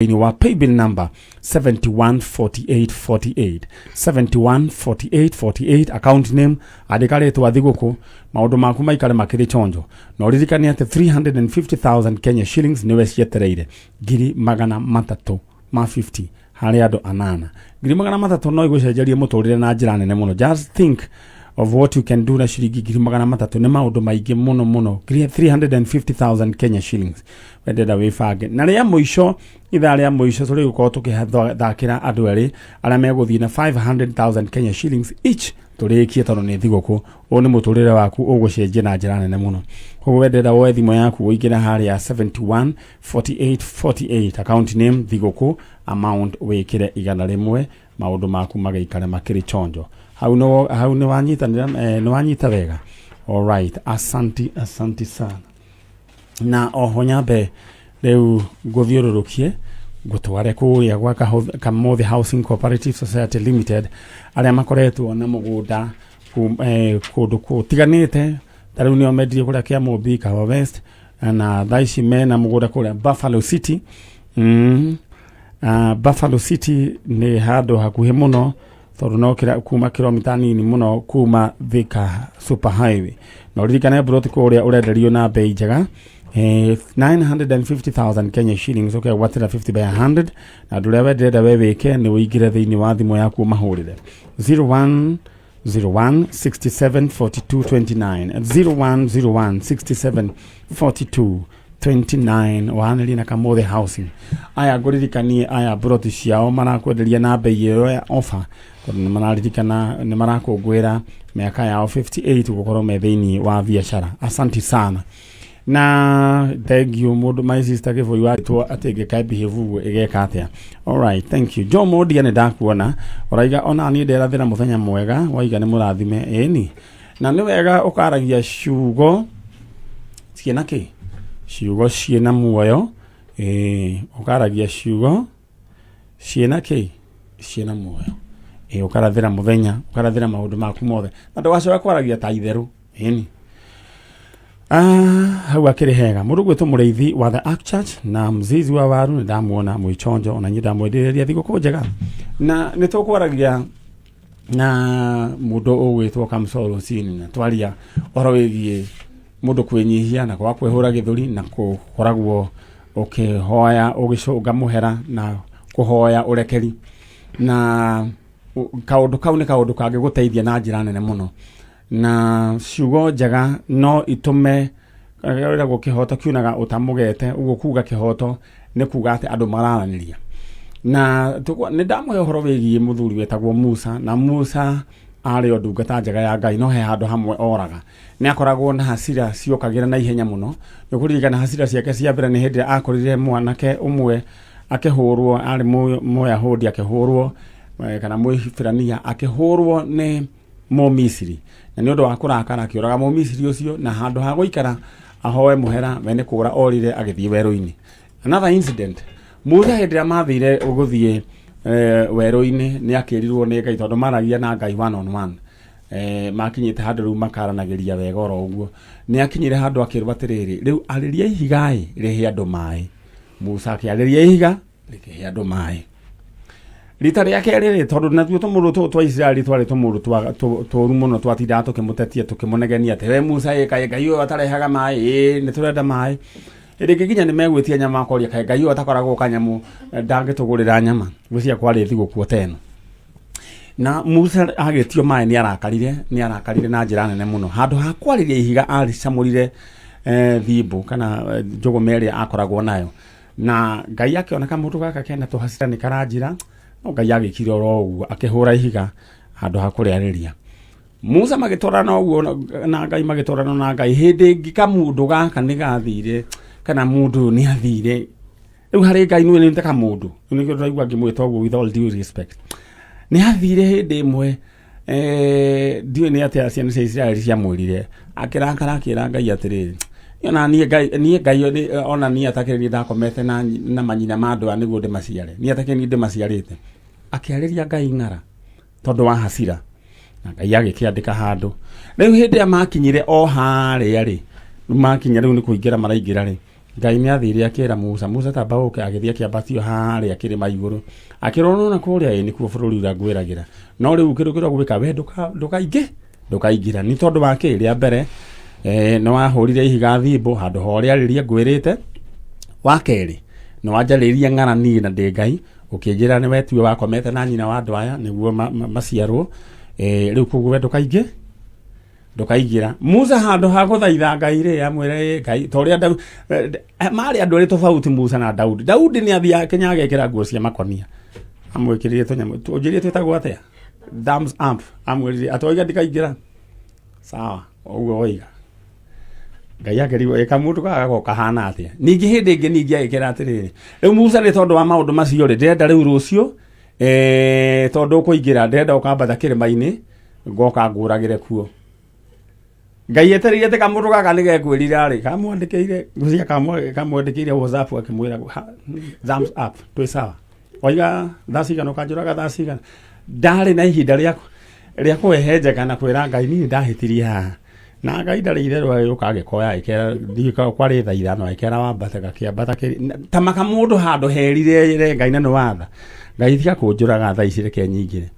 Thĩinĩ wa paybill number 714848, 714848, account name andĩka rĩtwa Thigũkũ, maũndũ maku maikare makĩrĩ chonjo. Na ũririkane atĩ 350,000 Kenya shillings nĩwe cietereire, 350,000 harĩ andũ anana. 300,000 no igũcenjerie mũtũrĩre na njĩra nene mũno. Just think of what you can do na ciringi 300,000. Nĩ maũndũ maingĩ mũno mũno. 350,000 Kenya shillings, wendenda wĩbange. Na rĩa mũico, ithaa rĩa mũico, tũrĩ gũkorwo tũkĩthakĩra andũ erĩ arĩa megũthiĩ na 500,000 Kenya shillings each. Tũrĩkie tondũ nĩ thigũkũ. Ũũ nĩ mũtũrĩre waku ũgũcenjia na njĩra nene mũno. Koguo wendenda woe thimũ yaku, ũingĩre harĩa 71 48 48, account name Thigũkũ, amount wĩkĩre 100, maũndũ maku magĩikare makĩrĩ chonjo. Hau nĩ hau nĩ wanyitanĩra, nĩ wanyita wega. Alright, asanti, asanti sana. Na oho nyambe rĩu ngũthiũrũrũkie ngũtware kũrĩa gwa Kamothe Housing Cooperative Society Limited, arĩa makoretwo na mũgũnda kũndũ gũtiganĩte. Ta rĩu nĩo mendirie kũrĩa Kĩamũmbi, Kahawa West, na thaa ici mena mũgũnda kũrĩa Buffalo City. Buffalo City nĩ handũ hakuhĩ mũno tondũ no kuma kilomita nini mũno kuma Thika Super Highway. Na ũririkane mburoti kũrĩa ũrenderio na bei njega, 950,000 Kenya shillings, ũkegwatĩra 50 by 100. Na ũndũ ũrĩa wendete we wĩke nĩ ũingĩre thĩinĩ wa thimũ yaku, ũmahũrĩre 01 01 67 42 29, 01 01 67 42 29, waranĩrie na Kamothe Housing. Aya ngũririkanie, aya mburoti ciao marakwenderia na bei ĩyo ya offer tondũ nĩ mararirikana nĩ marakũngũĩra mĩaka yao 58 gũkorwo me thĩinĩ wa biacara. Asanti sana na thank you mũndũ, my sister Gĩbũi watwo atĩ ngĩka behave ũguo ĩgeka atĩa. Alright, thank you. Joe Mondia, nĩ ndakuona ũraiga ona niĩ nderathĩra mũthenya mwega, waiga nĩ mũrathime. Ĩni, na nĩ wega ũkaragia ciugo ciĩna kĩ, ciugo ciĩna muoyo. Ĩĩ, ũkaragia ciugo ciĩna kĩ, ciĩna muoyo. Ĩĩ, ũkarathĩra mũthenya, ũkarathĩra maũndũ maku mothe, na ndũgacoke kwaragia ta itherũ. Ĩni. Ah, hau akĩrĩ hega mũndũ gwĩtwo mũrĩithi wa The Ark Church na mzizi wa waru, nĩ ndamuona mwĩchonjo. Ona niĩ ndamwendereria thigũkũ njega. Na nĩ tũkwaragia na mũndũ ũgwĩtwo Kamsoro rũcinĩ, na twaria ũhoro wĩgiĩ mũndũ kwĩnyihia na kwaga kwĩhũra gĩthũri na kũkoragwo ũkĩhoya ũgĩcũnga mũhera na kũhoya ũrekeri. Na kaũndũ kau nĩ kaũndũ kangĩgũteithia na njĩra nene mũno, na ciugo njega no itũme wĩragwo kĩhoto kiunaga ũtamũgete. Ũguo kuga kĩhoto nĩ kuga atĩ andũ mararanĩria. Na nĩ ndamũhe ũhoro wĩgiĩ mũthuri wetagwo Musa. Na Musa arĩ o ndungata njega ya Ngai, no he handũ hamwe oraga, nĩ akoragwo na hasira ciokagĩra na ihenya mũno. Nĩ ũkũririkana hasira ciake cia mbere nĩ hĩndĩ ĩrĩa akorire mwanake ũmwe akĩhũrwo, arĩ Mũyahudi akĩhũrwo, kana Mũhibirania akĩhũrwo nĩ Mũmisiri, na nĩ ũndũ wa kũrakara akĩũraga Mũmisiri ũcio, na handũ ha gũikara ahoe mũhera, we nĩ kũra orire agĩthiĩ werũ-inĩ. Another incident, Musa hĩndĩ ĩrĩa mathire gũthiĩ werũ-inĩ, nĩ akĩrirwo nĩ Ngai, tondũ maragia na Ngai one on one, makinyĩte handũ rĩu makaranagĩria wega oro ũguo. Nĩ akinyire handũ akĩrwo atĩrĩrĩ, rĩu arĩria ihiga-ĩ rĩhe andũ maĩ. Musa akĩarĩria ihiga, rĩkĩhe andũ maĩ. Rita rĩa kerĩ rĩ, tondũ natuo tũmũndũ tũũ twa Isiraeli twarĩ tũmũndũ tũru mũno, twatindaga tũkĩmũtetia, tũkĩmũnegenia atĩ we Musa ĩ, kaĩ Ngai ũyũ atarehaga maĩ? Ĩ, nĩ tũrenda maĩ. Hĩndĩ ĩngĩ nginya nĩ megwĩtia nyama, makoria kaĩ Ngai ũyũ atakoragwo kanyamũ, ndangĩtũgũrĩra nyama? Gwĩciria kwarĩ thigũkũ ta ĩno. Na Musa agĩtio maĩ nĩ arakarire, nĩ arakarire na njĩra nene mũno. Handũ ha kwarĩria ihiga, arĩcamũrire thimbũ kana njũgũma ĩrĩa akoragwo nayo. Na Ngai akĩona kamũndũ gaka kena tũhacira nĩ karanjĩra, no Ngai agĩkire oro ũguo, akĩhũra ihiga handũ ha kũrĩarĩria. Musa magĩtwarana ũguo na Ngai, magĩtwarana na Ngai. Hĩndĩ ĩngĩ kamũndũ gaka nĩ gathire, kana mũndũ ũyũ nĩ athire rĩu harĩ Ngai, nĩ nĩ ta kamũndũ, nĩkĩo ndĩraigua ngĩmwĩta ũguo with all due respect. Nĩ athire hĩndĩ ĩmwe, ndiũĩ nĩ atĩa ciana cia Isiraeli ciamwĩrire, akĩrakara, akĩra Ngai atĩrĩrĩ, ona niĩ Ngai, niĩ Ngai ona niĩ atakĩrĩ niĩ ndakomete na manyina ma andũ aya nĩguo ndĩmaciare, niĩ atakĩrĩ niĩ ndĩmaciarĩte. Akĩarĩria Ngai ng'ara tondũ wa hasira, na Ngai agĩkĩandĩka handũ. Rĩu hĩndĩ ĩrĩa makinyire o harĩa rĩ, makinya rĩu nĩ kũingĩra maraingĩra rĩ, Ngai nĩ athire akĩra Musa, Musa tamba ũke, agĩthiĩ akĩambatio harĩa kĩrĩma igũrũ, akĩrwo nona kũrĩa ĩ nĩkuo bũrũri ũrĩa ngwĩragĩra, no rĩu kĩndũ kĩrĩa ũgwĩka we ndũkaingĩ ndũkaingĩra nĩ tondũ wa kĩ? Rĩa mbere nĩ wahũrire ihiga thimbũ handũ ha ũrĩa rĩria ngwĩrĩte. Wa kerĩ, nĩ wanjarĩirie ng'ara niĩ na ndĩ Ngai, ũkĩnjĩra nĩ wetue wakomete na nyina wa andũ aya nĩguo maciarwo. Rĩu koguo we ndũkaingĩ ndũkaingĩra. Musa handũ ha gũthaitha Ngai rĩ, amwĩre, "Ĩ, Ngai," ta ũrĩa marĩ andũ erĩ tofauti, Musa na Daudi. Daudi nĩ athiaga kinya agekĩra nguo cia makonia, amwĩkĩrire tũnyamũ ũnjĩrie twĩtagwo atĩa, thumbs up, amwĩrire atĩ oiga ndikaingĩra, sawa, ũguo oiga. Ngai akerirwo ĩ kamũndũ gaka gakoragwo kahana atĩa. Ningĩ hĩndĩ ĩngĩ ningĩ agĩkĩra atĩrĩrĩ, rĩu Musa, nĩ tondũ wa maũndũ macio rĩ, ndĩrenda rĩu rũciũ, tondũ ũkũingĩra, ndĩrenda ũkambata kĩrĩma-inĩ ngoka ngũragĩre kuo. Ngai etereire atĩ kamũndũ gaka nĩ gekwĩrira rĩ, kamwandĩkĩire ngũcia, kamwandĩkĩire WhatsApp akĩmwĩra, "Thumbs up, twĩ sawa, waiga thaa cigana ũkanjũraga thaa cigana." Ndarĩ na ihinda rĩa kũhehenjeka na kwĩra Ngai, niĩ ndahĩtirie haha, na Ngai ndarĩ itherũ. Agĩũka agĩkoya, agĩkera, ndiũĩ kwarĩ thaa 5, agĩkera wambate, gakĩambata ta maka mũndũ handũ herire Ngai na nĩ watha Ngai, tiga kũnjũraga thaa ici, reke nyingĩre.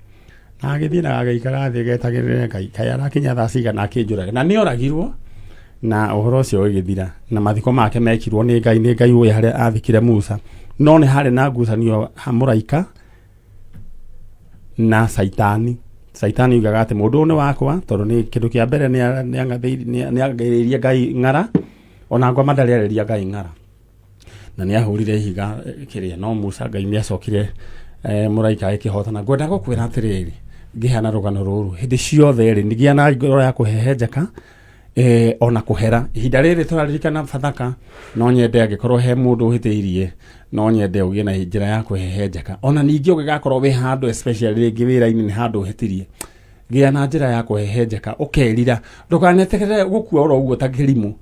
Na agĩthiĩ na agĩikara thĩ getagĩrĩre Ngai, kaĩ arakinya thaa cigana akĩnjũraga. Na nĩ oragirwo na ũhoro ũcio ũgĩthira, na mathiko make mekirwo nĩ Ngai, nĩ Ngai ũĩ harĩa athikire Musa. No nĩ harĩ na ngucanio ha mũraika na Caitani. Caitani oigaga atĩ mũndũ ũyũ nĩ wakwa, tondũ nĩ kĩndũ kĩa mbere nĩ ang'athĩirie Ngai ng'ara, ona ngoma ndarĩ arĩria Ngai ng'ara, na nĩ ahũrire ihiga kĩrĩa. No Musa, Ngai nĩ acokire, mũraika agĩkĩhotana. Ngwenda gũkwĩra atĩrĩrĩ, ngĩheana rũgano rũrũ, hĩndĩ ciothe rĩ, nĩgĩa na ngoro ya kũhehenjeka, ona kũhera. Ihinda rĩrĩ tũraririkana Bathaka, no nyende angĩkorwo he mũndũ ũhĩtĩirie, no nyende ũgĩe na njĩra ya kũhehenjeka. Ona ningĩ ũngĩgakorwo wĩ handũ, especially rĩngĩ wĩra-inĩ, nĩ handũ ũhĩtirie, gĩa na njĩra ya kũhehenjeka, ũkerira. Ndũkanetĩkĩre gũkua oro ũguo ta kĩrimũ,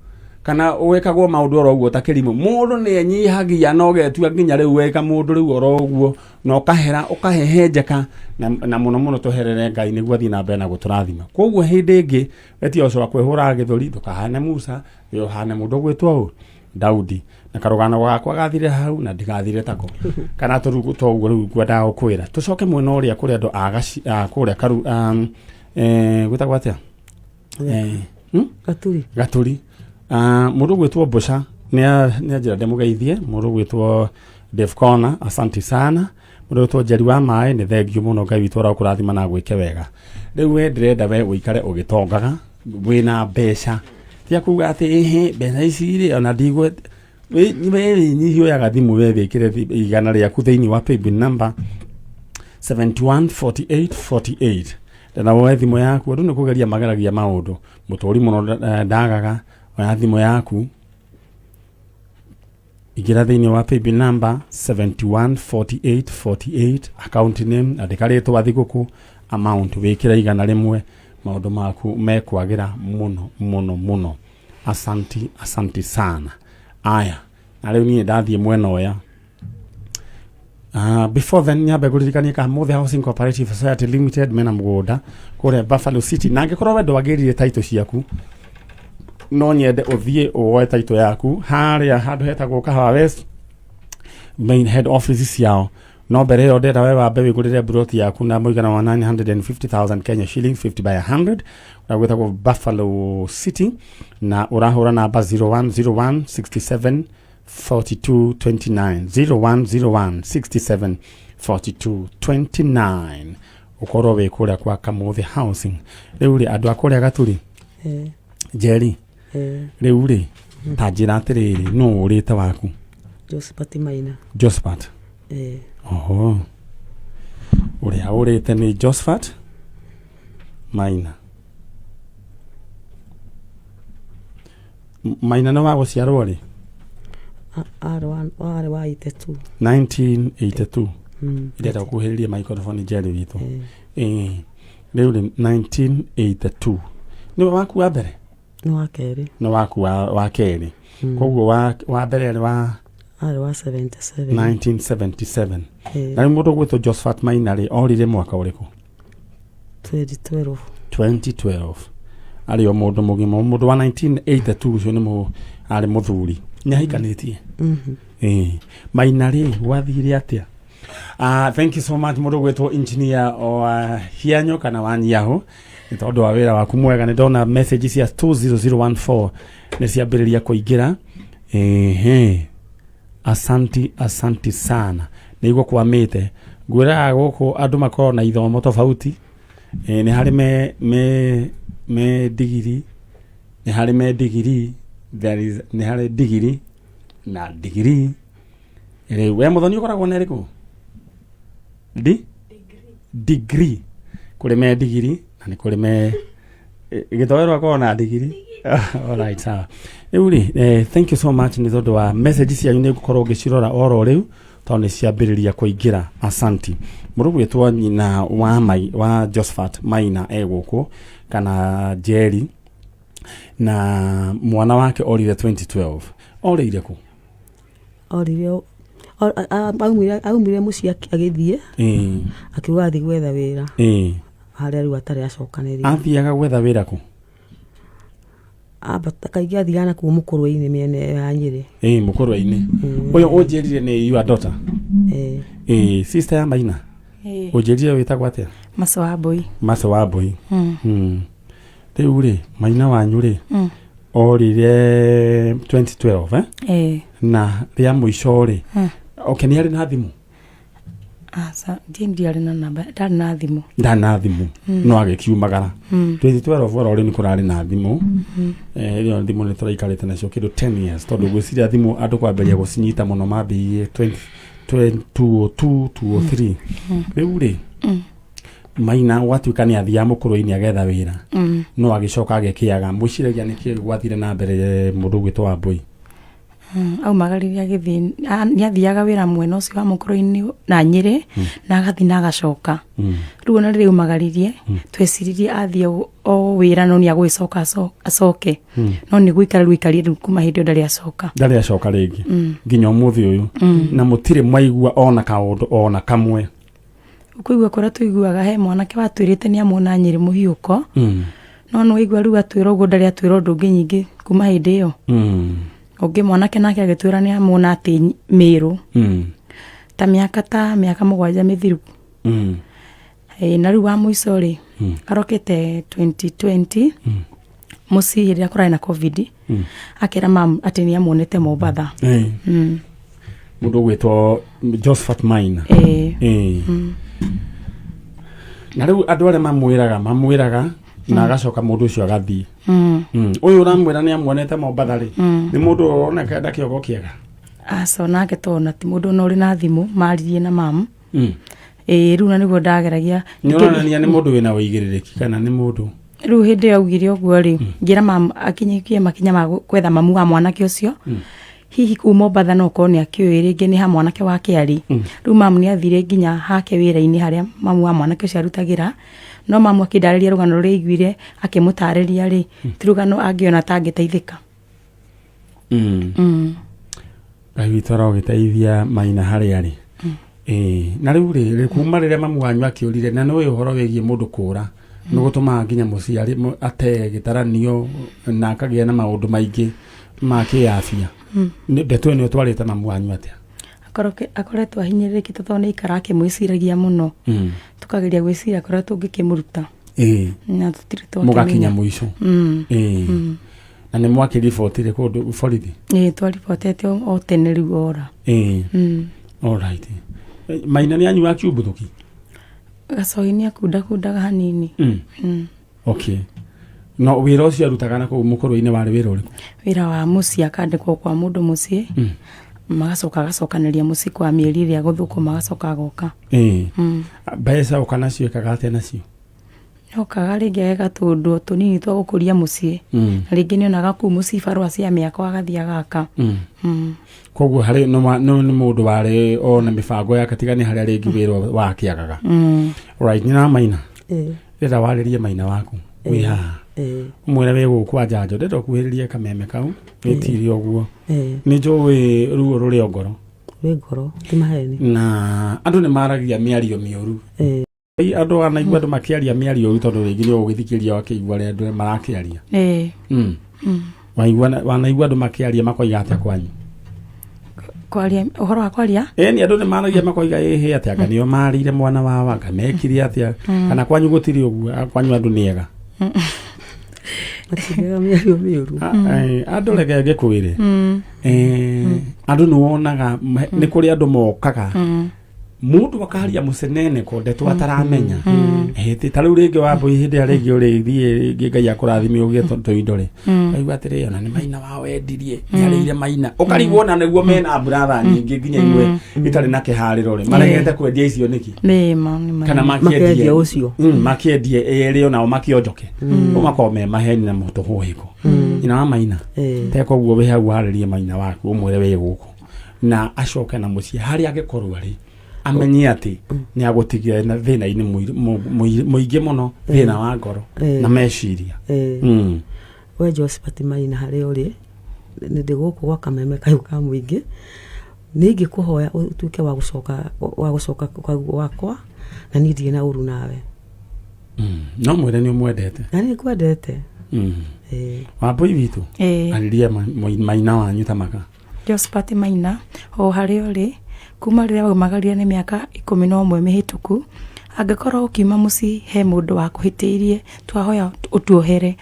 kana wĩkagwo maũndũ oro ũguo ta kĩrimũ. Mũndũ nĩ enyihagia na ũgetua nginya rĩu weka mũndũ rĩu oro ũguo, na ũkahera, ũkahehenjeka, na mũno mũno tũherere Ngai nĩguo athiĩ na mbere na gũtũrathima. Koguo hĩndĩ ĩngĩ wetia ũcio wa kwĩhũraga gĩthũri, ndũkahane Musa, we ũhane mũndũ ũgwĩtwo ũ Daudi. Na karũgano gakwa gathire hau na ndigathire tako kana tũrugu toguo. Rĩu ngwendaga gũkwĩra tũcoke mwena ũrĩa kũrĩ andũ a kũrĩa karu, gwĩtagwo atĩa? Gaturi. Gaturi. Mũndũ ũgwĩtwo Mbũca nĩ anjĩra ndĩmũgeithie. Mũndũ ũgwĩtwo Dave Corner, asante sana. Mũndũ ũgwĩtwo Njeri wa maĩ, nĩ thengio mũno. Ngai witũ arokũrathima na gwĩke wega. Rĩu we ndĩrenda we ũikare ũgĩtongaga wĩna mbeca, tia kuga atĩ ĩhĩ mbeca ici rĩ, ona ndigwe we wĩnyihia. Oyaga thimũ we wĩkĩre 100 rĩaku thĩinĩ wa paybill number 714848, na woe thimũ yaku. Andũ nĩ kũgeria mageragia maũndũ mũtũri mũno ndagaga. Oya thimũ yaku, ingĩra thĩinĩ wa paybill number 714848, account name andĩka rĩtwa Thigũkũ, amount wĩkĩre 100. Maũndũ maku mekwagĩra mũno mũno mũno. Asanti, asanti sana. Aya, na rĩu niĩ ndathiĩ mwena ũya. Before then, nyambe ngũririkanie Kamuthe Housing Cooperative Society Limited mena mũgũnda kũrĩa Buffalo City, na angĩkorwo we ndwagĩrire title ciaku, no nyende ũthiĩ woe title yaku harĩa handũ hetagwo Kahawa West, main head office ciao. No mbere ĩyo ndĩrenda we wambe wĩgũrĩre broti yaku na mũigana wa 950,000 Kenya shillings, 50 by 100, ũrĩa gwĩtagwo Buffalo City, na ũrahũra namba 0101 67 42 29, 0101 67 42 29, ũkorwo wĩ kũrĩa kwa Kamuthe Housing. Rĩu rĩ, andũ a kũrĩa Gaturi, Njeri, rĩu rĩ, ta njĩra atĩrĩrĩ, nũ ũrĩte waku? Josephat Maina. Josephat? Oho, ũrĩa ũrĩte nĩ Josephat Maina. Maina nĩ wa gũciarwo rĩ? Arĩ wa 82. 1982. Ndĩrenda gũkuhĩrĩria microphone, Njeri witũ. Ĩĩ, rĩu rĩ, 1982 nĩwe waku wa mbere? Nĩ wa kerĩ. Nĩ waku wa kerĩ. Koguo wa mbere arĩ wa? Arĩ wa 77. 1977. Na rĩu mũndũ ũgwĩtwo Josephat Maina rĩ, orire mwaka ũrĩkũ? 2012. 2012, arĩ o mũndũ mũgima. Mũndũ wa 1982 ũcio nĩ arĩ mũthuri. Nĩahikanĩtie. Ĩĩ. Maina rĩ, gwathire atĩa? Thank you so much mũndũ gwĩtwo engineer wa Hianyo kana wa Nyiahũ nĩ tondũ wa wĩra waku mwega. Nĩ ndona message cia 20014 nĩ ciambĩrĩria kũingĩra. Ehe, asanti, asanti sana. Nĩ igua kwamĩte ngwĩraga gũkũ andũ makoragwo na ithomo tofauti. Nĩ harĩ me ndigiri, nĩ harĩ me ndigiri, there is, nĩ harĩ ndigiri na ndigiri. Rĩu we mũthoni ũkoragwo na ĩrĩkũ? Di degree. Kũrĩ me ndigiri na nĩ kũrĩ me gĩtoero akoragwo na ndigiri. Alright, sawa. Rĩu rĩ, thank you so much nĩ tondũ wa message cianyu, nĩ ngũkorwo ngĩcirora oro rĩu tondũ nĩ ciambĩrĩria kũingĩra. Asanti. Mũndũ gwĩtwo nyina wa mai, wa Josephat Maina e gũkũ kana Jerry, na mwana wake orire 2012. Orĩire kũ? Orire aumire mũciĩ agĩthiĩ, akiuga athiĩ gwetha wĩra harĩa rĩu atarĩ acokanĩria. Athiaga gwetha wĩra kũ? Ambata kaingĩ athiaga na kũu mũkũrwe-inĩ, mĩena ĩyo ya Nyĩrĩ. Ĩĩ, mũkũrwe-inĩ. Ũyũ ũnjĩrire nĩ your daughter? Ĩĩ. Ĩĩ, sister ya Maina. Ĩĩ. Ũnjĩrire wĩtagwo atĩa? Maco wa mbũi. Maco wa mbũi. Rĩu rĩ, Maina wanyu rĩ, orire 2012, eh? Ĩĩ. Na rĩa mũico rĩ? Okay, nĩ arĩ na thimũ? Aca, ndiĩ, ndiarĩ na namba, ndarĩ na thimũ. Ndarĩ na thimũ, no agĩkiumagara 2012. Oro rĩ, nĩ kũrarĩ na thimũ. Ĩyo thimũ nĩ tũraikarĩte nacio kĩndũ 10 years, tondũ ngwĩciria thimũ andũ kwambĩrĩria gũcinyita mũno mambĩrĩirie 20 2002, 2003. Rĩu rĩ, Maina gwatuĩka nĩ athiaga mũkũrũ-inĩ agetha wĩra, no agĩcoka agĩkĩaga. Mwĩciragia nĩkĩ gwathire na mbere, mũndũ ũgwĩtwo Wambũi? Aumagarire agĩthiĩ, nĩ athiaga wĩra mwena ũcio wa mũkũrũ-inĩ na Nyĩrĩ, na agathiĩ na agacoka. Rĩu ona rĩrĩa aumagaririe, tweciririe athiĩ o wĩra no nĩ agũgĩcoka acoke, no nĩ gũikara rĩu aikarire. Rĩu kuma hĩndĩ ĩyo ndarĩ acoka. Ndarĩ acoka rĩngĩ nginya ũmũthĩ ũyũ, na mũtirĩ mwaigua ona kaũndũ ona kamwe? Kũigua kũrĩa tũiguaga, he mwanake watwĩrĩte nĩ amuona Nyĩrĩ mũhiũko, no nĩ waigua rĩu atwĩra ũguo, ndarĩ atwĩra ũndũ ũngĩ nyingĩ kuma hĩndĩ ĩyo. Ũngĩ mwanake nake agĩtwĩra nĩ amuona atĩ Mĩrũ, ta mĩaka 7 mĩthiru. Ĩĩ, na rĩu wa mũico rĩ, arokĩte 2020 mũciĩ hĩndĩ ĩrĩa kũrarĩ na COVID, akĩra mam atĩ nĩ amuonete Mombatha. Mũndũ ũgwĩtwo Josephat Maina? Ĩĩ. Ĩĩ. Na rĩu andũ arĩa mamwĩraga na agacoka mũndũ ũcio agathiĩ. Ũyũ ũramwĩra nĩ amuonete Mombatha rĩ, nĩ mũndũ ũroneka enda kĩongo kĩega? Aca, onake tona ti mũndũ ona ũrĩ na thimũ maririe na mamu. Ĩĩ, rĩu na nĩguo ndageragia. Nĩ ũronania nĩ mũndũ wĩna ũigĩrĩrĩki kana nĩ mũndũ? Rĩu hĩndĩ ĩyo augire ũguo rĩ, ngĩra mamu akinyĩkie makinya ma gwetha mamu wa mwanake ũcio, hihi kũu Mombatha no korwo nĩ akĩũĩ rĩngĩ nĩ ha mwanake wake arĩ. Rĩu mamu nĩ athire nginya hake wĩra-inĩ harĩa mamu wa mwanake ũcio arutagĩra, no mamu akĩndarĩria rũgano rũrĩa aiguire akĩmũtarĩria rĩ, ti rũgano angĩona ta angĩteithĩka. Ngai witũ arogĩteithia Maina harĩa arĩ. Ĩĩ, na rĩu rĩ, kuma rĩrĩa mamu wanyu akĩũrire, na nĩũĩ ũhoro wĩgiĩ mũndũ kũũra nĩ gũtũmaga nginya mũciari atee gĩtaranio na akagĩa na maũndũ maingĩ ma kĩafia. Ndeto ĩno ĩtwarĩte mamu wanyu atĩa? Akoretwo ahinyĩrĩrĩkĩte tondũ nĩ aikara akĩmwĩciragia mũno. Tũkageria gwĩciria kũrĩa tũngĩkĩmũruta, na tũtirĩ twakĩmenya. Mũgakinya mũico. Ĩĩ. Na nĩ mwakĩribotire kũndũ borithi? Ĩĩ, twaribotete o tene rĩu ora. Ĩĩ. Alright. Maina nĩ anyuaga kiumbuthuki? Gacohi nĩ akundakundaga hanini. Okay, no wĩra ũcio arutaga na kũu mũkũrũ-inĩ warĩ wĩra ũrĩkũ? Wĩra wa mũciĩ, akandĩkwo kwa mũndũ mũciĩ, magacoka agacokanĩria mũciĩ kwa mĩeri ĩrĩa gũthũkũma, agacoka agoka. Ĩĩ. Mbeca ũka nacio ĩkaga atĩa nacio? Okaga rĩngĩ ageka tũndũ tũnini twa gũkũria mũciĩ, na rĩngĩ nĩ onaga kũu mũciĩ barũa cia mĩako agathiĩ agaka. Koguo harĩ nĩ mũndũ warĩ ona mĩbango yake, tiga nĩ harĩa rĩngĩ wĩra wakĩagaga. Right, nyina wa Maina, ndĩrenda warĩrie Maina waku wĩ haha, ũmwĩre wĩ gũkũ kwa njanjo. Ndĩrenda ũkuhĩrĩrie kameme kau wĩtire ũguo. Nĩ njũĩ ruo rũrĩ o ngoro. Wĩ ngoro, ti maheni. Na andũ nĩ maragia mĩario mĩũru. Andũ anaigua andũ makĩaria mĩario ũru, tondũ rĩngĩ nĩ ũgũgĩthikĩrĩria wakĩigua arĩa andũ marakĩaria. Waigua wanaigua andũ makĩaria makoiga atĩa kwanyu? Kwaria ũhoro wa kwaria? Ĩni, andũ nĩ maragia makoiga ĩhĩ atĩa, anga nĩo marĩire mwana wao, anga mekire atĩa, kana kwanyu gũtirĩ ũguo, kwanyu andũ nĩ ega? Matigaga mĩario mĩũru. Andũ reke ngĩkwĩre, andũ nĩ wonaga nĩ kũrĩ andũ mokaga mũndũ akaria mũceneneko ndeto ataramenya. Ta rĩu rĩngĩ wambũi hĩndĩ ĩrĩa rĩngĩ ũrĩthiĩ rĩngĩ Ngai akũrathime ũgĩe tũindo rĩ, kaigua atĩrĩ ona nĩ maina wao endirie, nĩ arĩire maina, ũkarigwo ona nĩguo mena mburatha nyingĩ nginya imwe itarĩ na kĩharĩro rĩ, maregete kwendia icio nĩkĩ? Nĩ ma nĩ ma. Kana Makendia makĩendie ũcio. Makĩendie erĩ onao makĩonjoke mm. Makorwo me maheni na mũtũhũhĩko nyina wa maina. Teka ũguo wĩ hau warĩrie maina waku, ũmwĩre wĩ gũkũ na acoke na mũciĩ harĩa angĩkorwo arĩ, amenye atĩ nĩ agũtigira na thĩna-inĩ mũingĩ mũno, thĩna wa ngoro na meciria. We Josephat Maina, harĩa ũrĩ, nĩ ndĩ gũkũ gwa kameme kayũ ka mũingĩ, nĩ ingĩkũhoya ũtuĩke wa gũcoka gwakwa, na niĩ ndirĩ na ũru nawe. No mwĩre nĩ ũmwendete. Na nĩ ngwendete. Wambũi witũ, arĩria maina wanyu ta maka. Josephat Maina, o harĩa ũrĩ, kuma rĩrĩa waumagarire nĩ mĩaka 11 mĩhĩtũku. Angĩkorwo ũkiuma mũciĩ he mũndũ wakũhĩtĩirie, twahoya ũtuohere.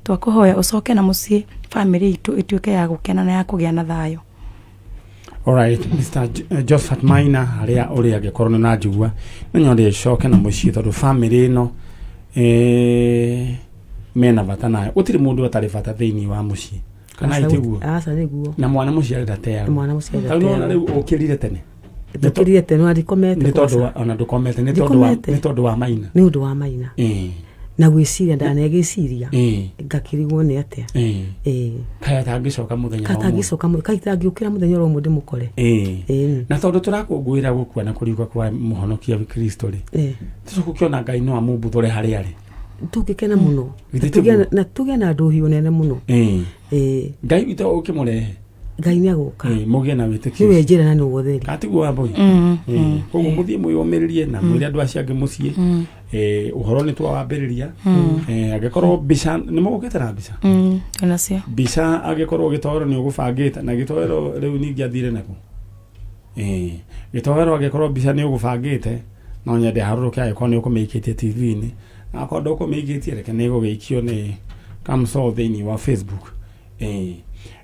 Twakũhoya ũcoke na mũciĩ, bamĩrĩ itũ ĩtuĩke ya gũkena na ya kũgĩa na thayũ. Alright, Mr. Josephat Maina, harĩa ũrĩ, angĩkorwo nĩ ũranjigua, no nyende coke na mũciĩ tondũ bamĩrĩ ĩno mena bata nayo. Gũtirĩ mũndũ atarĩ bata thĩinĩ wa mũciĩ, kana itiguo? Aca, nĩguo. Na mwana mũciare ndateagwo. Mwana mũciare Tarĩu nĩwona ndateagwo. rĩu ũkĩrire tene. Ndũkĩrire tene ona ndikomete. Nĩ tondũ kwaca. ona ndũkomete nĩ tondũ wa Ndikomete. nĩ tondũ wa Maina. Nĩ ũndũ wa Maina na gwĩciria, ndanegĩciria ngakĩrigwo nĩ atĩa. Kaya tangĩcoka mũthenya wa ũmũthĩ. Katangĩcoka, kaitangĩũkĩra mũthenya ũrĩa ũmwe ndĩmũkore. Na tondũ tũrakũngũĩra gũkua na kũriũka kwa mũhonokia Kristo rĩ, tũcũkũkĩona Ngai no amumbuthũre harĩa arĩ. Tũngĩkena mũno. Githĩ Na tiguo? na tũgĩe na ndũhiũ nene mũno. Ngai witũ ũkĩmũrehe. Ngai nĩ agũka. Mũgĩe na wĩtĩkio. Nĩwe njĩra na nĩwe ũtheri. Katiguo, wambũi? Koguo mũthiĩ mwĩyũmĩrĩrie na mwĩre andũ acio angĩ mũciĩ ũhoro nĩ twawambĩrĩria. Angĩkorwo mbica nĩ mũgũkĩte na mbica, Twĩnacio. Mbica angĩkorwo gĩtoero nĩ ũgũbangĩte na gĩtoero rĩu ningĩ athire naku. Gĩtoero, angĩkorwo mbica nĩ ũgũbangĩte, no nyende harũrũke angĩkorwo nĩ ũkũmĩikĩtie TV-inĩ, na akorwo ndũkũmĩikĩtie, reke nĩ ĩgũgĩikio nĩ Kamso thĩinĩ wa Facebook.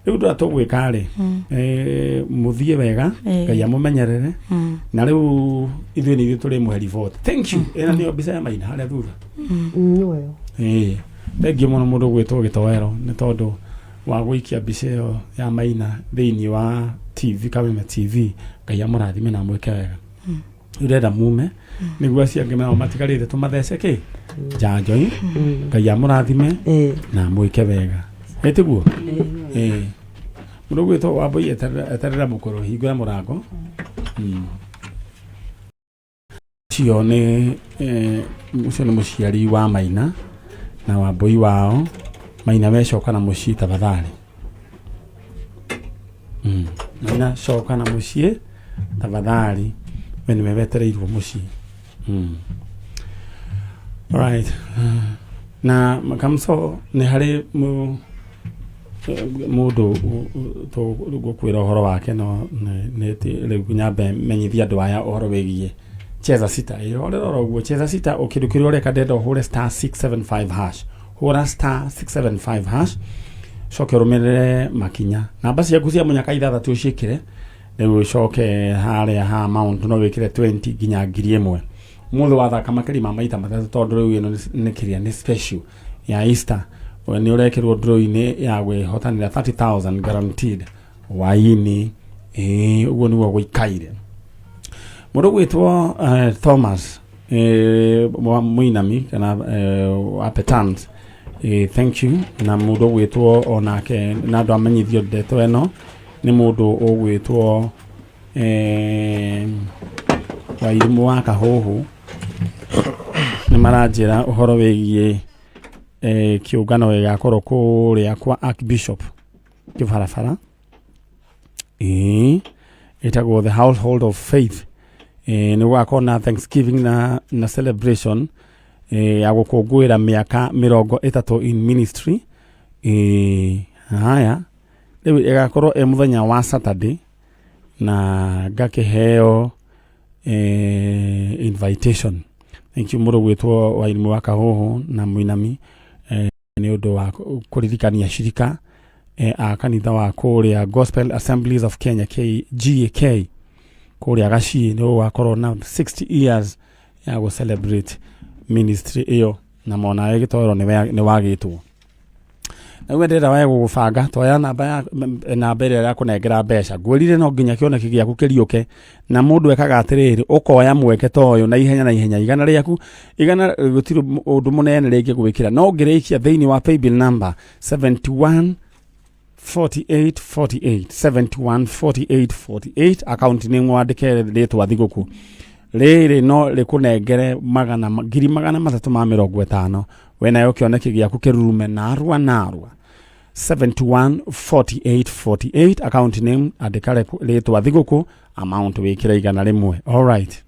Rĩu ndũrĩa tũgwĩka rĩ, mũthiĩ wega. Ngai amũmenyerere. Na rĩu ithuĩ nĩ ithuĩ tũrĩ mũhe report. Thank you. Ĩno nĩyo mbica ya Maina harĩa thutha. Nĩweyo. Thengiũ mũno mũndũ gwĩtwo gĩtoero nĩ tondũ wa gũikia mbica ĩyo ya Maina thĩinĩ wa TV, Kameme TV. Ngai amũrathime na amwĩke wega. Rĩu ndĩrenda mume nĩguo acio angĩ nao matigarĩte tũmathece kĩ njanjo ĩ. Ngai amũrathime na amwĩke wega, ĩtiguo? Mũndũ gwĩtwo Wambũi, eterera mũkũrũ, hingũra mũrango. Ũcio nĩ ũcio nĩ mũciari wa Maina na Wambũi wao. Maina, we coka na mũciĩ tafadhali. Maina, coka na mũciĩ tafadhali, we nĩwe wetereirwo mũciĩ. Alright. Na Kamso, nĩ harĩ mũndũ tũgũkwĩra ũhoro wake, no nĩ rĩu nyambe menyithie andũ aya ũhoro wĩgiĩ Cheza Sita. Ĩrorera oro ũguo Cheza Sita, o kĩndũ kĩrĩa ũreka, ndenda ũhũre *675#. Hũra *675#, coke ũrũmĩrĩre makinya. Namba ciaku cia mũnyaka ithathatũ ũciĩkĩre. Rĩu ũcoke harĩa ha amount no wĩkĩre 20 nginya 1000. Mũthĩ wathaka makĩria ma maita matatũ, tondũ rĩu ĩno nĩ kĩrĩa nĩ special ya Easter, we nĩ ũrekĩrwo draw-inĩ ya kwĩhotanĩra 30,000 guaranteed waini. Ĩĩ, ũguo nĩguo gũikaire. Mũndũ gwĩtwo Thomas wa mũinami kana wa Petans, thank you. Na mũndũ ũgwĩtwo onake na andũ amenyithio ndeto ĩno nĩ mũndũ ũgwĩtwo Wairimũ wa Kahũhũ. Nĩ maranjĩra ũhoro wĩgiĩ kĩũngano gĩgakorwo kũrĩa kwa Archbishop kĩbarabara. Ĩĩ, ĩtagwo The Household of Faith. Nĩ gũgakorwo na Thanksgiving na celebration ya gũkũngũĩra mĩaka 30 in ministry. Haya, rĩu ĩgakorwo ĩ mũthenya wa Saturday na ngakĩheo invitation. Thank you mũrũ gwĩtwo Wairimũ wa Kahũhũ na Mũinami nĩ ũndũ wa kũririkania shirika a kanitha wa kũrĩa Gospel Assemblies of Kenya GAK kũrĩa Gacii nĩ ũgakorwo na 60 years ya gũ celebrate ministry ĩyo na monawe gĩtoero nĩ wagĩtwo. Na rĩu ndĩrenda wae gũgũbanga toya namba ya namba ĩrĩa ĩrakũnengera mbeca. Ngwĩrire no nginya kĩoneki gĩaku kĩriũke, na mũndũ ekaga atĩrĩrĩ, ũkoya mweke ta ũyũ na ihenya na ihenya, igana rĩaku igana gũtirĩ ũndũ mũnene rĩngĩ gwĩkĩra, no ũngĩrĩikia thĩinĩ wa paybill number 71 48 48 71 48 48 account nĩ mwandĩke rĩtwa thigũkũ rĩrĩ no rĩkũnengere magana 350,000 we nayo kĩoneki gĩaku kĩrurume narua narua. 71 48 48 account name andĩka rĩtwa thigũkũ, amount wĩkĩre 100. Alright,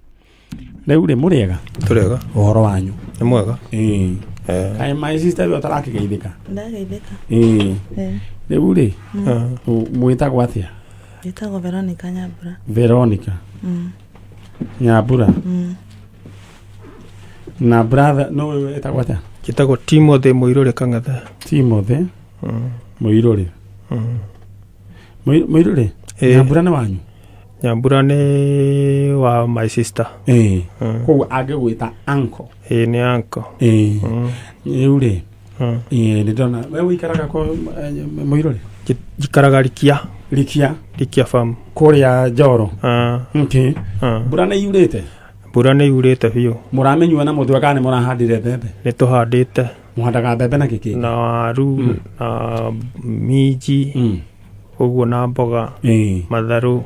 rĩu rĩ mũrĩega? Tũrĩega. Ũhoro wanyu? Nĩ mwega. Ĩĩ. Eh. Kaĩ my sister we ũtarakĩgeithĩka? Ndageithĩka. Ĩĩ. Eh. Rĩu rĩ Eh. mwĩtagwo atĩa? Njĩtagwo Veronica Nyambura. Veronica Nyambura. Na brother no wĩtagwo atĩa? Njĩtagwo Timothy Mũirũrĩ Kang'ethe. Timothy Mũirũrĩ. Mũirũrĩ. Ĩĩ. Nyambura nĩ wanyu? Nyambura nĩ wa my sister. Ĩĩ. Koguo angĩgwĩta uncle? Ĩĩ, nĩ uncle. Ĩĩ. Rĩu rĩ ĩĩ nĩ ndona we ũikaraga kwa Mũirũrĩ? Njikaraga Rikia. Rikia. Rikia farm. Kũrĩa Njoro. Ah. Okay. Ah. Mbura nĩ yurĩte? Mbura nĩ yurĩte biũ. Mũramĩnyua na mũthwe kana nĩ mũrahandire mbembe? Nĩ tũhandĩte. Mũhandaga mbembe na kĩkĩ? Na waru na minji ũguo na mboga. Matharũ.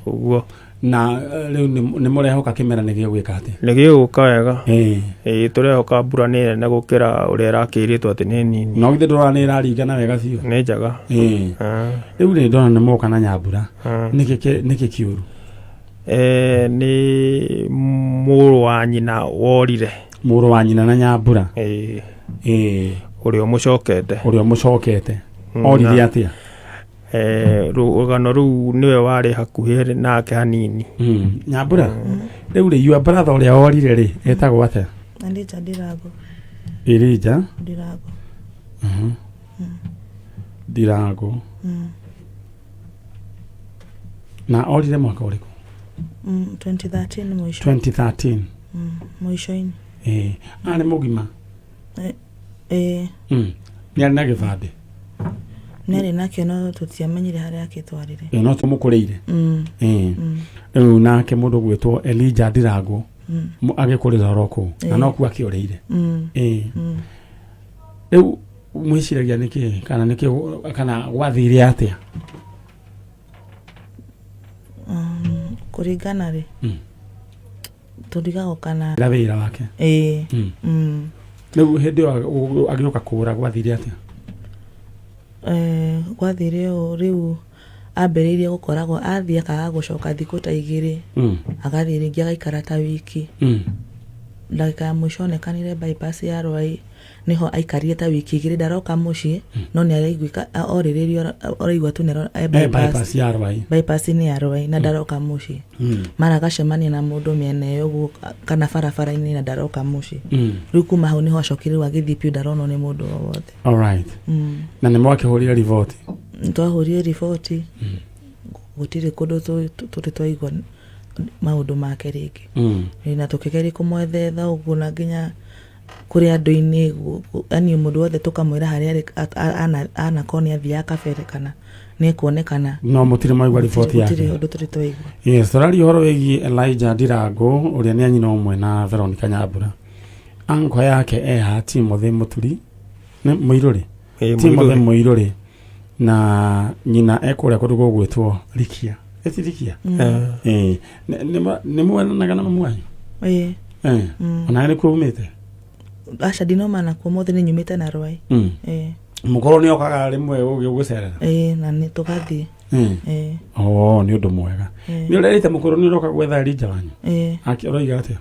Ũguo. Na rĩu nĩ mũrehoka kĩmera nĩ gĩgwĩka atĩa? Nĩ gĩgũka wega. Ĩĩ, tũrehoka mbura nĩ nene gũkĩra ũrĩa ĩrakĩrĩtwo atĩ nĩ nini. No githĩ ndũrona nĩ ĩraringana wega biũ? Nĩ njega. Rĩu rĩ ndona nĩ moka na Nyambura. Nĩkĩ kĩũru? Nĩ mũrũ wa nyina worire. Mũrũ wa nyina na Nyambura. Ĩĩ. Ĩĩ. Ũrĩa ũmũcokete. Ũrĩa ũmũcokete. Orire atĩa? Rũgano rũu nĩwe warĩ hakuhĩ nake hanini. Nyambura, rĩu rĩ your brother ũrĩa worire rĩ etagwo atĩa? Elija Ndirago. Elija Ndirago. Ndirago. Na orire mwaka ũrĩkũ? 2013 mũico. 2013. Mũico-inĩ. Ĩĩ. Arĩ mũgima? Ĩĩ. Nĩ arĩ na gĩbandĩ? Nĩ arĩ nakĩo no tũtiamenyire harĩa akĩtwarire. Ĩĩ, no tũmũkũrĩire. Ĩĩ. Rĩu nake mũndũ gwĩtwo Elijah Ndirango agĩkũrĩra oro kũu na nokuo akĩũrĩire. Ĩĩ. Rĩu mwĩciragia nĩkĩ kana nĩkĩ kana gwathire atĩa? Kũringana rĩ tũrigagwo kana ra wĩra wake. Ĩĩ. Rĩu hĩndĩ ĩyo agĩũka kũra gwathire atĩa? Gwathire ũũ, rĩu ambĩrĩirie gũkoragwo athiĩ akaga gũcoka thikũ ta 2, agathiĩ rĩngĩ agaikara ta wiki. Ndagĩka ya mũico onekanire bypass ya Rwai, nĩho aikarire ta wiki 2 ndaroka mũciĩ, no nĩ araiguĩka orĩrĩrio araigua tu nĩ e bypass ya Rwai. Bypass-inĩ ya Rwai na ndaroka mũciĩ. Mara agacemania na mũndũ mĩena ĩyo ũguo kana barabara-inĩ na ndaroka mũciĩ. Rĩu kuma hau nĩho acokire rĩu agĩthiĩ biũ ndaronwo nĩ mũndũ o wothe. Alright. Na nĩ mwakĩhũrire riboti? Twahũrire riboti, gũtirĩ kũndũ tũrĩ twaigua maũndũ make rĩngĩ. Na tũkĩgeria kũmwethetha ũguo na nginya kũrĩ andũ-inĩ, yani mũndũ wothe tũkamwĩra harĩa arĩ anakorwo nĩ athiaga kabere kana nĩ ekuonekana. No mũtirĩ mwaigua riboti yake? Gũtirĩ ũndũ tũrĩ twaigua. Yes, tũraria ũhoro wĩgiĩ Elijah Ndirango ũrĩa nĩ anyina ũmwe na Veronica Nyambura. Anko yake eha Timothy Mũturi nĩ Mũirũrĩ. Timothy Mũirũrĩ na nyina ekũrĩa kũndũ gũgwĩtwo Rikia. Ĩti Rikia? Ĩĩ. Nĩ mwenanaga na mamu wanyu? Ĩĩ. Onawe nĩkuo umĩte? Aca, ndinauma nakuo, mothe nĩ nyumĩte na Rwai. Ĩĩ. Mũkorwo nĩ okaga rĩmwe ũgĩgũcerera? Ĩĩ, na nĩ tũgathiĩ. Ĩĩ. Oh, nĩ ũndũ mwega. Nĩ ũrerĩte mũkũrũ nĩ ũroka gwetha Elijah wanyu? Ĩĩ. Ũroiga atĩa?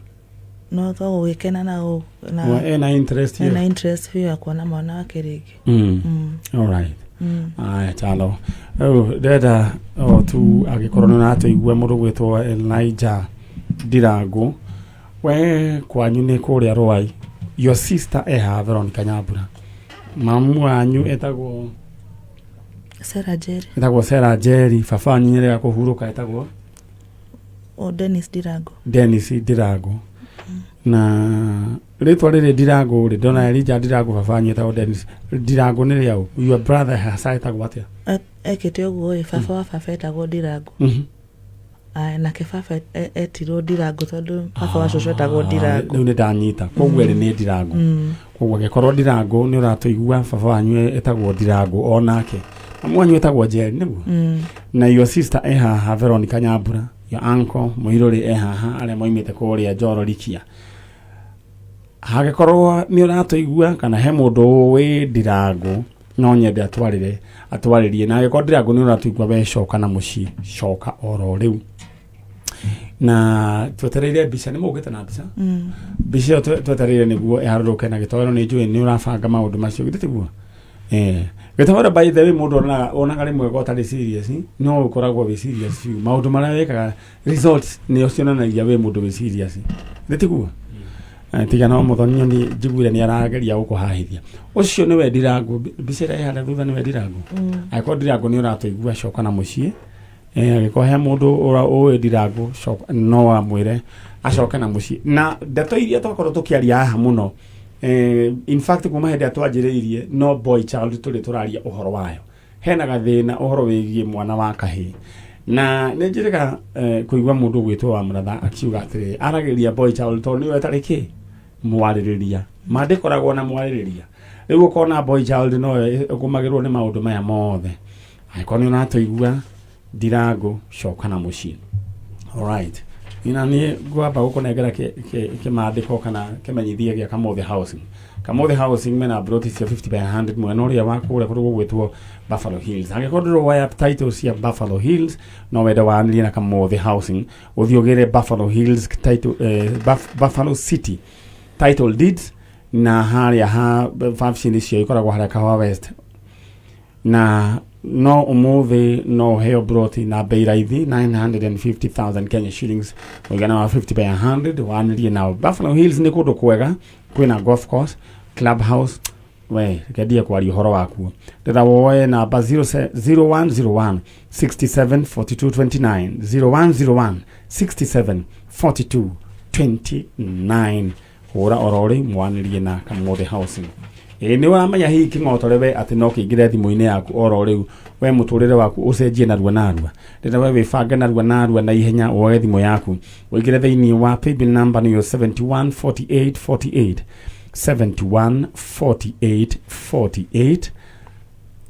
No twagũgĩkena na ena interest ena interest biũ ya kuona mwana wake rĩngĩ. All right. Aya, chalo rĩu ndĩrenda o tu angĩkorwo nĩ ũratũigua, mũndũ gwĩtwo Elijah Ndirangu, we kwanyu nĩ kũrĩa Rwai, your sister e haha Veronica Nyambura, mamu wanyu etagwo Sarah Jerry. Etagwo Sarah Jerry, baba wanyu nyerega kũhurũka etagwo O Dennis Ndirango. Dennis Ndirangu. Na rĩtwa rĩrĩ Ndirangu rĩ, ndona Elijah Ndirangu, baba wanyu etagwo Dennis Ndirangu, nĩ rĩaũ? Your brother hasa etagwo atĩa? Ekĩte ũguo ĩ, baba wa baba etagwo Ndirango. Aya, nake baba etirwo Ndirango tondũ baba wa cũcũ etagwo Ndirango. Rĩu nĩ ndanyita, koguo ĩrĩ nĩ Ndirangu. Koguo angĩkorwo Ndirangu nĩ ũratũigua, baba wanyu etagwo Ndirangu onake, mamu wanyu etagwo Njeri nĩguo? Mm. Na your sister e haha Veronica Nyambura, your uncle Mũirũrĩ e haha, arĩa moimĩte kũrĩa Njororikia. Hangĩkorwo nĩ ũratũigua kana he mũndũ ũĩ Ndirangu, no nyende atwarĩre atwarĩrie. Na angĩkorwo Ndirangu nĩ ũratũigua, we coka na mũciĩ, coka oro rĩu. Na twetereire mbica, nĩ mũkĩte na mbica? Mm. Mbica ĩyo twetereire nĩguo ĩharũrũke na gĩtoero. Nĩ njũĩ nĩ ũrabanga maũndũ macio, githĩ tiguo? Eh, gĩtoero, by the way, mũndũ onaga rĩmwe go ũtarĩ serious, no ũkoragwo wĩ serious biũ. Maũndũ marĩa wĩkaga, results nĩo cionanagia wĩ mũndũ wĩ serious, githĩ tiguo? Eh, tiga no mũthoni nĩ njiguire nĩ arageria gũkũhahithia. Ũcio nĩwe Ndirangu, mbica ĩrĩa ĩ harĩa thutha nĩwe Ndirangu. Angĩkorwo Ndirangu nĩ ũratũigua, coka na mũciĩ. Eh, angĩkorwo he mũndũ ũĩ Ndirangu, no amwĩre acoke na mũciĩ. Na ndeto iria twakorwo tũkĩaria haha mũno, eh, in fact kuma hĩndĩ ĩrĩa twanjĩrĩirie, no boy child tũrĩ tũraria ũhoro wayo, hena gathĩna ũhoro wĩgiĩ mwana wa kahĩĩ. Na nĩ njĩrĩga eh, kũigua mũndũ ũgwĩtwo wa mũratha akiuga atĩrĩ, aragĩria boy child tondũ nĩwe ĩtarĩ kĩ mwarĩrĩria ma ndĩkoragwo na mwarĩrĩria. Rĩu ũkona boy child no ĩgũmagĩrwo nĩ maũndũ maya mothe. Angĩkorwo nĩ ũratũigua, Ndirangu, coka na mũciĩ. Alright, ina niĩ ngwamba gũkũnengera kĩmandĩko kana kĩmenyithia gĩa Kamothe Housing. Kamothe Housing mena broti cia 50 by 100 mwena ũrĩa wa kũrĩa kũndũ gũgwĩtwo Buffalo Hills. Angĩkorwo ndũrĩ woya title cia Buffalo Hills, no wende waranĩrie na Kamothe Housing, ũthiĩ ũgĩre Buffalo Hills title, eh, Buffalo City title deeds, na harĩa ha wabici-inĩ cio ikoragwo harĩa Kahawa West. Na no umuthi no uheo broti na bei raithi, 950,000 Kenya shillings, mũigana wa 50 by 100. Wanĩrie nao. Buffalo Hills nĩ kũndũ kwega, kwĩna golf course, club house. We reke ndige kwaria ũhoro wakuo, ndĩra woe namba 0101 67 42 29, 0101 67 42 29. Hũra oro rĩu mwanĩrie na Kamothe Housing. Ĩĩ, nĩ ũramenya hihi kĩng'otore we atĩ no kĩingĩre thimũ-inĩ yaku oro rĩu, we mũtũrĩre waku ũcenjie narua narua. Rĩrĩa we wĩbange narua narua na ihenya, woe thimũ yaku ũingĩre thĩinĩ wa paybill number, nĩyo 714848, 714848.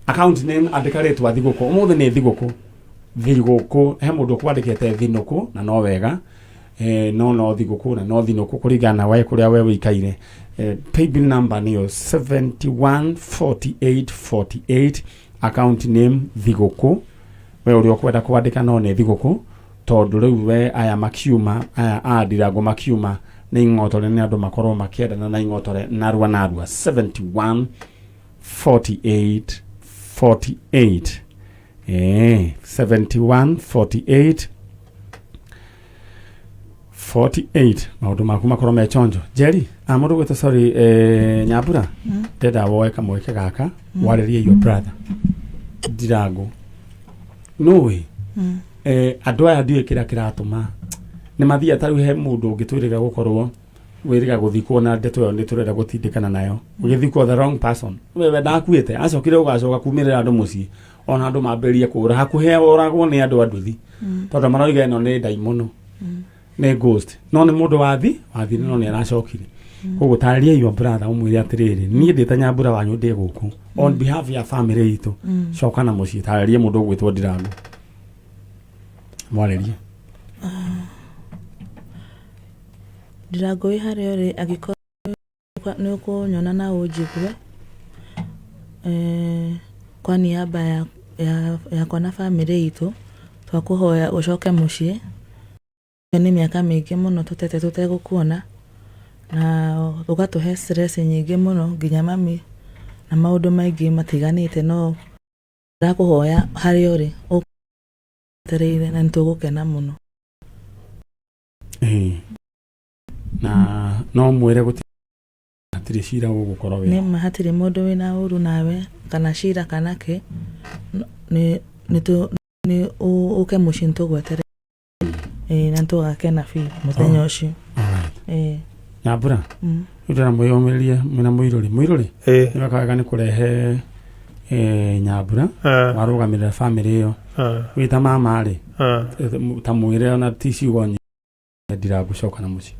Account name, andĩka rĩtwa Thigũkũ. Ũmũthĩ nĩ thigũkũ, thigũkũ. He mũndũ ũkwandĩkĩte thinũkũ, na no wega, eh, no thigũkũ na no thinũkũ kũringana na we kũrĩa we wĩikaire. Eh, paybill number nĩyo 714848, account name Thigũkũ. We ũrĩa ũkwenda kwandĩka, no nĩ thigũkũ, tondũ rĩu we aya makiuma, aya a Ndirango makiuma nĩ ing'otore, nĩ andũ makorwo makĩendana na ing'otore narua narua. 71 48 48, eh, 71 48 48. Maũndũ maku makorwo me chonjo. Jerry a mũndũ gwĩtwo, sorry, eh, Nyambura, ndenda woe kamweke gaka warĩrie your brother Ndirangu. Nũĩ eh, andũ aya ndiũĩ kĩrĩa kĩratũma nĩ mathiaga. Ta rĩu he mũndũ ũngĩ twĩrĩga gũkorwo wĩrĩga gũthikwo, na ndeto ĩyo nĩ tũrenda gũtindĩkana nayo, ũgĩthikwo the wrong person. Wewe ndakuĩte, acokire ũgacoka kumĩrĩra andũ mũciĩ, ona andũ mambĩrĩrie kũra hakuhĩ oragwo nĩ andũ a nduthi, tondũ maroiga ĩno nĩ ndaimono, nĩ ghost, no nĩ mũndũ wathi wathire, no nĩ aracokire. Koguo tarĩria your brother, ũmwĩre atĩrĩrĩ, niĩ ndĩ ta Nyambura wanyu, ndĩ gũkũ on behalf ya family itũ, coka na mũciĩ. Tarĩria mũndũ ũgwĩtwo Ndirangu, mwarĩrie. Ndirango, wĩ harĩa ũrĩ, angĩkorwo nĩ ũkũnyona na ũnjigue, eh, kwa niaba yakwa na bamĩrĩ itũ, twakũhoya ũcoke mũciĩ. Nĩ mĩaka mĩingĩ mũno tũtete tũtegũkuona, na ũgatũhe stress nyingĩ mũno, nginya mami na maũndũ maingĩ matiganĩte no. Ndakũhoya harĩa ũrĩ ũtereire na nĩtũgũkena mũno. Na no mwĩre gũtirĩ cira ũgũkorwo wĩ. Nĩma hatirĩ mũndũ wĩna ũru nawe kana cira kana kĩ, nĩ ũke mũciĩ nĩtũgweterera na nĩtũgakena biũ mũthenya ũcio. Nyambura rĩu ndĩrenda mwĩyũmĩrĩrie mwĩna mũirũrĩ mũirũrĩ nĩ weka wega nĩ kũrehe Nyambura warũgamĩrĩra bamĩrĩ ĩyo wĩ ta mama rĩ ta mwĩre ona ti ciugo nyingĩ ndiragũcoka na mũciĩ.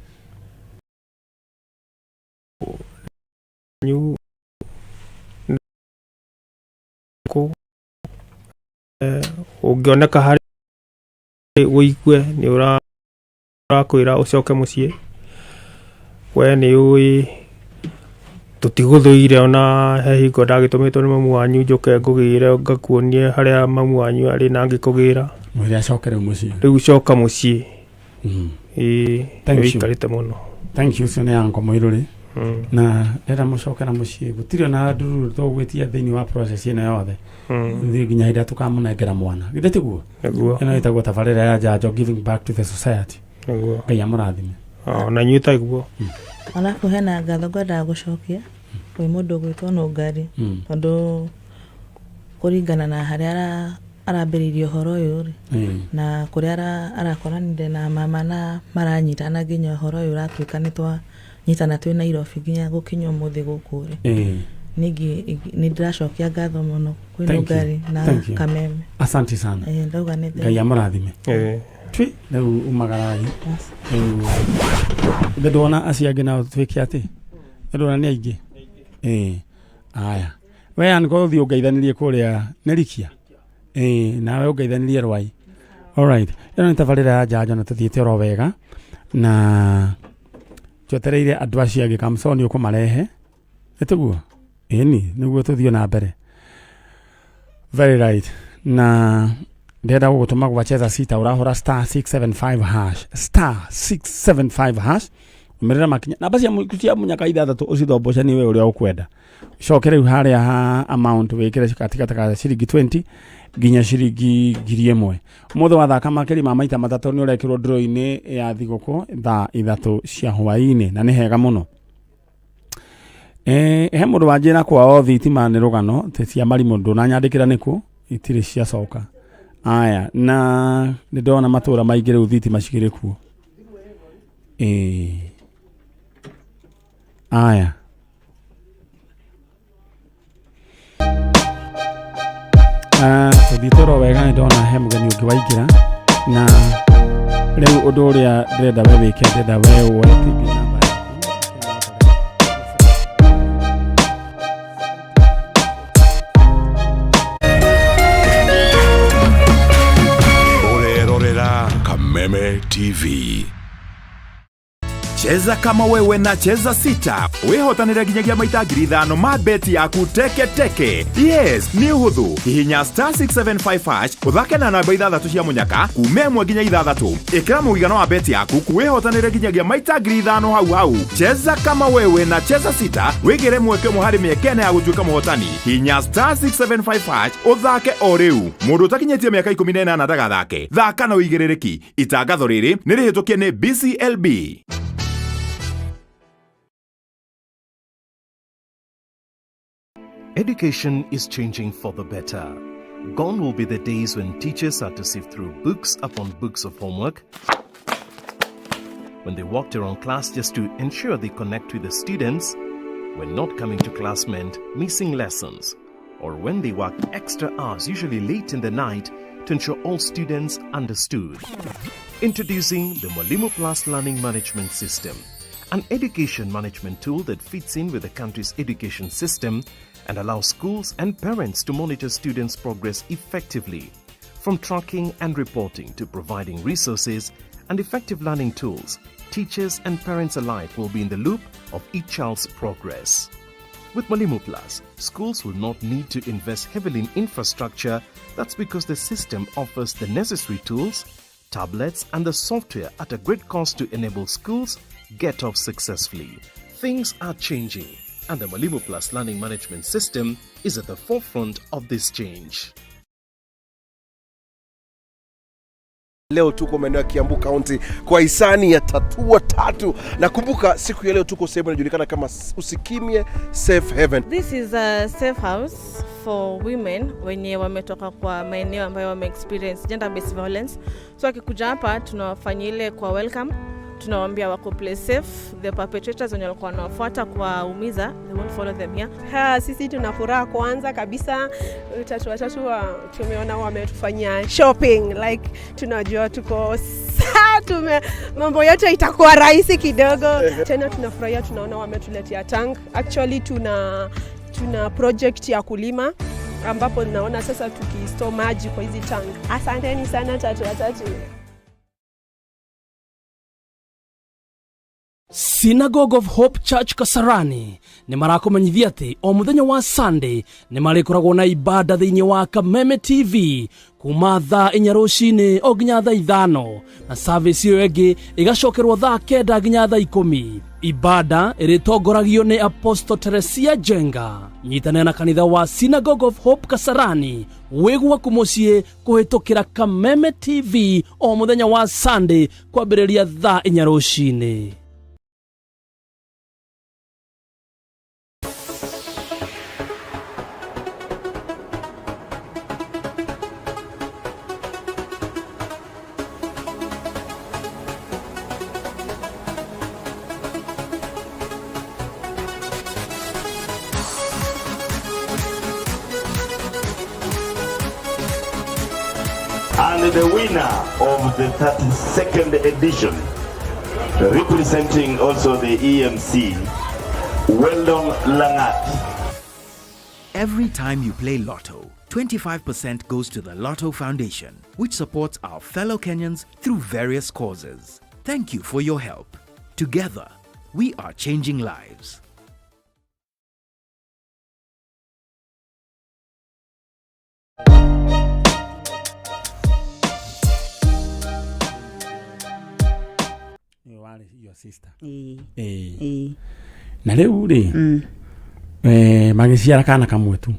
Ũngĩoneka harĩ ũigue nĩ ũrakwĩra ũcoke mũciĩ, we nĩ ũĩ tũtigũthũire ona he hingo ndagĩtũmĩtwo nĩ mamu wanyu njũke ngũgĩre ngakuonie harĩa mamu wanyu arĩ na ngĩkũgĩra. Mwĩre acoke rĩu mũciĩ. Rĩu coka mũciĩ. Ĩĩ nĩũikarĩte mũno. Thank you ũcio nĩ anko Mũirũrĩ. Na ndĩrenda mũcoke na mũciĩ gũtirĩ ona ndururu tũgwĩtia thĩinĩ wa process ĩno yothe nginya hĩndĩ ĩrĩa tũkamũnengera mwana githĩ tiguo? Nĩguo. Ĩno ĩtagwo tabarĩra ya njanjo giving back to the society. Nĩguo. Ngai amũrathime. Ona inyuĩ taiguo. Alafu hena ngatho ngwendaga gũcokia kwĩ mũndũ ũgwĩtwo Nũngari tondũ kũringana na harĩa arambĩrĩirie ũhoro ũyũ rĩ na kũrĩa arakoranire na mama na maranyitana nginya ũhoro ũyũ ũratuĩka nĩ twanyitana twĩ Nairobi nginya gũkinya ũmũthĩ gũkũ rĩ ningĩ nĩ ndĩracokia ngatho mũno kwĩ Nũngari na Kameme. Asante sana. Ndauga nĩ Ngai amũrathime. Twi rĩu umagarai rĩu nĩ ndona acio angĩ nao twĩke atĩ nĩ ndona nĩ aingĩ. Aya we anko ũthiĩ ũngeithanĩrie kũrĩa nĩ Rikia. Nawe ũngeithanĩrie Rwai. Alright, ĩno nĩ tabarĩra ya njanjo na tũthiĩte oro wega na twetereire andũ acio angĩ Kamsoni ũkũmarehe nĩ tiguo? Ĩni nĩguo tũthiĩ na mbere. Very right. Na ndĩrenda gũgũtũma gwa cheza sita ũrahũra star 675 hash star 675 hash ũmĩrĩra makinya namba cia mũnyaka ithathatũ ũcithomboce nĩ we ũrĩa ũkwenda coke rĩu harĩa ha amount wĩkĩre katikati ka ciringi 20 nginya ciringi 1000 ũmũthĩ wathaka makĩria ma maita matatũ nĩ ũrekĩrwo draw-inĩ ya thigũkũ thaa 3 cia hwaĩ-inĩ na nĩ hega mũno. He mũndũ wanjĩra kwao thitima nĩ rũgano tĩ cia marimũ ndũnanyandĩkĩra nĩkũ itirĩ ciacoka. Aya na nĩ ndona matũra maingĩ rĩu thitima cikĩrĩ kuo. Aya tũthiĩte oro wega nĩ ndona he mũgeni ũngĩ waingĩra na rĩu ũndũ ũrĩa ndĩrenda we wĩke ndĩrenda we woe paybill number yaku. Ũrerorera Kameme TV. Cheza kama wewe na Cheza Sita wihotanire nginyagia maita 5,000 ma beti yaku teke teke. Yes, nĩ ũhũthũ. Hihinya star 675 hash ũthake na namba 6 cia mũnyaka kuma 1 nginya 6. Ĩkĩra mũigana wa beti yaku wihotanire nginyagia maita 5,000 hau hau. Cheza kama wewe na Cheza Sita wĩgĩre mweke ũmwe harĩ mĩeke ĩna ya gũtuĩka mũhotani. Hihinya star 675 hash ũthake o rĩu. Mũndũ ũtakinyĩtie mĩaka 18 ndagathake. Thaka na ũigĩrĩrĩki. Itangatho rĩrĩ nĩ rĩhĩtũkie nĩ BCLB. Education is changing for the better. Gone will be the days when teachers had to sift through books upon books of homework, when they walked around class just to ensure they connect with the students, when not coming to class meant missing lessons, or when they worked extra hours, usually late in the night, to ensure all students understood. Introducing the Mwalimu Plus Learning Management System, an education management tool that fits in with the country's education system and allows schools and parents to monitor students' progress effectively. From tracking and reporting to providing resources and effective learning tools, teachers and parents alike will be in the loop of each child's progress. With Mwalimu Plus, schools will not need to invest heavily in infrastructure. That's because the system offers the necessary tools, tablets, and the software at a great cost to enable schools get off successfully. Things are changing, and the Mwalimu Plus Learning Management System is at the forefront of this change. Leo tuko maeneo ya Kiambu County kwa hisani ya Tatua Tatu, na kumbuka siku ya leo tuko sehemu inajulikana kama Usikimye Safe Haven. This is a safe house for women wenye wametoka kwa maeneo ambayo wame experience gender based violence. So akikuja hapa tunawafanyia ile kwa welcome, tunawaambia wako place safe. The perpetrators wenye walikuwa wanawafuata kuwaumiza, they won't follow them here. Ha, sisi tuna furaha kwanza kabisa, Tatua Tatu tumeona wametufanyia shopping like tunajua tuko saa tume mambo yote itakuwa rahisi kidogo. Tena tunafurahia, tunaona wametuletea tank. Actually tuna project ya kulima ambapo naona sasa tukistore maji kwa hizi tank. Asanteni sana Tatua Tatu. Synagogue of Hope Church Kasarani nĩ marakũmenyithia atĩ o mũthenya wa Sunday nĩ marĩkoragwo na ibada thĩinĩ wa Kameme TV kuma thaa 4 rũcinĩ o nginya thaa 5, na service ĩyo ĩngĩ ĩgacokerwo thaa 9 nginya thaa 10. Ibada ĩrĩtongoragio nĩ Apostle Teresia Jenga. Nyitanĩra na kanitha wa Synagogue of Hope Kasarani wĩ gwaku mũciĩ kũhĩtũkĩra Kameme TV o mũthenya wa Sunday kwambĩrĩria thaa 4 rũcinĩ. And the winner of the 32nd edition, representing also the EMC, Weldon Langat. Every time you play Lotto, 25% goes to the Lotto Foundation, which supports our fellow Kenyans through various causes. Thank you for your help. Together, we are changing lives. Nĩwe warĩ your sister? Ĩĩ. Ĩĩ. Ĩĩ. Na rĩu rĩ, magĩciara kana kamwe tu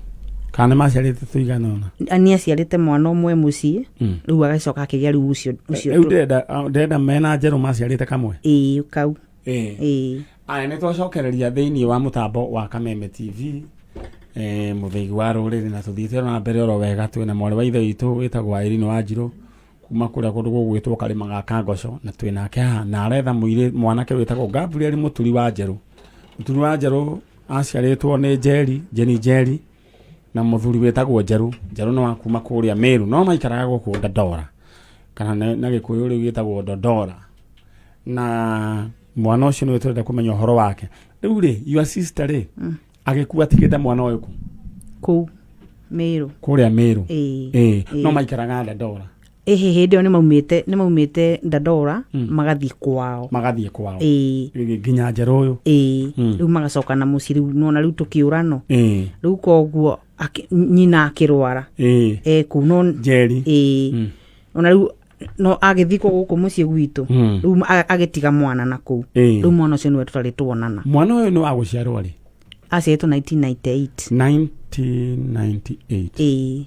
kana maciarĩte tũigana ũna? Nĩ aciarĩte mwana ũmwe mũciĩ. Rĩu agĩcoka akĩgĩa rĩu ũcio ũcio. Rĩu ndĩrenda mena njerũ maciarĩte kamwe? Ĩĩ, kau. Ĩĩ. Ĩĩ. Aya, nĩ twacokereria thĩinĩ wa mũtambo wa Kameme TV, mũthĩgi wa rũrĩrĩ, na tũthiĩte na mbere oro wega. Twĩna mwarĩ wa ithe witũ wĩtagwo Irene Wanjirũ kuma kũrĩa kũndũ gũgwĩtwo karĩma ga Kangoco, na twĩ nake haha na aretha mũirĩ mwanake wĩtagwo Gabriel Mũturi wa Njerũ. Mũturi wa Njerũ aciarĩtwo nĩ Njeri, Jeni Njeri, na mũthuri wĩtagwo Njerũ. Njerũ nĩ wa kuma kũrĩa Meru, no maikaraga gũkũ Dandora, kana na Gĩkũyũ rĩu gĩtagwo Dondora, na mwana ũcio nĩwe tũrenda kũmenya ũhoro wake. Rĩu rĩ, your sister rĩ, agĩkua atigĩte mwana ũyũ kũ? Kũu Meru. Kũrĩa Meru? Ĩĩ. Ĩĩ. Ĩĩ. No maikaraga Dandora? Ĩhĩ, hĩndĩ ĩyo nĩ maumĩte Dandora, magathiĩ kwao. Magathiĩ kwao. Ĩĩ. Ĩĩ, nginya Njerũ ũyũ. Ĩĩ. Rĩu magacoka na mũciĩ rĩu, nona rĩu tũkĩũrano. Rĩu koguo nyina akĩrwara. E kũu no Njeri. Ĩĩ, ona rĩu no agĩthikwo gũkũ mũciĩ gwitũ. Rĩu agĩtiga mwana na kũu. Rĩu mwana ũcio nĩwe tũtarĩ tuonana. Mwana ũyũ nĩ wa gũciarwo rĩ? Aciarĩtwo 1998. 1998? Ĩĩ.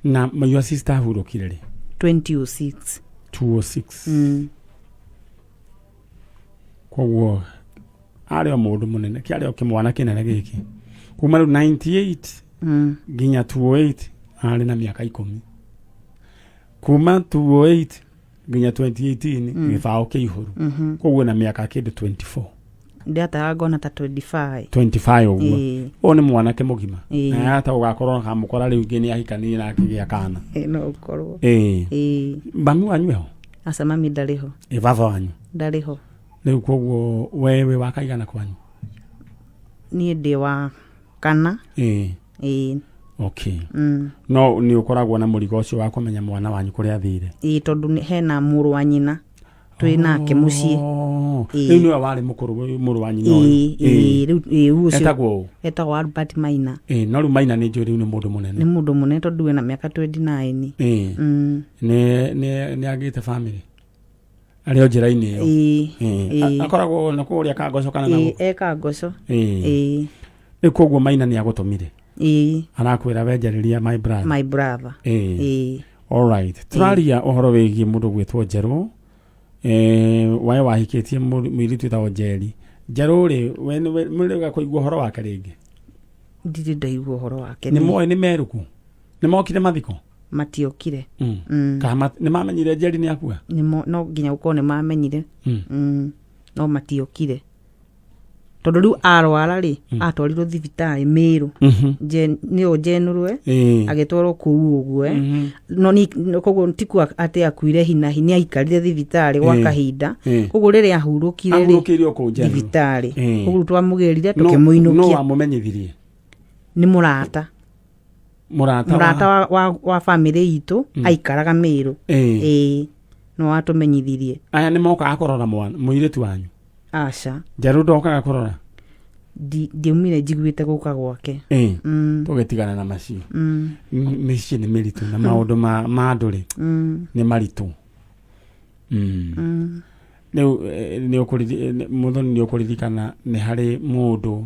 Na your sister ahurũkire rĩ? 2006. 206. Koguo arĩ o mũndũ mũnene, kĩarĩ o kĩmwana kĩnene gĩkĩ. Kuma rĩu 98 nginya 208 arĩ na mĩaka 10. Kuma 208 nginya 2018, gĩbaũ kĩihũru. Koguo na mĩaka kĩndũ 24. Ndĩratara ngona ta 25. 25 ũguo. Ĩĩ. Ũyũ nĩ mwanake mũgima. Ĩĩ. Na yata ũgakorwo kamũkora rĩu ingĩ nĩ ahikanirie na akĩgĩa kana. Ĩĩ, no ũkorwo. Ĩĩ. Ĩĩ. Mami wanyu eho? Aca, mami ndarĩ ho. Ĩ, baba wanyu? Ndarĩ ho. Rĩu koguo we wĩ wa kaigana kwanyu? Niĩ ndĩ wa kana. Ĩĩ. Ĩĩ. Okay. No nĩ ũkoragwo na mũrigo ũcio wa kũmenya mwana wanyu kũrĩa athire? Ĩĩ, tondũ hena mũrũ wa nyina twĩ nake mũciĩ. Ĩĩ. Rĩu nĩwe warĩ mũkũrũ, mũrũ wa nyina ũyũ? Ĩĩ, ĩĩ, rĩu ĩĩ, ũcio. Etagwo ũ? Etagwo Albert Maina. Ĩĩ, no rĩu Maina nĩ njũĩ rĩu nĩ mũndũ mũnene. Nĩ mũndũ mũnene tondũ ena mĩaka 29. Ĩĩ. Nĩ agĩte family arĩ o njĩra-inĩ ĩyo? Ĩĩ. Ĩĩ. Ĩĩ. Akoragwo na kũrĩa Kangoco kana na Ĩĩ, gũkũ? e Kangoco. Ĩĩ. Ĩĩ. Rĩu koguo Maina nĩ agũtũmire? Ĩĩ. Arakwĩra wenjarĩria my brother? My brother. Ĩĩ. Ĩĩ. Alright. Tũraria ũhoro wĩgiĩ mũndũ gwĩtwo Njerũ. Eh, wae wahikĩtie mũirĩtu wĩtagwo Njeri. Njerũ rĩ, we nĩ mũrĩga kũigua ũhoro wake rĩngĩ? Ndirĩ ndaigua ũhoro wake. Nĩ moĩ nĩ merũkũ? Nĩ mokire mathiko? Matiokire. Kana nĩ mamenyire Njeri nĩ akua? No nginya gũkorwo nĩ mamenyire. No matiokire. Tondũ rĩu arwara rĩ, atwarirwo thibitarĩ Mĩrũ. Nĩyo Njenũrwe. Agĩtwarwo kũu ũguo eh. No koguo ti kuga atĩ akuire hinahi, nĩ aikarire thibitarĩ gwa kahinda. Koguo rĩrĩa ahurũkire rĩ, Ahurũkĩire o kũu Njenũrwe. thibitarĩ. Koguo rĩu twamũgĩrire No tũkĩmũinũkia. wamũmenyithirie? Nĩ mũrata. Mũrata Mũrata wa bamĩrĩ itũ aikaraga Mĩrũ. Ĩĩ. No watũmenyithirie. Aya nĩ mokaga kũrora mwana mũirĩtu wanyu? Aca. Njerũ ndokaga kũrora? Ndiaumire njiguĩte gũka gwake. Tũgĩtigana na macio. Mĩciĩ nĩ mĩritũ na maũndũ ma andũ rĩ nĩ maritũ. Rĩu nĩ Mũthoni nĩ ũkũririkana nĩ harĩ mũndũ,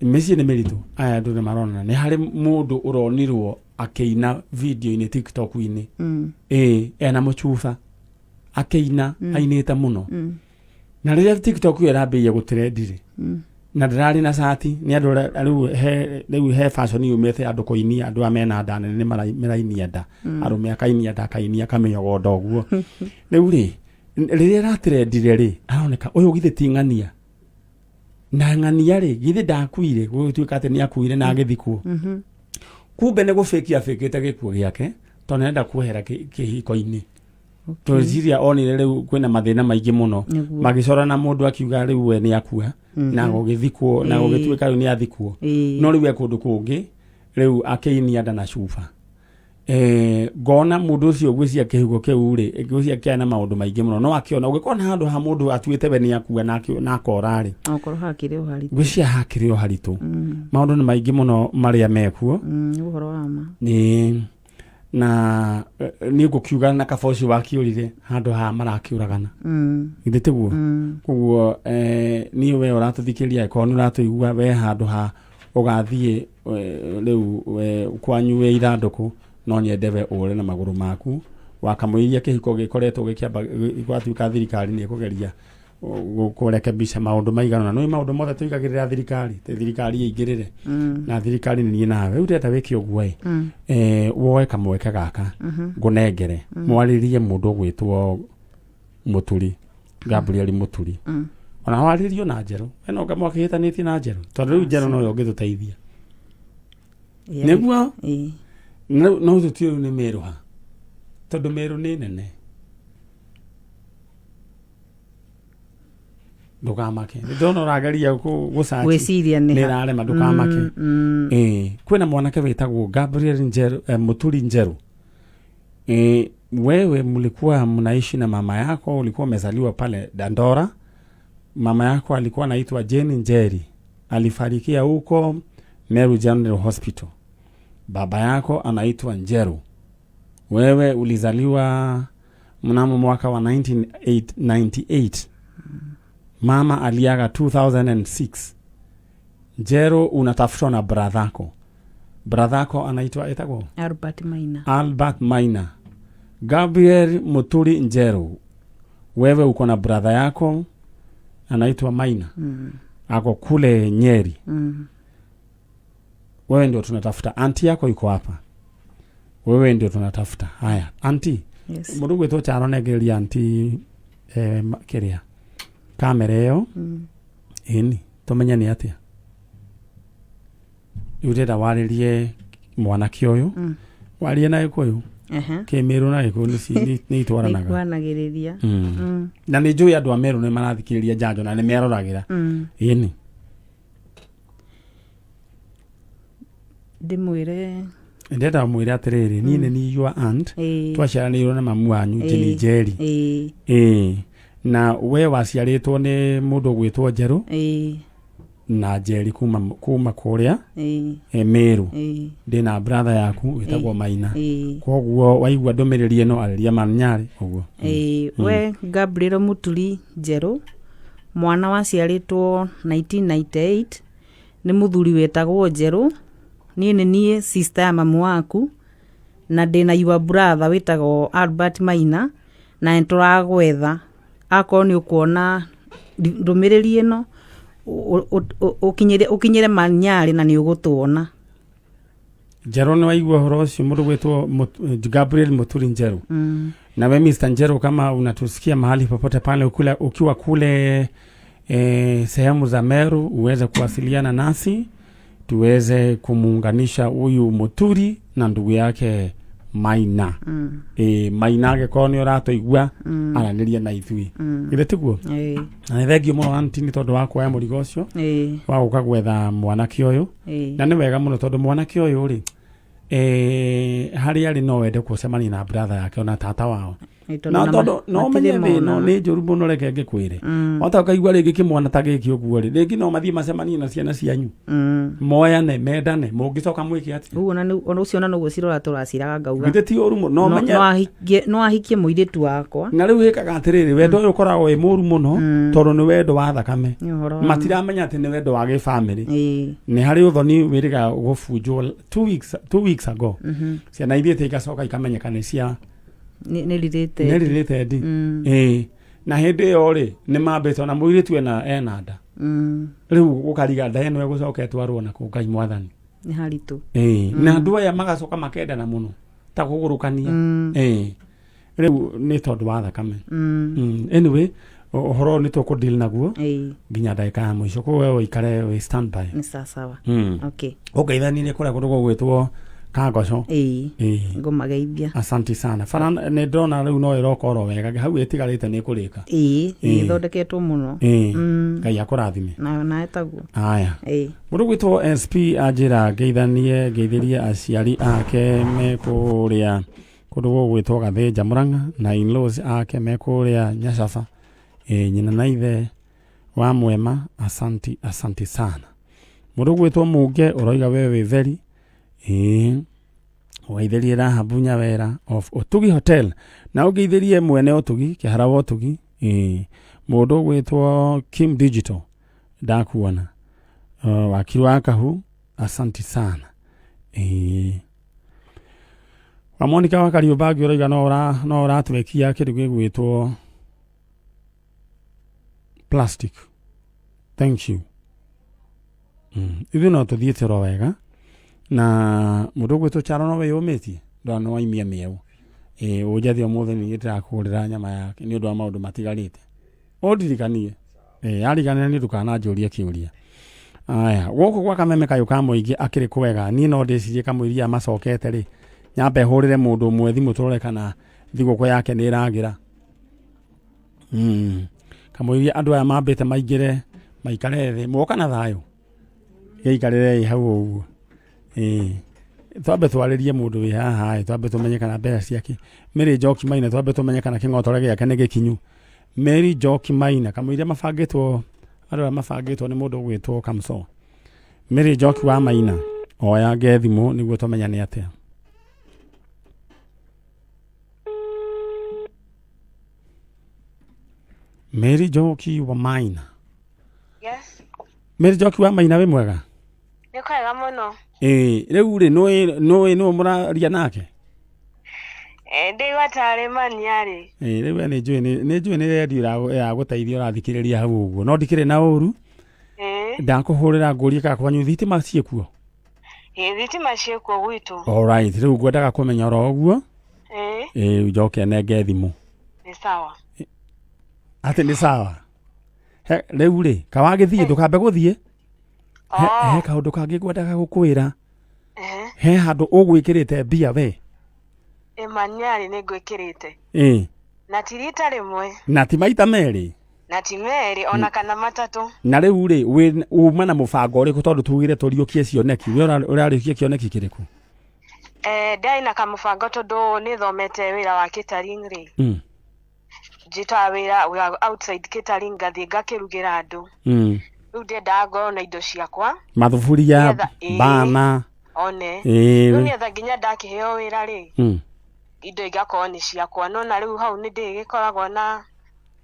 mĩciĩ nĩ mĩritũ, aya andũ nĩ maronana, nĩ harĩ mũndũ ũronirwo akĩina video-inĩ TikTok-inĩ. Ĩĩ, ena mũcuba akĩina, ainĩte mũno. Na rĩrĩa TikTok ĩyo ĩrambĩrĩria gũtrend rĩ, na ndĩrarĩ na cati, nĩ andũ rĩu he, rĩu he fashion yumĩte andũ kũinia, andũ aya mena nda nene nĩ marainia nda. Arũme akainia nda, akainia akamĩogonda ũguo. Rĩu rĩ, rĩrĩa ĩratrendire rĩ, aroneka ũyũ githĩ ti ng'ania. Na ng'ania rĩ, githĩ ndakuire, gũgĩtuĩka atĩ nĩ akuire na agĩthikwo. Kumbe nĩ gũbĩkia abĩkĩte gĩkuũ gĩake, tondũ nĩ arenda kuohera kĩhiko-inĩ. Tweciria onire rĩu kwĩna mathĩna maingĩ mũno. Magĩcora na mũndũ akiuga rĩu we nĩ akua, na gũgĩthikwo, na gũgĩtuĩka rĩu nĩ athikwo. No rĩu e kũndũ kũngĩ, rĩu akĩinia nda na cuba. Ngona mũndũ ũcio ngwĩciria kĩhugo kĩu rĩ, ngwĩciria kĩarĩ na maũndũ maingĩ mũno. No akĩona, ũngĩkorwo na handũ ha mũndũ atuĩte we nĩ akua na akora rĩ. Okorwo hakĩrĩ o haritũ. Ngwĩciria hakĩrĩ o haritũ. Maũndũ nĩ maingĩ mũno marĩa mekuo. Nĩ ũhoro wa ma. Nĩ na niĩ ngũkiuga na kaba ũcio wakĩũrire handũ ha marakĩũragana. Githĩ tiguo? Koguo niĩ we ũratũthikĩrĩria, angĩkorwo nĩ ũratũigua we handũ ha ũgathiĩ rĩu kwanyu wĩ ithandũkũ, no nyende we ũre na magũrũ maku wakamũiria kĩhiko gĩkoretwo gĩkĩamba gwatuĩka thirikari nĩ ĩkũgeria kũrekebisha maũndũ maigana ũna. Nĩ maũndũ mothe tũigagĩrĩra thirikari, tĩ thirikari ĩingĩrĩre. Na thirikari nĩ niĩ nawe. Rĩu ndĩrenda wĩke ũguo ĩ. Woe kamweke gaka, ngũnengere, mwarĩrie mũndũ ũgwĩtwo Mũturi, Gabriel Mũturi. Ona warĩrio na Njerũ. We no mwakĩhĩtanĩtie na Njerũ. Tondũ rĩu Njerũ noyo ũngĩtũteithia. Nĩguo? No, no tũtiũĩ rĩu nĩ Mĩrũ ha. Tondũ Mĩrũ nĩ nene. Ndũkamake. Ndona ũrageria gũsearch. Gwĩciria nĩ ha. Nĩ ĩrarema, ndũkamake. Kwĩna mwanake wĩtagwo Gabriel Njeru, Mũturi Njeru. Wewe mlikuwa mnaishi na mama yako, ulikuwa umezaliwa pale Dandora. Mama yako alikuwa anaitwa Jane Njeri, alifarikia huko Meru General Hospital. Baba yako anaitwa Njeru. Wewe ulizaliwa mnamo mwaka wa 1998. Mama aliaga 2006. Njeru unatafutwa na brathako. Brathako anaitwa etagwo? Albert Maina. Albert Maina. Gabriel Muturi Njeru. Wewe uko na brother yako anaitwa Maina. Ako kule Nyeri. Wewe ndio tunatafuta. Auntie yako yuko hapa. Wewe ndio tunatafuta. Haya, auntie. Yes. Mũndũ gwĩtwo Charo nengereria auntie, kĩrĩa kamera ĩyo. Ĩni, tũmenye nĩ atĩa. Rĩu ndĩrenda warĩrie mwanake ũyũ. Warie na Gĩkũyũ. Kĩmĩrũ na Gĩkũyũ nĩ itwaranaga. Nĩikwanagĩrĩria. Na nĩ njũĩ andũ a Meru nĩ marathikĩrĩria njanjo na nĩ meroragĩra. Ĩni. Ndĩmwĩre. Ndĩrenda mwĩre atĩrĩrĩ, niĩ nĩ niĩ your aunt. Twaciaranĩirwo na mamu wanyu, Jane Njeri. Na we waciarĩtwo nĩ mũndũ ũgwĩtwo Njerũ. Na Njeri kuma kũrĩa, Meru. Ndĩna brother yaku wĩtagwo Maina. Koguo waigua ndũmĩrĩri ĩno arĩria Manyarĩ ũguo. We Gabriel Muturi Njerũ, mwana waciarĩtwo 1998 nĩ mũthuri wetagwo Njerũ. Niĩ nĩ niĩ sister ya mamu waku. Na ndĩna your brother wĩtagwo Albert Maina, na nĩ tũragwetha. Akorwo nĩ ũkuona ndũmĩrĩri ĩno, ũkinyĩre Manyarĩ na nĩ ũgũtuona. Njerũ, nĩ waigua ũhoro ũcio, mũndũ gwĩtwo Gabriel Muturi Njeru. Nawe Mr. Njeru, kama unatusikia mahali popote pale ukiwa kule sehemu za Meru, uweze kuwasiliana nasi tuweze kumuunganisha huyu Muturi na ndugu yake Maina. Maina angĩkorwo nĩ ũratũigua, aranĩria na ithuĩ. Githĩ tiguo? Ĩĩ. Na nĩ thengio mũno aunty nĩ tondũ wa kuoya mũrigo ũcio wa gũka gwetha mwanake ũyũ. Na nĩ wega mũno tondũ mwanake ũyũ rĩ, harĩa arĩ no wende gũcemania na brother yake ona tata wao. Ĩĩ, tondũ Na na tondũ no matirĩ ũmenye thĩ ĩno monana. nĩ njũru mũno, reke ngĩkwĩre. Wata ũkaigua rĩngĩ kĩmwana ta gĩkĩ ũguo rĩ, rĩngĩ no mathiĩ macemanie na ciana cianyu, moyane, mendane, mũngĩcoka mwĩke atĩa? Ũguo na ona ũcio ona noguo cirora tũraciraga ngauga. Githĩ ti ũru mũno? No ũmenye No ahikie mũirĩtu wakwa. Na rĩu ĩkaga atĩrĩrĩ, wendo ũyũ ũkoragwo wĩ mũru mũno tondũ nĩ wendo wa thakame. Nĩ ũhoro wa Matiramenya atĩ nĩ wendo wa gĩbamĩrĩ. Nĩ harĩ ũthoni wĩrĩga gũbunjwo 2 weeks ago. Ciana ithiĩte igacoka ikamenyeka nĩ cia Nĩ related. Nĩ related. Ĩĩ, na hĩndĩ ĩyo rĩ, nĩ mambĩte ona mũirĩtu ena nda. Rĩu gũkariga nda ĩno ĩgũcoka ĩtwarwo na kũ, Ngai mwathani. Nĩ haritũ. Ĩĩ, na andũ aya magacoka makendana mũno ta kũgũrũkania. Ĩĩ, rĩu nĩ tondũ wa thakame. Anyway, ũhoro ũyũ nĩ tũkũ deal naguo nginya ndagĩka ya mũico, koguo we ũikare wĩ standby. Nĩ sawa sawa. Okay. Ũngeithanirie kũrĩa kũndũ gũgwĩtwo Kangoco. Ĩĩ. Ĩĩ. Ngũmageithia. Asanti sana. Bara nĩ ndĩrona rĩu no ĩroka oro wega, hau ĩtigarĩte nĩ ĩkũrĩka. Ĩĩ, nĩ ĩthondeketwo mũno. Ĩĩ. Ngai akũrathime. Na nawe taguo. Aya. Ĩĩ. Mũndũ gwĩtwo SP anjĩra ngeithanie, ngeithĩrie aciari ake me kũrĩa kũndũ gũgwĩtwo Gathĩnja Mũrang'a, na in-laws ake me kũrĩa Nyacaba. Nyina na ithe wa Mwema, asanti, asanti sana. Mũndũ gwĩtwo Mũnge ũroiga we wĩ very ĩĩ, ũgeithĩrie Rahabu Nyawera of Ũtugi Hotel, na ũngeithĩrie mwene Ũtugi, Kĩhara wa Ũtugi. Ĩĩ, mũndũ ũgwĩtwo Kim Digital, ndakuona. Wakiri wa Kahu, asanti sana. Ĩĩ, wa Monica wa Kariũmbangi ũroiga no ũratwekia kĩndũ gĩgwĩtwo plastic, thank you. Ithuĩ no tũthiĩte oro wega na mũndũ ũgwĩtwo Charo no wĩyũmĩtie, ndona nĩ waimia mĩeũ. Ĩĩ, ũnjethe ũmũthĩ ningĩ ndĩrakũgũrĩra nyama yake nĩ ũndũ wa maũndũ matigarĩte, ũndirikanie. Ĩĩ, yariganĩra nĩ ndũkananjũrie kĩũria. Aya, gũkũ gwa Kameme kayũ ka mũingĩ akĩrĩ kwega. Niĩ no ndĩcirie kamũiria macokete rĩ, nyambe hũrĩre mũndũ ũmwe thimũ tũrore kana thigũkũ yake nĩ ĩragĩra. Kamũiria andũ aya mambĩte maingĩre maikare thĩ, mwoka na thayũ, gĩikarĩrei hau ũguo. Ĩĩ, twambe twarĩrie mũndũ wĩ haha ĩ, twambe tũmenye kana mbeca ciake. Mary Njoki Maina, twambe tũmenye kana kĩng'otore gĩake nĩ gĩkinyu. Mary Njoki Maina, kamũiria mabangĩtwo, andũ arĩa mabangĩtwo nĩ mũndũ ũgwĩtwo Kamso. Mary Njoki wa Maina, oya nge thimũ nĩguo tũmenyane atĩa. Mary Njoki wa Maina. Yes. Mary Njoki wa Maina, wĩ mwega? Nĩ kwega mũno. Ĩĩ, rĩu rĩ, nũĩ nũ mũraria nake? Ndĩigua tarĩ Manyarĩ. Ĩĩ, rĩu we nĩ njũĩ nĩ redio ĩragũteithia ũrathikĩrĩria hau ũguo, no ndikĩrĩ na ũru. Ndakũhũrĩra ngũrie kana kwanyu thitima ciĩkuo. Ĩĩ, thitima ciĩkuo gwitũ. Alright, rĩu ngwendaga kũmenya oro ũguo. Ĩĩ, njoke nenge thimũ. Nĩ sawa. Atĩ nĩ sawa. He, rĩu rĩ, kawagĩthiĩ, ndũkambe gũthiĩ. He kaũndũ kangĩ ngwendaga gũkwĩra. He handũ ũgwĩkĩrĩte mbia we. Ĩ, Manyarĩ, nĩ ngwĩkĩrĩte. Na ti rita rĩmwe. Na ti maita merĩ. Na ti merĩ ona kana matatũ. Na rĩu rĩ, uma na mũbango ũrĩkũ, tondũ tugire tũriũkie cioneki, we ũrariũkia kĩoneki kĩrĩkũ? Ndarĩ na kamũbango tondũ nĩ thomete wĩra wa catering rĩ. Njĩtaga wĩra wa outside catering, ngathiĩ ngakĩrugĩra andũ. Rĩu ndendaga ngorwo na indo ciakwa. Mathuburia. Bana. One. Rĩu nĩgetha nginya ndakĩheo wĩra rĩ, indo igakorwo nĩ ciakwa. No na rĩu hau nĩ ndĩgĩkoragwo na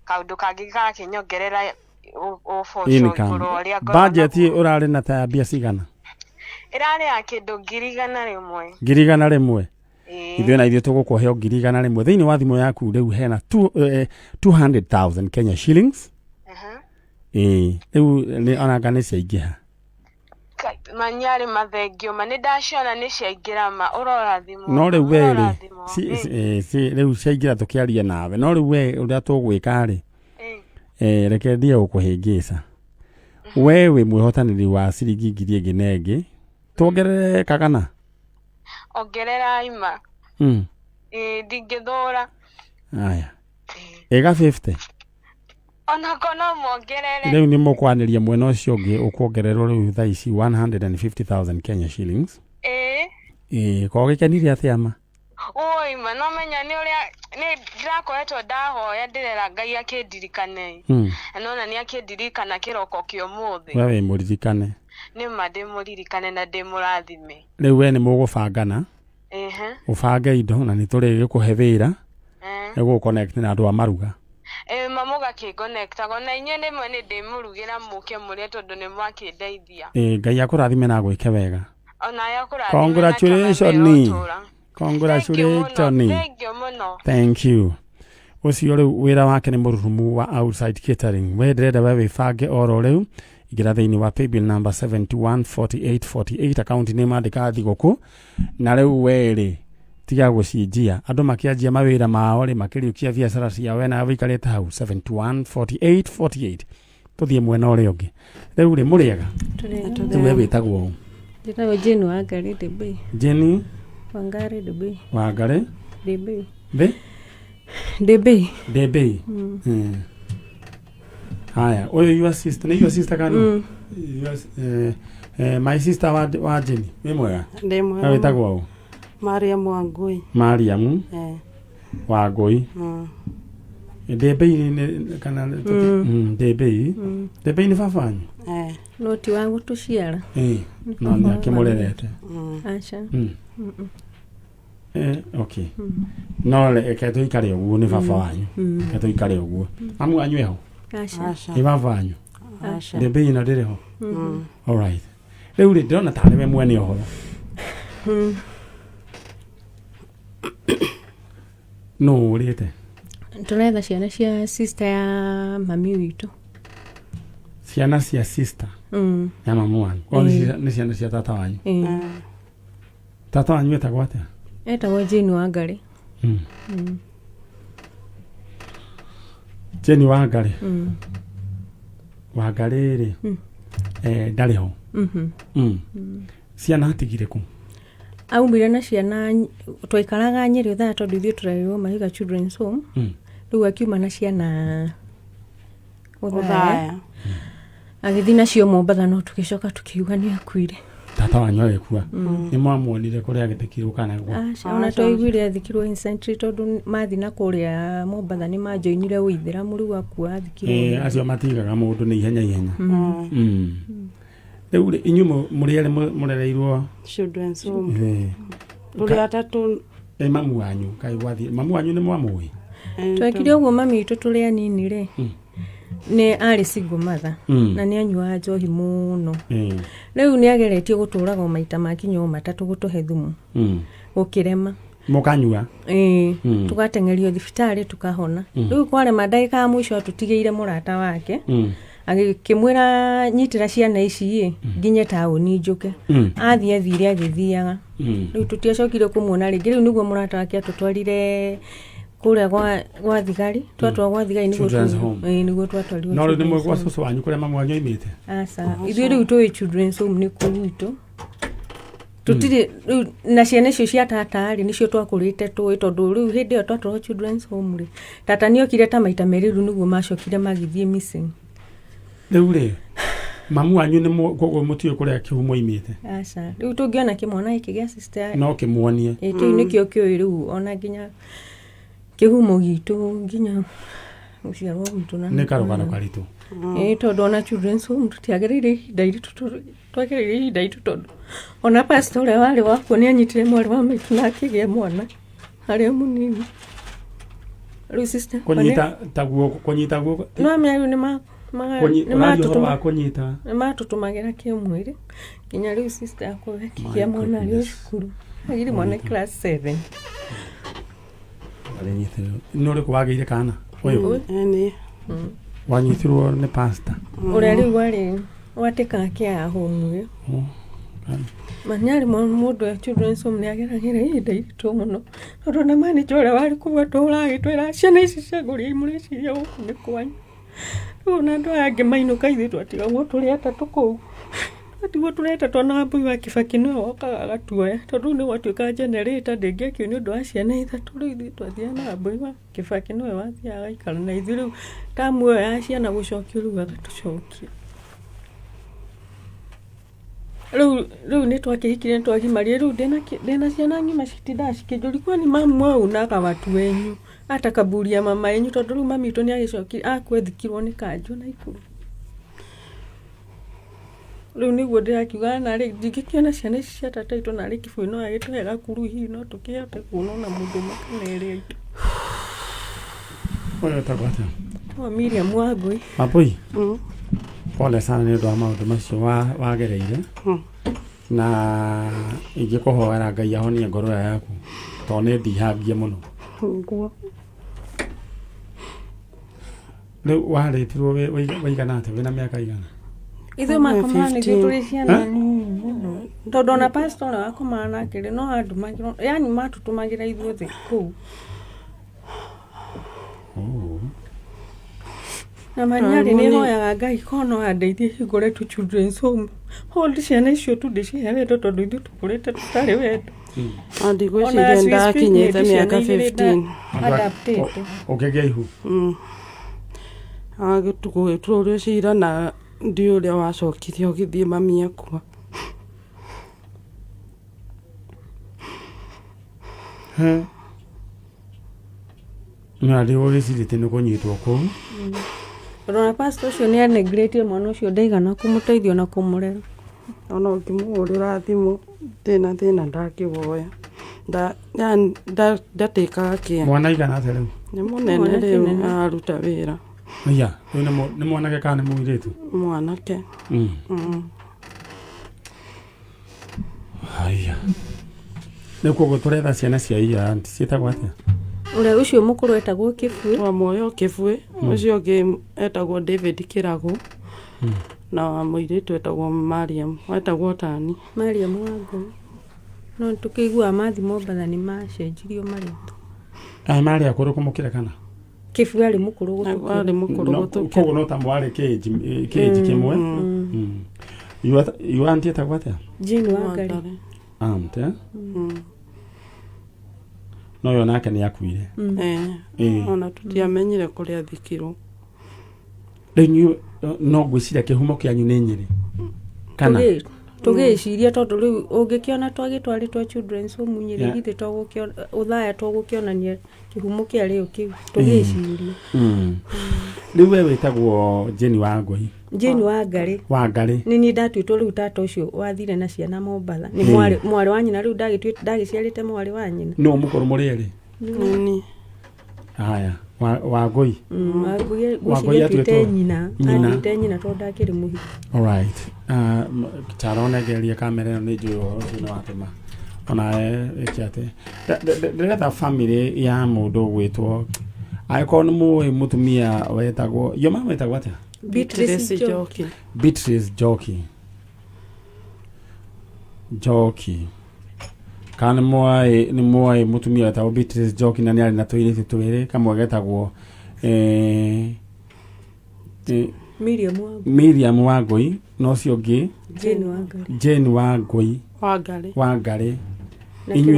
kaũndũ kangĩ karakĩnyongerera ũboco Income. igũrũ wa ũrĩa ngoragwo Budget naguo. ũrarĩ na ta ya mbia cigana? Ĩrarĩ ya kĩndũ 100,000. 100,000? Ithuĩ na ithuĩ tũgũkũhe o 100,000 thĩinĩ wa thimũ yaku. Rĩu hena 200,000 Kenya shillings. Ĩĩ, rĩu nĩ onanga nĩ ciaingĩha. Manyarĩ mathengio ma nĩ ndaciona nĩ ciaingĩra ma, ũrorathimwo. No rĩu we rĩ, rĩu ciaingĩra tũkĩaria nawe, no rĩu we ũrĩa tũgwĩka rĩ, reke ndie gũkũhĩngĩca. We wĩ mwĩhotanĩri wa ciringi ngiri ĩngĩ na ĩngĩ, tuongerere kagana. Ongerera ima. Ĩĩ, ndingĩthũra. Aya, ĩga 50. Onako no muongerere. Rĩu nĩ mũkwanĩria mwena ũcio ũngĩ, ũkuongererwo rĩu thaa ici 150,000 Kenya shillings. Ĩĩ. Ĩĩ, ko gĩkenire atĩa ma? Oi ma, no menya nĩ ũrĩa nĩ ndĩrakoretwo ndahoya, ndĩrera Ngai akĩndirikane. Na nona nĩ akĩndirikana kĩroko kĩa ũmũthĩ. We wĩ mũririkane. Nĩ ma, ndĩmũririkane na ndĩmũrathime. Rĩu we nĩ mũgũbangana. Ehe. Ũbange indo na nĩ tũrĩgĩkũhe wĩra nĩ connect na andũ a maruga. Ĩ ma, mũgakĩngonektaga na inyuĩ rĩmwe nĩ ndĩmũrugĩra mũke mũrĩe, tondũ nĩ mwakĩndeithia. Ĩ, Ngai akũrathime na agwĩke wega. Onawe akũrathime. Congratulations, congratulations. Thank you mũno. Thank you. Ũcio rĩu wĩra wake nĩ mũrurumu wa outside catering. We ndĩrenda we wĩbange oro rĩu, ingĩra thĩinĩ wa paybill number 714848, account nĩ mandĩka thigũkũ. Na rĩu we rĩ, tiga gũcinjia andũ makĩanjia mawĩra mao rĩ, makĩriũkia biacara ciao, we nawe wĩikarĩte hau. 714848. Tũthiĩ mwena ũrĩa ũngĩ rĩu rĩ, mũrĩega? Rĩu we wĩtagwo ũ? Njĩtagwo Jane Wangari Ndĩmbĩ. Jane? Wangari Ndĩmbĩ. Wangari. Ndĩmbĩ. Thĩ. Ndĩmbĩ. Ndĩmbĩ. Haya, ũyũ your sister, nĩ your sister kana? Mm. Your, my sister wa Jenny, wĩ mwega? Ndĩ mwega. We wĩtagwo ũ? Mariam Wangui. Mariam. Eh. Wangui. Ndĩmbĩ nĩ kana? Ndĩmbĩ. Ndĩmbĩ nĩ baba wanyu? Eh. No ti wa gũtũciara. Ĩĩ, no nĩ akĩmũrerete? Aca. Okay, no reke tũikare ũguo, nĩ baba wanyu. Reke tũikare ũguo. Mamu wanyu eho? Aca. Nĩ baba wanyu? Aca. Ndĩmbĩ ĩno ndĩrĩ ho? Alright, rĩu rĩ, ndĩrona tarĩ we mwene ũhoro. Nũ ũrĩte? Tũretha ciana cia sister ya mami witũ. Ciana cia sister ya mamu wanyu? Korwo nĩ ciana cia tata wanyu? Ĩĩ. Tata wanyu etagwo atĩa? Etagwo Jane Wangari. Jane Wangari. Wangari rĩ, ndarĩ ho? Ciana atigire kũ? Aumire na ciana, twaikaraga Nyĩrĩ thaa, tondũ ithuĩ tũrerirwo Mahiga Children's Home. Rĩu akiuma na ciana Ũthaya. Ũthaya. Agĩthiĩ nacio Mombatha, no tũgĩcoka tũkĩigua nĩ akuire. Tata wanyu agĩkua, nĩ mwamuonire kũrĩa agĩthikirwo kana gwa? Aca, ona twaiguire athikirwo instantly, tondũ mathi na kũrĩa Mombatha nĩ manjoinire ũithĩramu, rĩu akua athikirwo. Acio matigaga mũndũ nĩ ihenya ihenya. Rĩu rĩ, inyuĩ mũrĩ erĩ mũrereirwo Children's Home. Tũrĩ atatũ. Mamu wanyu kaĩ gwathiĩ, mamu wanyu nĩ mwamũĩ? Twekire ũguo, mami witũ tũrĩ anini rĩ, nĩ arĩ single mother na nĩ anyuaga njohi mũno. Rĩu nĩ ageretie gũtũraga o maita makinya o matatũ gũtũhe thumu, gũkĩrema. Mũkanyua? Ĩĩ. Tũgateng'erio thibitarĩ tũkahona. Rĩu kwarema, ndagĩka ya mũico atũtigĩire mũrata wake, agĩkĩmwĩra, "Nyitĩra ciana ici ĩ nginye taũni njũke." Athiĩ, athire agĩthiaga. Rĩu tũtiacokire kũmuona rĩngĩ. Rĩu nĩguo mũrata wake atũtwarire kũrĩa gwa thigari, twatwarwo gwa thigari nĩguo Children's home. Ĩĩ, nĩguo twatwarirwo No rĩu nĩ children's gwa home. cũcũ wanyu kũrĩa mamu wanyu oimĩte? Aca, ithuĩ rĩu tũĩ children's home nĩ kũu gwitũ, tũtirĩ rĩu na ciana icio cia tata rĩ, nĩcio twakũrĩte tũĩ, tondũ rĩu hĩndĩ ĩyo twatwarwo children's home rĩ, tata nĩ okire ta maita merĩ, rĩu nĩguo macokire magĩthiĩ missing. Rĩu rĩ, mamu wanyu nĩ koguo mũtiũĩ kũrĩa kĩhumo oimĩte? Aca, rĩu tũngĩona kĩmwana gĩkĩ gĩa sister. No kĩmuonie. Ĩ, kĩu nĩkĩo kĩũĩ rĩu ona nginya kĩhumo gitũ, nginya gũciarwo gwitũ na Nĩ karũgano karitũ. Ĩ, tondũ ona children's home tũtiagereire ihinda iritũ, twagereire ihinda iritũ, tondũ ona pastor ũrĩa warĩ wakuo nĩ anyitire mwarĩ wa maitũ na akĩgĩa mwana harĩ o mũnini. Rĩu sister Kũnyita ta guoko, kũnyita guoko? No amenya rĩu nĩ nĩ Ũraria ũhoro wa kũnyita? Nĩ matũtũmagĩra kĩmwĩrĩ, nginya rĩu sister yakwa akĩgĩa mwana arĩ o cukuru. Agĩire mwana class 7. Arĩnyitĩrwo nĩ ũrĩkũ wagĩire kana ũyũ? Ĩni. Wanyitirwo nĩ pastor? Ũrĩa rĩu warĩ watĩkaga kĩa home ĩyo. Manyarĩ mũndũ wa children's home nĩ ageragĩra ihinda iritũ mũno, tondũ ona manager ũrĩa warĩ kũu atũraga agĩtwĩra, "Ciana ici cia ngũria mũreciria gũkũ nĩ kwanyu?" Rĩu ona andũ aya angĩ mainũka, ithuĩ twatigagwo tũrĩ atatũ kũu. Twatigwo tũrĩ atatũ, ona Wambui wa Kibaki nĩwe wokaga agatuoya, tondũ rĩu nĩ gwatuĩka generator ndĩngĩakio nĩ ũndũ wa ciana ithatũ. Rĩu ithuĩ twathiaga na Wambui wa Kibaki, nĩwe wathiaga agaikara na ithuĩ. Rĩu tamu ĩyo ya ciana gũcokio, rĩu agatũcokia. Rĩu nĩ twakĩhikire, nĩ twagimarire. Rĩu ndĩna ciana ng'ima, citindaga cikĩnjũria, "Kwani mamu aunaga watu wenyu hata kaburi ya mama yenyu?" Tondũ rĩu mami witũ nĩ agĩcokire akua, thikirwo nĩ kanjũ Naikuru. Rĩu nĩguo ndĩrakiuga narĩ ndingĩkĩona ciana ici cia tata witũ, narĩ Kĩbui no agĩtũhe gakuru, hihi no tũkĩhote kuona ona mũndũ ũmwe kana erĩ aitũ. Ũyũ wĩtagwo atĩa? O Miriam Wangui. Wambui, pole sana nĩ ũndũ wa maũndũ macio wagereire, na ingĩkũhoera Ngai ahonie ngoro ĩyo yaku, tondũ nĩ ndihangie mũno. Nguo. Rĩu warĩtirwo wĩigana atĩa, wĩna mĩaka igana? Ithuĩ makomaga nĩguo tũrĩ ciana Eh? nini mũno, tondũ ona pastor ũrĩa wakomaga nake rĩ, no andũmagĩra, yani matũtũmagĩra ithuothe kũu. Oh. Na manyarĩ nĩ hoyaga Ngai korwo no andeithie hingũre tu children's home, hold ciana icio tu, ndĩcihe wendo, tondũ ithuĩ tũkũrĩte tũtarĩ wendo. Na ndigwĩciria ndakinyĩte mĩaka 15. Adaptĩte. Ũkĩgĩa ihu? Gũgĩtuĩrwo cira na ndiũ ũrĩa wacokire ũgĩthiĩ mami akua. He. Na ndĩ ũgĩcirĩtie nĩ kũnyitwo kũu? Tondũ ona pastor ũcio nĩ aneglectire mwana ũcio, ndaigana kũmũteithia ona kũmũrera. Ona ũngĩmũhũrĩra thimũ ndĩna thĩna, ndangĩwoya. Yani ndatĩkaga kĩa. Mwana igana atĩa rĩu? Nĩ mũnene. Mwanake Rĩu nene. araruta wĩra. Aya, rĩu nĩ mwanake kana nĩ mũirĩtu? Mwanake. Haya, rĩu koguo tũretha ciana cia iya aunty ciĩtagwo atĩa? Ũrĩa ũcio mũkũrũ etagwo Kĩbuĩ. Wa muoyo Kĩbuĩ, ũcio ũngĩ etagwo David Kĩragũ, na wa mũirĩtu etagwo Mariam, etagwo Tani. Mariam Wangũi. No tũkĩiguaga mathi Mombatha nĩ macenjirio marĩtwa. Aya marĩ akũrũ kũmũkĩra kana? Kĩbuĩ arĩ mũkũrũ gũtũkĩra. Arĩ mũkũrũ gũtũkĩra. Koguo no ta mwarĩ kĩnji kĩmwe. Your aunty etagwo atĩa? Jane Wangari. Aunt, eh? No yo nake nĩ akuire? Eh, ona tũtiamenyire kũrĩa athikirwo. Rĩu inyuĩ no ngwĩciria kĩhumo kĩanyu nĩ Nyĩrĩ kana? Tũgĩciria tondũ rĩu ũngĩkĩona twagĩtwarĩtwo children's home Nyĩrĩ, githĩ togũkĩona ũthaya, tũgũkĩonania kĩhumo kĩa rĩo kĩu, tũgĩciria. Rĩu we wĩtagwo Jane Wangũi? Jane Wangari. Wangari. Nĩ niĩ ndatuĩtwo rĩu tata ũcio wathire na ciana Mombatha nĩ mwarĩ wa nyina, rĩu ndagĩciarĩte mwarĩ wa nyina. Nũ mũkũrũ mũrĩ erĩ? Nini. Haya, Wangũi. Wangũi. Wangũi. Ngwĩciria atuĩte atuĩtwo nyina. Nyina. Atuĩte nyina tondũ ndakĩrĩ mũhiki. Alright. Charo negerie kamera ĩno, nĩ njũĩ ũhoro ũcio nĩ watũma onawe ĩke atĩ ndĩretha family ya mũndũ ũgwĩtwo, angĩkorwo nĩ mũĩ mũtumia wetagwo, yo mama wetagwo atĩa? Beatrice Njoki. Beatrice Njoki, Njoki, kana nĩ moĩ mũtumia wetagwo Beatrice Njoki, na nĩ arĩ na tũirĩtu twĩrĩ, kamwe getagwo Miriam Wangũi. Miriam Wangũi, na ũcio ũngĩ? Jane Wangari. Jane Wangũi. Wangari. Wangari. Na Inyuĩ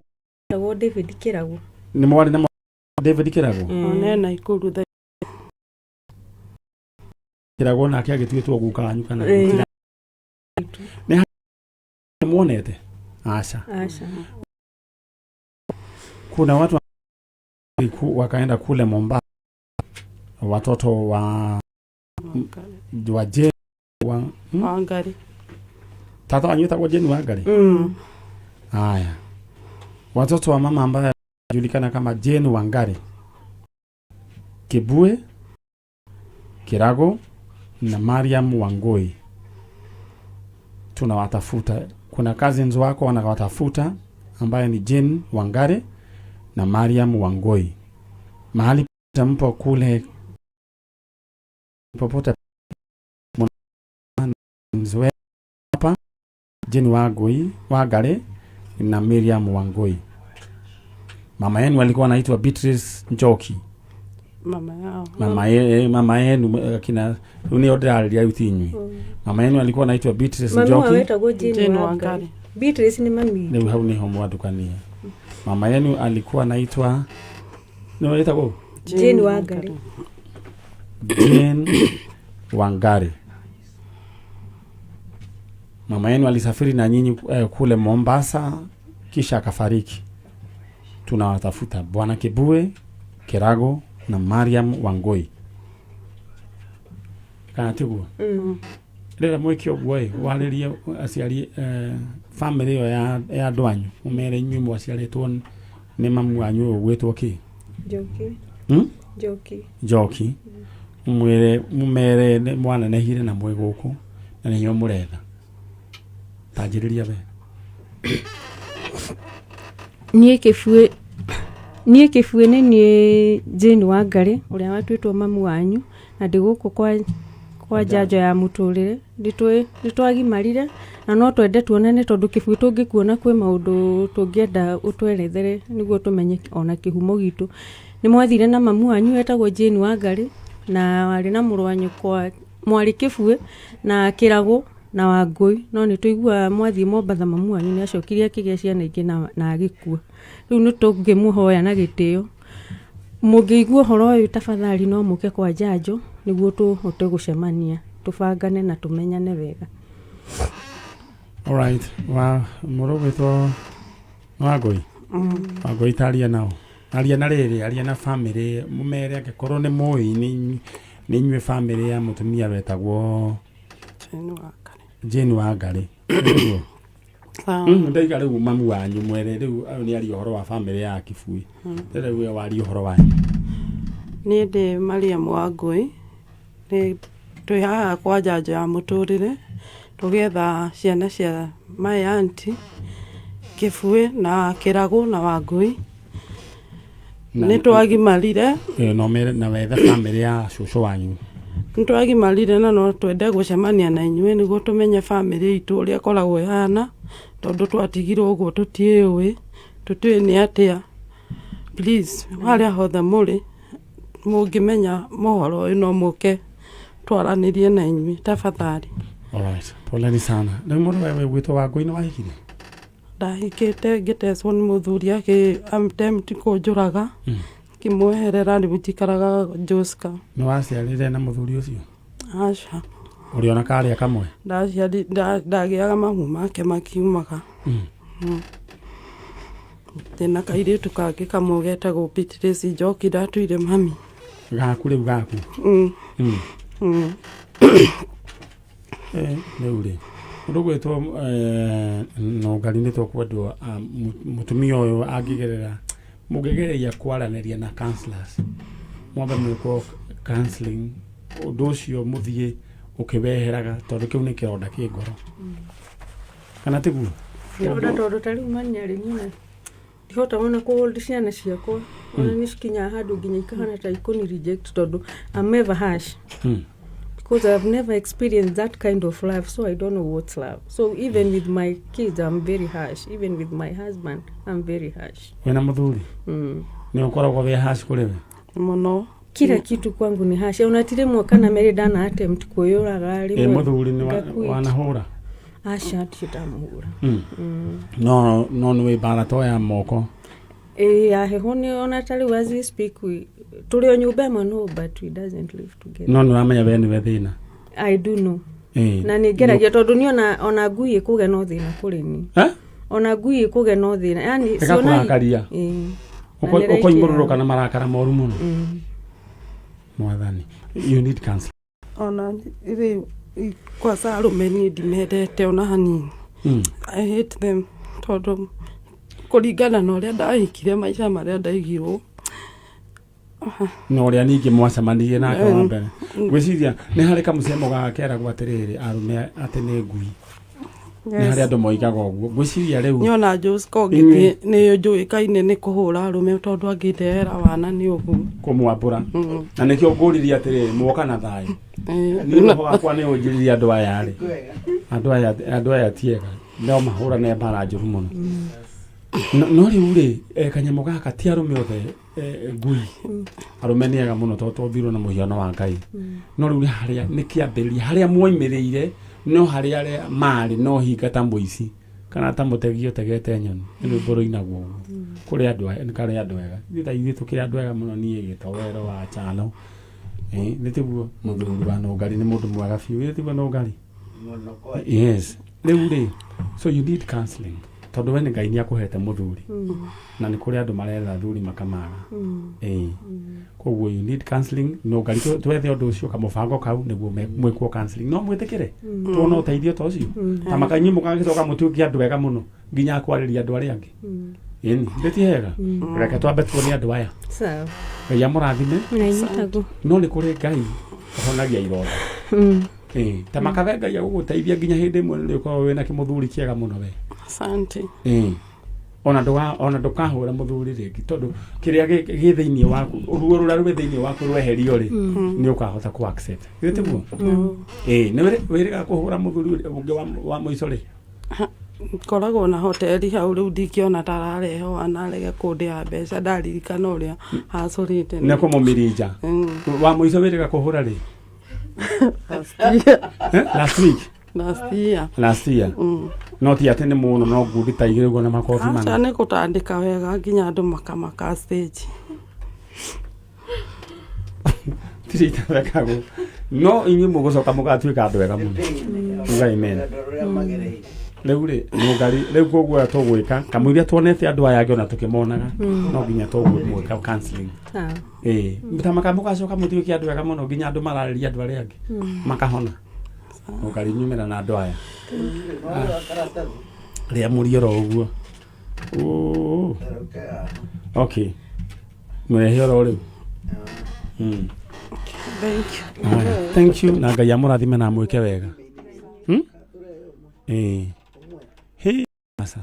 etagwo David Kĩragũ. Nĩ mwarĩ na David Kĩragũ? Ona ena Ikuru thaa. Kĩragũ nake agĩtuĩtwo guka wanyu kana? Ĩĩ. Nĩ muonete? Aca. Aca. Kuna watu wakaenda kule Mombasa, watoto wa Jane wa? Wangari. Tata wanyu etagwo Jane Wangari? Haya, watoto wa mama ambaye anajulikana kama Jane Wangari, Kibue Kirago na Mariam Wangui, tunawatafuta. Kuna cousins wako wanawatafuta ambaye ni Jane Wangare na Mariam Wangoi. Mahali mpo kule popote mzoea hapa Jane Wangoi Wangare na Miriam Wangoi. Mama yenu alikuwa anaitwa Beatrice Njoki. Mama yao. Mama yenu kina nĩo ndĩrarĩria rĩu ti inyuĩ. Mama yenu alikuwa anaitwa Beatrice Mami wao Njoki. wetagwo Jane Jane Wangari. Wangari. Beatrice nĩ mami. Rĩu hau nĩho mwathukania. Mama yenu alikuwa anaitwa nĩ wetagwo Jane Wangari. Jane Wangari. Mama yenu alisafiri na nyinyi kule Mombasa kisha akafariki. Tunawatafuta Bwana Kibue, Kirago na Mariam Wangoi. Kana tiguo? Rĩrĩa mwĩke ũguo ĩ warĩrie aciari family ĩyo ya andũ anyu mũmere inyuĩ mwaciarĩtwo nĩ mamu wanyu ũyũ ũgwĩtwo kĩ? Njoki. Njoki. Njoki. Mwĩre mũmere nĩ mwanenehire na mwĩ gũkũ na nĩyo mũretha. Tanjĩrĩria we. Niĩ kĩbuĩ nĩ niĩ Jane Wangari ũrĩa watuĩtwo mamu wanyu na ndĩ gũkũ kwa njanjo ya mũtũrĩre. Nĩ twagimarire na no twende tuonane tondũ kĩbuĩ tũngĩkuona kwĩ maũndũ tũngĩenda ũtwerethere nĩguo tũmenye ona kĩhumo gitũ. Nĩ mwathire na mamu wanyu wetagwo Jane Wangari na warĩ na mũrũ wa nyũkwa mwarĩ Kĩbuĩ na Kĩragũ na Wangũi, no nĩ tũiguaga mwathiĩ Mombatha mamu wanyu nĩ acokire akĩgĩa ciana ingĩ na agĩkua. Rĩu nĩ tũngĩmũhoya na gĩtĩo mũngĩigua ũhoro ũyũ tafadhali no mũke kwa njanjo nĩguo tũhote gũcemania tũbangane na tũmenyane wega. Alright, wa mũrũ gwĩtwo Wangũi. Wangũi taria nao. Aria na rĩrĩ, aria na family mũmere angĩkorwo nĩ mũĩ nĩ inyuĩ family ya mũtumia wetagwo Jane Wangari. Jane Wangari. Nĩguo? Sawa. Ndaiga rĩu mamu wanyu mwere rĩu ũyũ nĩ aria ũhoro wa family ya Kibui. Rĩu we waria ũhoro wanyu. Niĩ ndĩ Mariam Wangũi. Nĩ twĩ haha kwa njanjo ya mũtũrĩre tũgĩetha ciana cia my auntie Kĩbuĩ na Kĩragũ na Wangũi. Nĩ twagimarire. No mere na wethe family ya cũcũ wanyu. Nĩ twagimarire na no twende gũcemania na inyuĩ nĩguo tũmenye family itũ ũrĩa ĩkoragwo ĩhana tondũ twatigirwo ũguo tũtiĩũĩ, tũtiũĩ nĩ atĩa. Please harĩa hothe mũrĩ mũngĩmenya mohoro ũyũ no mũke twaranĩrie na inyuĩ tafadhali. Alright, poleni sana. Rĩu mũndũ wewe gwĩtwo Wangũi nĩ wahikire? Ndahikĩte ngĩtecwo nĩ mũthuri akĩ attempt kũnjũraga, ngĩmweherera, rĩu njikaraga Joska. Nĩ waciarire na mũthuri ũcio? Aca. Ũrĩ ona karĩa kamwe? Ndaciari ndagĩaga mahu make makiumaga. Ndĩna kairĩtu kangĩ kamwe getagwo Beatrice Njoki ndatuire mami. Gaku rĩu gaku? Mm. Rĩu rĩ mũndũ gwĩtwo Nũngari nĩ tũkwendwo mũtumia ũyũ angĩgerera mũngĩgereria kwaranĩria na counselors mwambe mwĩkwo counseling ũndũ ũcio mũthiĩ ũkĩweheraga tondũ kĩu nĩ kĩronda kĩ ngoro kana tiguo? Kĩronda tondũ ta rĩu manyarĩ niĩ ndihota ona kũhold ciana ciakwa, ona nĩ cikinyaga handũ nginya ikahana ta ikũni reject tondũ I'm ever harsh because I've never experienced that kind of love, so I don't know what's love. So even with my kids, I'm very harsh. Even with my husband, I'm very harsh. Wĩna mũthuri? Mm. Nĩ ũkoragwo wĩ harsh kũrĩ we? Mũno. Kila kitu kwangu ni harsh. Ona ti rĩmwe kana merĩ ndana attempt kwĩyũraga. Ĩ Rĩmwe mũthuri nĩ ngaquit. wanahũra? Aca, ndirĩ ndamũhũra. No nĩ wĩ mbara to ya moko? Ĩ ya heho nĩ ona ta rĩu as we speak we tũrĩ o nyũmba ĩmwe, no, but we doesn't live together. No nĩ ũramenya we nĩwe thĩna? I do know. Ĩ. Na nĩ ngeragia tondũ niĩ ona ngui ĩkũgĩa no thĩna kũrĩ niĩ. Eh? Ona ngui ĩkũgĩa no thĩna yani. Ĩgakũrakaria? Ĩ. Na nĩ right. Ũkoimũrũrũka na marakara moru mũno. Mwathani, you need counseling. Ona rĩu kwanza arũme niĩ ndimendete ona hanini. I hate them tondũ kũringana na ũrĩa ndahikire, maica marĩa ndaigirwo. Na ũrĩa ningĩ mwacemanirie nake wa mbere, ngwĩciria nĩ harĩ kamũcemo gakeragwo atĩrĩrĩ arũme atĩ nĩ ngui. Nĩ harĩ andũ moigaga ũguo ngwĩciria rĩu Nyona Josco ngĩthiĩ nĩ njũĩkaine nĩ kũhũra arũme tondũ angĩndehera wana nĩ ũguo. Kũmwambũra na nĩkĩo ngũririe atĩrĩrĩ mwoka na thayũ. Niĩ roho wakwa nĩ ũnjĩrire andũ aya rĩ andũ aya andũ aya ti ega no mahũrane mbara njũru mũno. No rĩu rĩ kanyamũ gaka ti arũme othe ngui arũme nĩ ega mũno tondũ twombirwo na mũhiano wa Ngai. No rĩu nĩ harĩa nĩ kĩambĩrĩria harĩa mwoimĩrĩire no harĩa arĩa marĩ no hinga ta mũici kana ta mũtegi ũtegete nyoni nĩ rwĩmbo rũinagwo ũguo. Kũrĩ andũ nĩ karĩ andũ ega ithuĩ ta ithuĩ tũkĩrĩ andũ ega mũno. Niĩ gĩtowero wa chano. Nĩ tiguo mũthuri wa nũngari nĩ mũndũ mwega biũ nĩ tiguo nũngari? Yes, rĩu rĩ so you need counseling tondũ we nĩ Ngai nĩ akũhete mũthuri na nĩ kũrĩ andũ maretha athuri makamaga. Ĩĩ, koguo you need counseling nũngari. Twethe ũndũ ũcio kamũbango kau nĩguo mwĩkwo counseling no mwĩtĩkĩre tuona ũteithio ta ũcio ta makanyuĩ mũgagĩcoka mũtuĩke andũ ega mũno nginya kwarĩria andũ arĩa angĩ. Ĩni ndĩ ti hega. Reke twambe tuone andũ aya. Sawa. Ngai amũrathime. Na inyitagwo. No nĩ kũrĩ Ngai ũhonagia ironda. Ĩĩ, ta makabe Ngai agũgũteithia nginya hĩndĩ ĩmwe nĩ ũkorwo wĩna kĩmũthuri kĩega mũno we. Asante. Ĩĩ. Ona ndũga ona ndũkahũra mũthuri rĩngĩ tondũ kĩrĩa gĩ thĩinĩ waku ruo rũrĩa rwĩ thĩinĩ waku rweherio rĩ nĩ ũkahota ku accept githĩ tiguo? Ĩĩ, nĩ wĩrĩga kũhũra mũthuri ũrĩa ũngĩ wa mũico rĩ? Ngoragwo na hoteli hau rĩu ndingĩona ta ararehe wana arege kũndĩha mbeca ndaririkana ũrĩa acũrĩte. Nĩ kũmũmirinja. Wa mũico wĩrĩga kũhũra rĩ? Last year. Eh? Last week? Last year. Last year. No ti atĩ nĩ mũno no ngundi ta igĩrĩ ũguo na makobi Aca mana. nĩ gũtandĩka wega nginya andũ makamaka stage. Tirĩ itathekagwo no inyuĩ mũgũcoka mũgatuĩka andũ ega mũno. Uga amen. Rĩu rĩ nũngari rĩu koguo tũgwĩka kamũiria tuonete andũ aya angĩ ona tũkĩmonaga no nginya tũgwĩka counseling. Sawa. Ĩĩ, ta maka mũgacoka mũtuĩke andũ ega mũno nginya andũ mararĩria andũ arĩa angĩ makahona. Nũngari nyumĩra na andũ aya rĩa mũri oro ũguo. Oo. Okay, mwehe oro rĩu. Thank you. Aya, thank you na Ngai amũrathime na amwĩke wega. Ĩĩ. Hĩ, aca.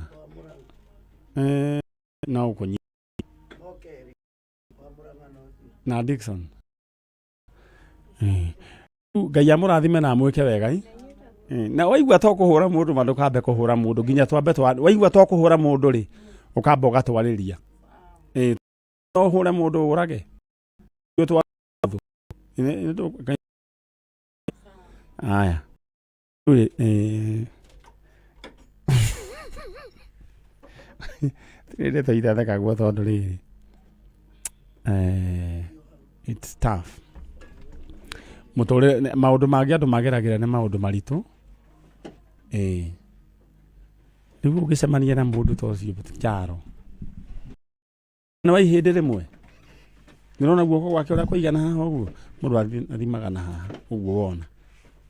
No ũkũnyi na Dickson. Ĩĩ. Rĩu Ngai amũrathime na amwĩke wega ĩ. Ĩĩ, na waigua to kũhũra mũndũ ma ndũkambe kũhũra mũndũ nginya twambe waigua to kũhũra mũndũ rĩ ũkamba ũgatwarĩria. Ĩĩ, no ũhũre mũndũ ũrage. Aya. Rĩu rĩ, tirĩ ndeto itathekagwo tondũ rĩrĩ it's tough. Mũtũrĩre maũndũ mangĩ andũ mageragĩra nĩ maũndũ maritũ. Ĩĩ. Rĩu ũngĩcemania na mũndũ ta ũcio Charo. Nĩ wa ihĩndĩ rĩmwe. Nĩũrona guoko gwake ũrĩa kũigana haha ũguo? Mũndũ athimaga na haha ũguo wona.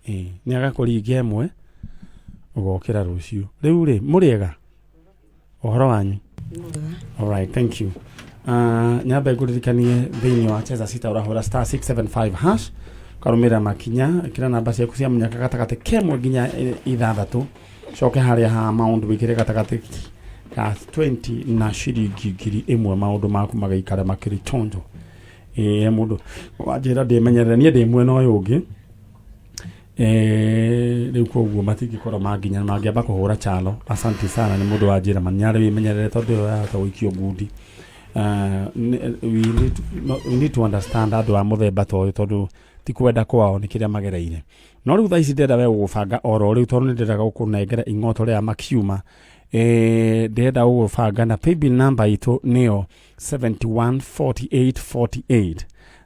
Ĩĩ, nĩ agakũringa ĩmwe ũgokĩra rũciũ. Rĩu rĩ, mũrĩ ega? Ũhoro wanyu? All right, thank you. Nyambe ngũririkanie thĩinĩ wa Cheza Sita ũrahũra star 675 hash ũkarũmĩrĩra makinya ĩkĩra namba ciaku cia mũnyaka gatagatĩ kemwe nginya ithathatũ coke harĩa ha maũndũ wĩkĩre gatagatĩ ka 20 na ciringi 1000 maũndũ maku magaikara makĩrĩ chonjo. Ĩĩ, mũndũ wanjĩra ndĩmenyerere niĩ ndĩ mwena ũyũ ũngĩ. Rĩu koguo matingĩkorwo manginya mangĩamba kũhũra chalo. Asante sana nĩ mũndũ wanjĩra manyarĩ wĩmenyerere tondũ ĩyo yahota gũikio ngundi. We need to, no, we need to understand andũ a mũthemba ta ũyũ tondũ ti kwenda kwao nĩ kĩrĩa magereire. No rĩu thaa ici ndĩrenda we gũgũbanga oro rĩu tondũ nĩ ndĩrenda gũkũnengera ing'oto rĩa makiuma. Ndĩrenda gũgũbanga na paybill number itũ nĩyo 714848.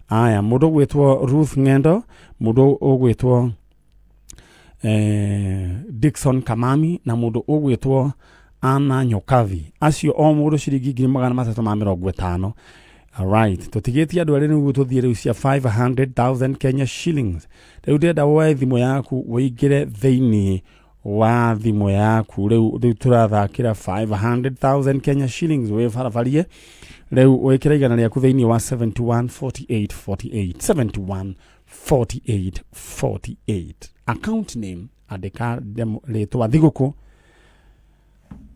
Aya, mũndũ ũgwĩtwo Ruth Ng'endo, mũndũ ũgwĩtwo Dickson Kamami na mũndũ ũgwĩtwo Anna Nyokabi. Acio o mũndũ ciringi 350,000. Alright, tũtigĩtie andũ erĩ nĩguo tũthiĩ rĩu cia 500,000 Kenya shillings. Rĩu ndĩrenda woe thimũ yaku ũingĩre thĩinĩ wa thimũ yaku rĩu tũrathakĩra 500,000 Kenya shillings wĩbarabarie rĩu wĩkĩre igana rĩaku thĩinĩ wa 714848 714848 account name andĩka rĩtwa thigũkũ.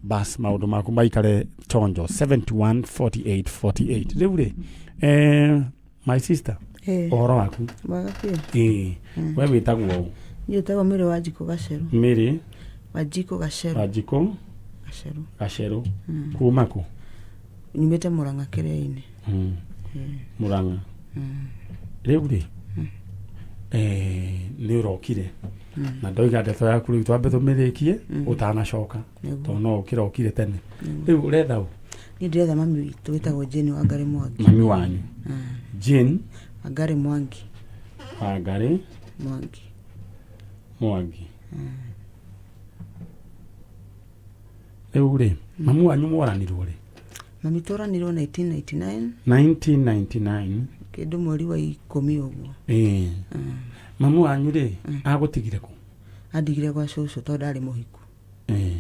Bas maũndũ maku maikare chonjo 71 48 48. Rĩu rĩ, my sister, ũhoro waku? Mwega biũ. Ĩĩ. We wĩtagwo ũ? Niĩ njĩtagwo Mary Wanjikũ Gacerũ. Mary Wanjikũ Gacerũ. Wanjikũ Gacerũ. Gacerũ. Kuma kũ? Nyumĩte Mũrang'a Kĩrĩa-inĩ. Mũrang'a. Rĩu rĩ, nĩ ũrokire na ndoiga ndeto yaku rĩu twambe tũmĩrĩkie ũtanacoka, tondũ no ũkĩrokire tene. Rĩu ũretha ũ? Niĩ ndĩretha mami witũ wĩtagwo Jane Wangari Mwangi. Mami wanyu Jane Wangari Mwangi. Wangari Mwangi. Mwangi. Rĩu rĩ, mamu wanyu mworanirwo rĩ? Mami tworanirwo 1999. 1999. Kĩndũ mweri wa 10 ũguo. Ĩĩ. Mamu wanyu rĩ, agũtigire kũ? Andigire gwa cũcũ tondũ ndarĩ mũhiku. Ĩĩ.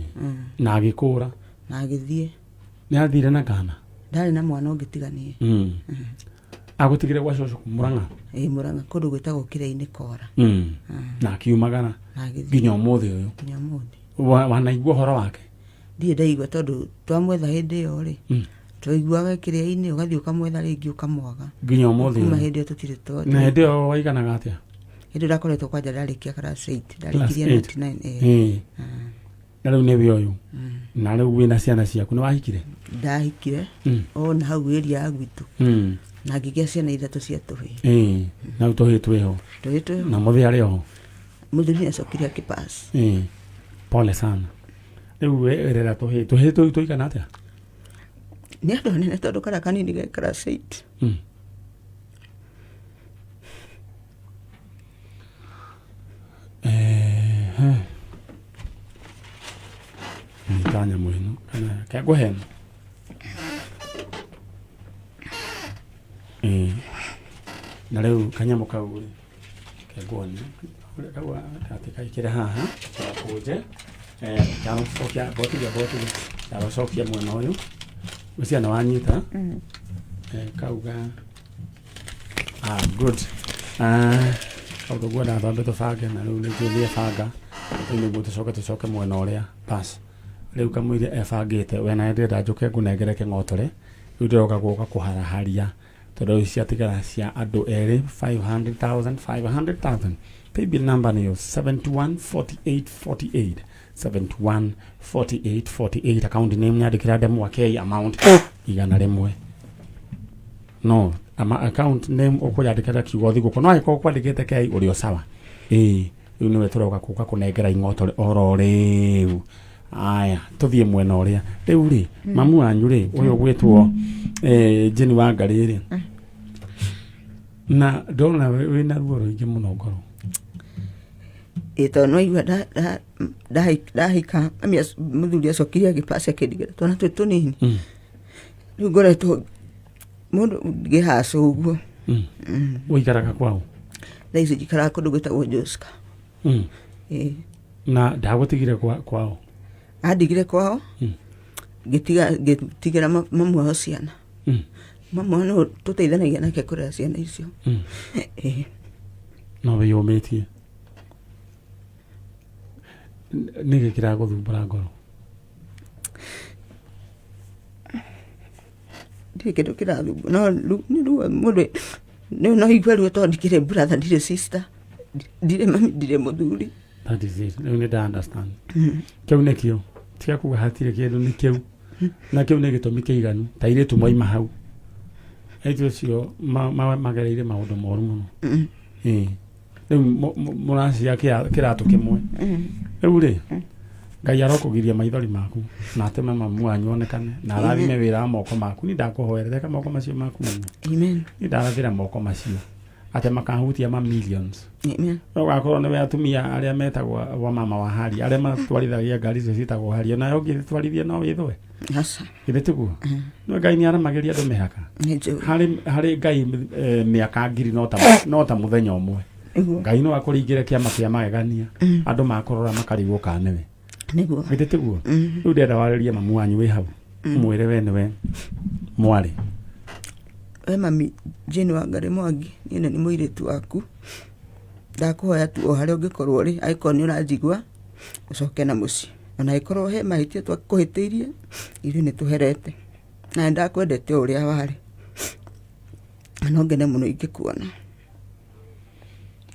Na agĩkũra? Na agĩthiĩ. Nĩ athire na kana? Ndarĩ na mwana ũngĩ tiga niĩ. Agũtigire gwa cũcũ Mũrang'a? Ĩĩ, Mũrang'a, kũndũ gwĩtagwo Kĩrĩa-inĩ Kora. Na akiumagara? Na agĩthiĩ. Nginya ũmũthĩ ũyũ? Nginya ũmũthĩ. Wanaigua ũhoro wake? Ndirĩ ndaigua tondũ twamwetha hĩndĩ ĩyo rĩ, twaiguaga kĩrĩa-inĩ, ũgathiĩ ũkamwetha rĩngĩ ũkamwaga. Nginya ũmũthĩ Kuma ũyũ? hĩndĩ ĩyo tũtirĩ Na hĩndĩ ĩyo waiganaga atĩa? Hĩndĩ ĩyo ndakoretwo kwanja ndarĩkia class 8. Class Ndarĩkirie 8. 99, ĩĩ. Ĩĩ. Na rĩu nĩ wĩ ũyũ, na rĩu wĩna ciana ciaku, nĩ wahikire? Ndahikire ona hau area ya gwitũ na ngĩgĩa ciana ithatũ cia tũhĩĩ. Ĩĩ. Na rĩu tũhĩĩ twĩho? Tũhĩĩ twĩho. Na mũthĩ arĩ oho? Mũthuri nĩ acokire akĩpass. Ĩĩ. Pole sana. Rĩu we rera tũhĩĩ, tũhĩĩ tũu tũigana atĩa? Nĩ andũ anene tondũ karĩa kanini ge class 8. Ehe. Nyita nyamũ ĩno kana kengũhe ĩno. Ĩĩ. Na rĩu kanyamũ kau rĩ, kenguonia kau atĩ kaikĩre haha gakũnje. Ndacokia botiga botiga, ndacokia mwena ũyũ. Gwĩciria nĩ wanyita. Kau ga good. Kau tũguo twambe tũbange na rĩu nĩnjũĩ nĩ ebanga. Rĩu nĩguo tũcoke tũcoke mwena ũrĩa bas. Rĩu kamũira ebangĩte we nawe ndĩrenda njũke ngũnengere kĩng'otore. Rĩu ndĩroka gũka kũharaharia tondũ rĩu ciatigara cia andũ erĩ 500,000 500,000. Paybill number nĩyo 714848, 714848. Account name nyandĩkĩra Ndemwa K, amount 100. No ama account name ũkũyandĩkĩra kiugo thigũkũ, no angĩkorwo kwandĩkĩte K ũrĩ o sawa. Ĩĩ, rĩu nĩwe tũroka gũka kũnengera ing'otore oro rĩu. Aya, tũthiĩ mwena ũrĩa rĩu rĩ, mamu wanyu rĩ, ũyũ gwĩtwo Jane Wangari rĩ, na ndona wĩna ruo rũingĩ mũno ngoro. Ĩ, tondũ nĩwaigua ndahika mami mũthuri acokire agĩpass akĩndigĩra twana twĩ tũnini. Rĩu ngoretwo mũndũ ngĩhaca ũguo. Ũikaraga kwao? Thaa ici njikaraga kũndũ gwĩtagwo Joska. Ĩĩ. Na ndagũtigire kwao? Andigire kwao. Ngĩtigĩra mamu wao ciana. Mamu wao no tũteithanagia nake kũrera ciana icio. Ĩĩ. No wĩyũmĩtie? Nĩkĩ kĩragũthumbũra ngoro? Ndirĩ kĩndũ kĩrathumbũra, no nĩ ruo mũndũ no igue ruo tondũ ndikĩrĩ brother, ndirĩ sister, ndirĩ mami, ndirĩ mũthuri. That is it. Rĩu nĩ nda understand. Kĩu nĩkĩo tiga kuga hatirĩ kĩndũ, nĩ kĩu, na kĩu nĩ gĩtũmi kĩiganu. Ta airĩtu moima hau, airĩtu acio magereire maũndũ moru mũno. Ĩĩ. Rĩu mũracia kĩratũ kĩmwe. Rĩu rĩ, Ngai arokũgiria maithori maku na atũme mamu wanyu onekane na arathime wĩra wa moko maku. Ni ndakũhoera reka moko macio maku ũguo. Amen. Ni ndarathĩra moko macio atĩ makahutia ma millions. Amen. No gakorwo nĩwe atumia arĩa metagwo wa mama wa hari, arĩa matwarithagia ngari icio ciĩtagwo hari, onawe ũngĩtwarithia no wĩthwe. Aca. Githĩ tiguo? No Ngai nĩ aramagĩria andũ mĩhaka. Nĩ njũĩ. Harĩ Ngai mĩaka ngiri no ta mũthenya ũmwe. Nĩguo. Ngai no akũringĩre kĩama kĩa magegania, andũ makũrora makarigwo kana nĩwe. Nĩguo. Githĩ tiguo? Rĩu ndĩrenda warĩrie mamu wanyu wĩ hau, mwĩre we nĩwe mwarĩ. We mami Jane Wangari Mwangi, niĩ nĩ mũirĩtu waku. Ndakũhoya tu o harĩa ũngĩkorwo ũrĩ, angĩkorwo nĩ ũranjigua, ũcoke na mũciĩ. Ona ĩkorwo he mahĩtia twakũhĩtĩirie, ithuĩ nĩ tũherete. Na nĩ ndakwendete o ũrĩa warĩ. Na no ngene mũno ingĩkuona.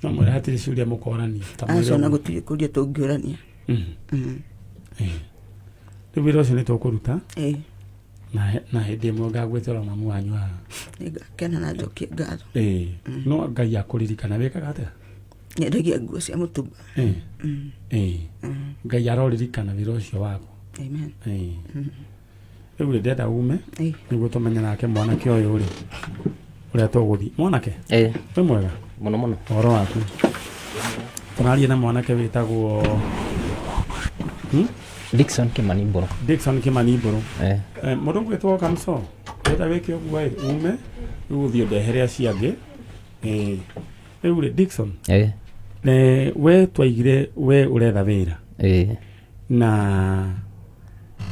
No mwĩre hatirĩ ciũria mũkorania. Ta mwĩre Aca ona ũguo. gũtirĩ kũria tũngĩũrania. Rĩu wĩra ũcio nĩ tũkũruta. Ĩĩ. Na hĩndĩ ĩmwe ngagwĩtĩra mamu wanyu haha. Nĩngakena na njokie ngatho. Ĩĩ. No Ngai akũririkana wĩkaga atĩa? Nyendagia nguo cia mũtumba. Ĩĩ. Ĩĩ. Ngai aroririkana wĩra ũcio waku. Amen. Ĩĩ. Rĩu rĩ ndĩrenda ume nĩguo tũmenye nake mwanake ũyũ rĩ ũrĩa tũgũthiĩ. Mwanake? Ĩĩ. Wĩ mwega? Mũno mũno. Ũhoro waku? Tũraria na mwanake wĩtagwo Dickson Kimani Mbũrũ. Dickson Kimani Mbũrũ. Eh. Eh, mũndũ ũgwĩtwo Kamso, ndĩrenda wĩke ũguo ĩ, ume rĩu ũthiĩ ũndehere acio angĩ. Ĩĩ. Rĩu rĩ Dickson. Ĩĩ. Eh, we twaigire we ũretha wĩra. Ĩĩ. Na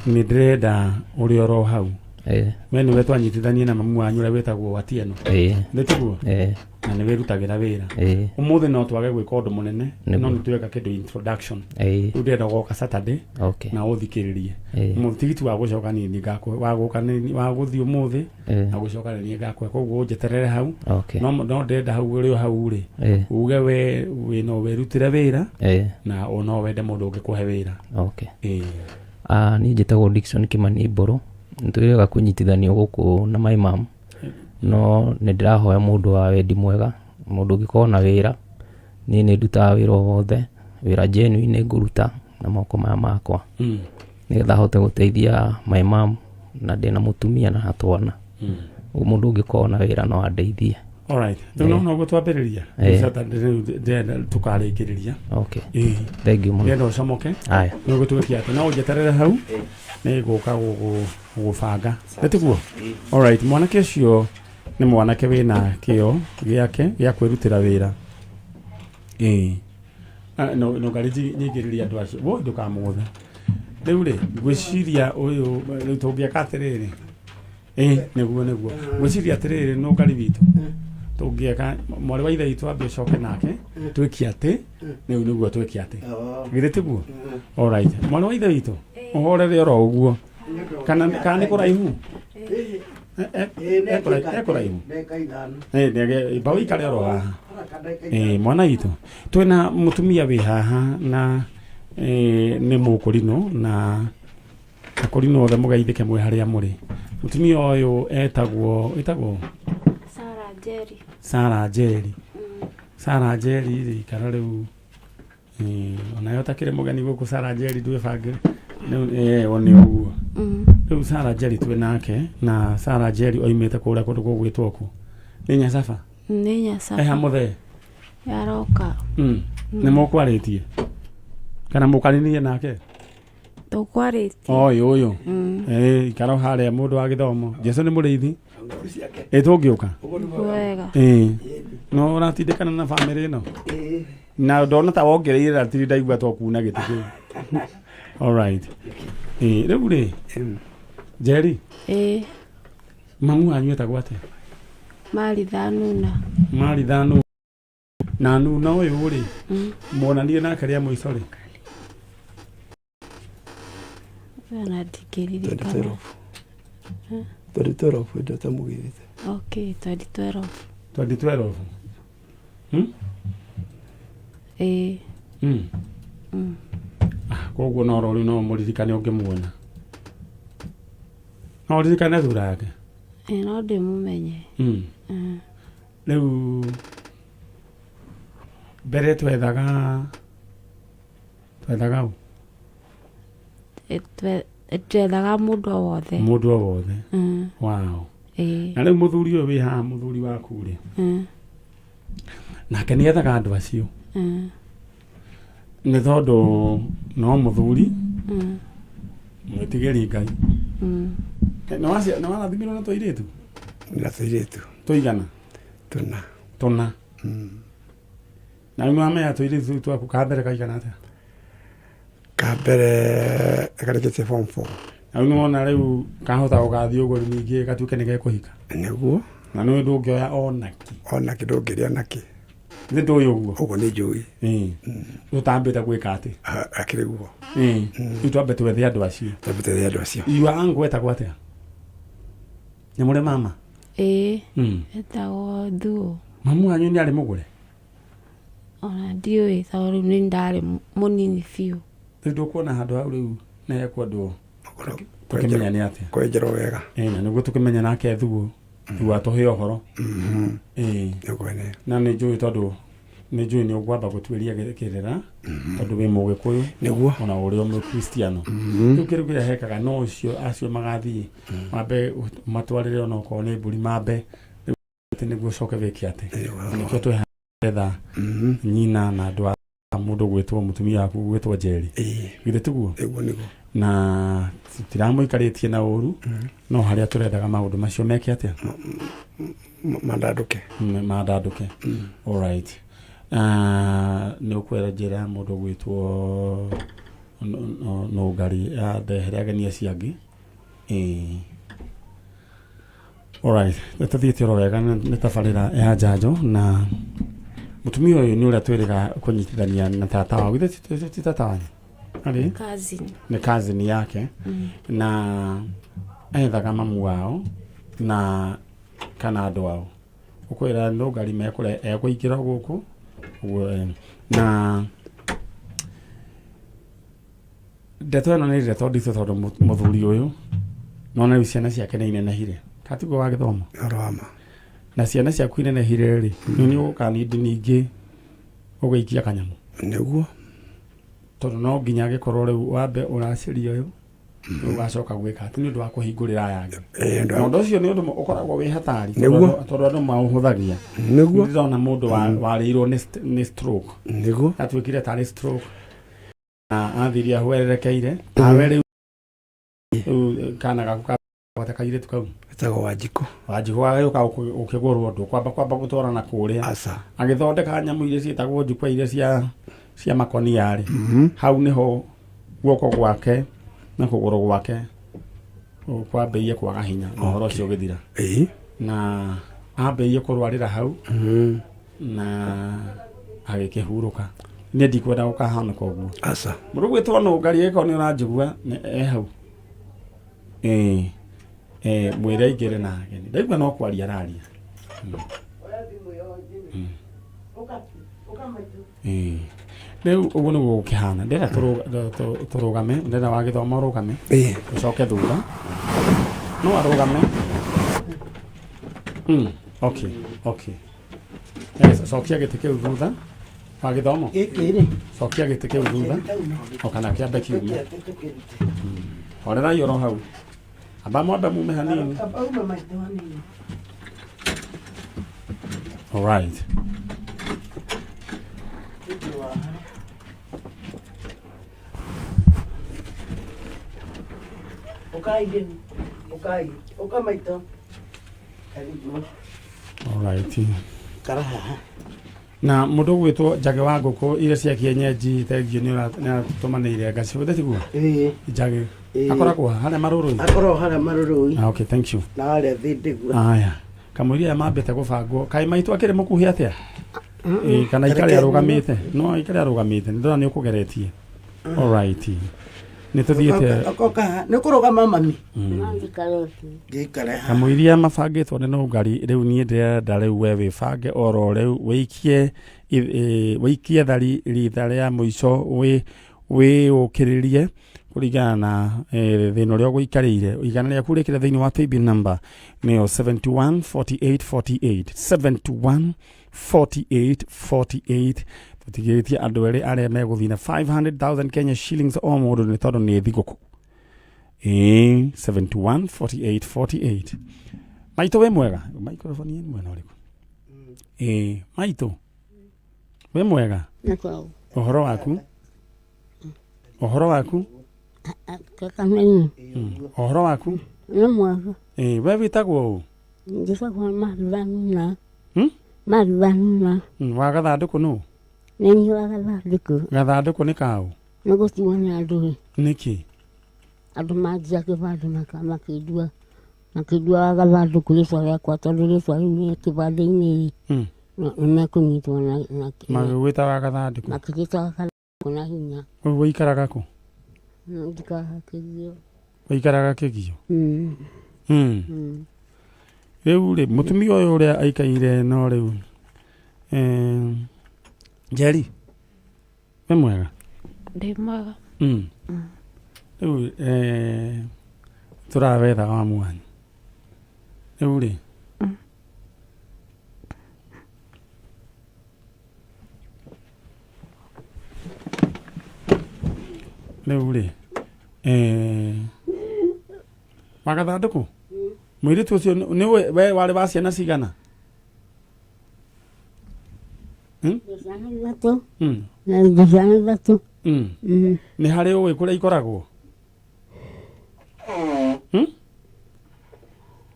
nĩ ndĩrenda ũrĩ oro hau. Ĩĩ. We nĩwe twanyitithanie na mamu wanyu ũrĩa wĩtagwo Atieno. Ĩĩ. Nĩ tiguo? Ĩĩ. Na nĩ wĩrutagĩra wĩra. Ĩĩ. Ũmũthĩ no twage gwĩka ũndũ mũnene Nĩguo. no nĩ tweka kĩndũ introduction. Ĩĩ. Rĩu ndĩrenda ũgoka Saturday Okay. na ũthikĩrĩrie. Ĩĩ. Mũthĩ tigiti wa gũcoka niĩ nĩ ngakũhe wa gũka nĩ wa gũthiĩ ũmũthĩ Ĩĩ. na gũcoka nĩ niĩ ngakũhe koguo ũnjeterere hau. Okay. No no ndĩrenda hau ũrĩ o hau rĩ Ĩĩ. uge we wĩ no wĩrutĩre wĩra Ĩĩ. na o no wende mũndũ ũngĩkũhe wĩra. Okay. Ĩĩ. Ah, niĩ njĩtagwo Dickson Kimani Mbũrũ. Nĩtwĩrĩga kũnyitithanio gũkũ na my mom. No nĩ ndĩrahoya mũndũ wa wendi mwega, mũndũ ũngĩkorwo na wĩra. Niĩ nĩ ndutaga wĩra o wothe, wĩra genuine nĩ ngũruta na moko maya makwa. Nĩgetha hote gũteithia my mom na ndĩna mũtumia na twana. Ũguo mũndũ ũngĩkorwo na wĩra no andeithie. Alright. Rĩu no noguo twambĩrĩria. Ĩĩ. Saturday rĩu ndĩrenda tũkarĩkĩrĩria. Okay. Ĩĩ. Thank you mũno. Ndĩrenda ũcomoke. Aya. Nĩguo twĩke atĩ no ũnjeterere hau nĩ ngũka gũgũbanga. Nĩ tiguo? Alright, mwanake ũcio nĩ mwanake wĩna kĩo gĩake gĩa kwĩrutĩra wĩra. Ĩĩ. Ah, no no ngari nyingĩrĩria andũ acio. Woi ndũkamũgũthe. Rĩu rĩ, ngwĩciria ũyũ rĩu tũngĩaka atĩrĩrĩ. Ĩĩ, nĩguo nĩguo. Ngwĩciria atĩrĩrĩ no ngari witũ. Tũngĩaka mwarĩ wa ithe witũ ambe ũcoke nake twĩke atĩ rĩu nĩguo twĩke atĩ. Githĩ tiguo? Alright. Mwarĩ wa ithe witũ ũhorere oro ũguo. Kana kana nĩ kũraihu? Ekũraihu. Ĩĩ, mba ũikare oro haha. Ĩĩ, mwana witũ twĩna mũtumia wĩ haha na nĩ mũkũrinũ na akũrinũ othe mũgeithĩke mwĩ harĩa mũrĩ. Mũtumia ũyũ etagwo etagwo Sarah Njeri. Sarah Njeri. Sarah Njeri rĩ kana rĩu onawe ũtakĩrĩ mũgeni gũkũ Sarah Njeri ndwĩbange rĩu o nĩ ũguo. Rĩu Sarah Njeri twĩ nake na Sarah Njeri oimĩte kũrĩa kũndũ gũgwĩtwo kũ? Nĩ Nyacaba? Nĩ Nyacaba. Eha mũthee? Yaroka. Nĩ mũkwarĩtie? Kana mũkarinirie nake? Tũkwarĩtie. Ũyũ ũyũ. Ĩĩ ikara harĩa mũndũ wa gĩthomo. Jesu nĩ mũrĩithi. Ĩ tũngĩũka? Wega. Ĩĩ. No ũratindĩkana na bamĩrĩ ĩno? Na ndona ta wongereire ratiri ndaigua to kuna gĩtĩ kĩu. Alright. Ĩĩ rĩu rĩ. Njeri. Ĩĩ. Mamu wanyu etagwo atĩa? Maritha Nuna. Maritha Nuna. Na Nuna ũyũ rĩ, muonanire nake rĩa mũico rĩ? Ona ndingĩririkana. 2012 hĩndĩ ĩyo tamũgĩrĩte. Okay, 2012. 2012. Ĩĩ. Koguo no rĩu no mũririkane ũngĩmuona. No ũririkane thura yake? Ĩĩ no ndĩmũmenye. Rĩu mbere twethaga ũ? Twethaga mũndũ o wothe. Mũndũ o wothe. Wow. Ĩĩ. Na rĩu mũthuri ũyũ wĩ haha mũthuri waku rĩ, nake nĩ ethaga andũ acio. Nĩ tondũ no mũthuri mwĩtigĩri Ngai. Nĩ warathimirwo na tũirĩtu? Na tũirĩtu. Tũigana? Tũna. Tũna. Na rĩu nĩwamenya tũirĩtu tũu twaku ka mbere kaigana atĩa? Ka mbere karĩkĩtie form 4. Na rĩu nĩwona rĩu kahota gũgathiĩ ũguo rĩu ningĩ gatuĩke nĩ gekũhika. Nĩguo. Na nĩ ndũngĩoya onakĩ. Onakĩ ndũngĩrĩa nakĩ. Nĩ ndũĩ ũguo? Ũguo nĩ njũĩ. Ĩĩ. Ũtambĩte gwĩka atĩ? Akĩrĩ guo. Ĩĩ. Rĩu twambe twethe andũ acio. Twambe twethe andũ acio. Yua angu etagwo atĩa? Nĩ mũrĩ mama? Ĩĩ. Mm. Etagwo Thuo. Mamu wanyu nĩ arĩ mũgũre? Ona ndiũĩ tondũ rĩu nĩ ndarĩ mũnini biũ. Rĩu ndũkuona handũ hau rĩu nĩ hekwendwo tũkĩmenya nĩ atĩa. Kwenjerwo wega. Ĩĩ, na nĩguo tũkĩmenya nake Thuo. Thuo atũhe ũhoro. Ĩĩ. Nĩkwene. Na nĩ njũĩ tondũ nĩ njũĩ nĩ ũkwamba gũtuĩria kĩrĩra tondũ wĩ mũgĩkũyũ. Nĩguo. Ona ũrĩ o mũkristiano. Rĩu kĩndũ kĩrĩa hekaga no ũcio acio magathiĩ mambe matwarĩre ona okorwo nĩ mbũri mambe rĩu atĩ nĩguo ũcoke wĩke atĩ. Nĩkĩo twĩhetha nyina na andũ a mũndũ gwĩtwo mũtumia waku gwĩtwo Njeri. Githĩ tiguo? Nĩguo nĩguo. Na titiramũikarĩtie na ũru no harĩa tũrendaga maũndũ macio meke atĩa? Mandandũke. Mandandũke. Alright. Nĩ ũkwera njĩra ya mũndũ gwĩtwo Nũngari andehere ageni acio angĩ. Ĩĩ. Alright, nĩ tũthiĩte oro wega nĩ tabarĩra ya njanjo na mũtumia ũyũ nĩ ũrĩa twĩrĩga kũnyitithania na tata wao. Githĩ ti tata wanyu? Arĩ? Cousin. Nĩ cousin yake. Mm. Na ethaga mamu wao na kana andũ ao. Ũkwĩra Nũngari mekũre ekũingĩra gũkũ ũguo na ndeto ĩno nĩ ndeto nditũ tondũ mũthuri ũyũ nona rĩu ciana ciake nĩ inenehire katiguo wa gĩthomo. Ũhoro wa ma. Na ciana ciaku inenehire rĩ, nĩ ũgũkanindi ningĩ ũgĩikia kanyamũ. Nĩguo. Tondũ no nginya angĩkorwo rĩu wambe ũracĩria ũyũ ũgacoka gwĩka atĩ nĩ ũndũ wa kũhingũrĩra aya angĩ. Ĩĩ, Na ũndũ ũcio nĩ ũndũ ũkoragwo wĩ hatari tondũ Nĩguo. tondũ andũ maũhũthagia. Nĩguo. Ndĩrona mũndũ warĩirwo nĩ stroke. Nĩguo. Atuĩkire tarĩ stroke. Na athire ahwererekeire. Tawe rĩu rĩu kana gaku ka gwata kairĩtu kau. Etagwo Wanjikũ. Wanjikũ agĩũka ũkĩgũrwo ndũ kwamba kwamba gũtwara na kũrĩa. Aca. Agĩthondeka nyamũ iria ciĩtagwo njukwa iria cia makonia rĩ. Hau nĩho guoko gwake na kũgũrũ gwake kwambĩrĩirie kwaga hinya na ũhoro ũcio ũgĩthira. Ĩĩ. Na ambĩrĩirie kũrwarĩra hau na agĩkĩhurũka. Niĩ ndikwenda gũkahanĩka ũguo. Aca. Mũndũ gwĩtwo Nũngari angĩkorwo nĩ ũranjigua nĩ e hau. Ĩĩ. Mwĩre aingĩre na ageni. Ndaigua no kwaria araria. Ĩĩ. Rĩu ũguo nĩguo gũkĩhana. Ndĩrenda tũrũgame, ndĩrenda wa gĩthomo ũrũgame. Ĩĩ. Ũcoke thutha. No arũgame. Okay, okay. Yes, cokia gĩtĩ kĩu thutha. Wa gĩthomo. Gĩkĩ rĩ. Cokia gĩtĩ kĩu thutha. O kana kĩambe kiume. Horerai oro hau. Amba mwambe mume hanini. Amba ume maitũ hanini. All right. Gĩkĩ waha. Ũkai rĩu. Ũkai. Ũka maitũ. Karibu. All right. Ikara haha. Na mũndũ ũgwĩtwo Njagĩ wa ngũkũ iria cia kienyeji thengio nĩ ũratũmanĩire ngaci tiguo? Ĩĩ. Njagĩ. Ĩĩ. Akoragwo harĩa marũrũ-inĩ? Akoragwo harĩa marũrũ-inĩ. Ah, okay, thank you. Na harĩa thĩndĩgua. Aya. Kamũiria aya mambĩte gũbangwo. Kaĩ maitũ akĩrĩ mũkuhĩ atĩa? Ĩĩ, kana ikare arũgamĩte. No aikare arũgamĩte. Nĩ ndĩrona nĩ ũkũgeretie. All right. Nĩ tũthiĩte. Oka nĩ ũkũrũgama mami. Ngĩikare haha. Kamũiria mabangĩtwo nĩ Nũngari rĩu niĩ ndĩrenda rĩu we wĩbange oro rĩu wĩikie wĩikie thari ritha rĩa mũico wĩũkĩrĩrie kũringana na thĩna ũrĩa ũgũikarĩire. Igana rĩaku rĩkĩre thĩinĩ wa paybill number nĩyo 71 48 48 71 48 48. Tũtigĩrĩtie andũ erĩ arĩa megũthiĩ na 500,000 Kenya shillings o mũndũ nĩ tondũ nĩ thigũkũ. Ĩĩ, 71 48 48. Maitũ wĩ mwega? Microphone ĩ mwena ũrĩkũ? Ĩĩ, maitũ wĩ mwega? Ũhoro waku? Ũhoro waku? Kakamenyi. Ũhoro waku? Nĩ mwega. Ĩĩ, we wĩtagwo ũ? Njĩtagwo Marivanuna. Hmm? Marivanuna. Wa gathandũkũ nũ? Nĩ niĩ wa gathandũkũ. Gathandũkũ nĩ kaũ? Nĩ gũtuo nĩ andũ. Nĩkĩ? Andũ manjia kĩbandĩ makĩndua wa gathandũkũ rĩtwa rĩakwa tondũ rĩtwa rĩu rĩ kĩbandĩ-inĩ nĩ mekũnyitwo na Magĩgwĩta wa gathandũkũ? Makĩnjĩta wa gathandũkũ na hinya. Rĩu ũikaraga kũ? Njikaraga Kĩgio. Ũikaraga Kĩgio? Mm. Rĩu rĩ mũtumia ũyũ ũrĩa aikaire no rĩu eh, Njeri wĩ mwega? Ndĩ mwega. Rĩu eh, tũrawetha wa mwanyu rĩu rĩ rĩu rĩ eh, wagathandũkũ mũirĩtu ũcio nĩ we warĩ wa ciana cigana? Ciana ithatũ. Mm. Na ciana ithatũ. Nĩ harĩ ũĩ kũrĩa ikoragwo?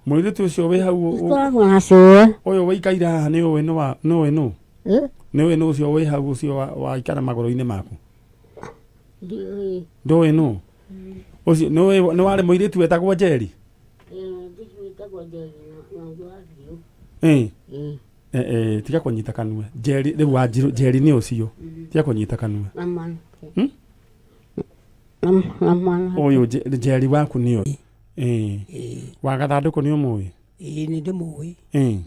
Mũirĩtu ũcio wĩ hau Ikoragwo na cũwe. Ũyũ wĩikaire haha nĩ ũĩ nĩ wa nĩ ũĩ nũ? Eh? Nĩ ũĩ nũ ũcio wĩ hau ũcio waikara magũrũ-inĩ maku? Ndiũĩ. Ndũĩ nũ? Ũcio nĩ ũĩ nĩ warĩ mũirĩtu wetagwo Njeri? Wĩtagwo Njeri na ũngĩ wa Njirũ. Eh. Eh, eh, tiga kũnyita kanua. Njeri rĩu wa Njirũ Njeri nĩ ũcio. Tiga kũnyita kanua. Na mwanake. Hmm? Na mwanake. Ũyũ Njeri waku nĩ ũyũ. Eh. Wagathandũkũ nĩ ũmũĩ? Ĩĩ nĩ ndĩmũĩ. Eh.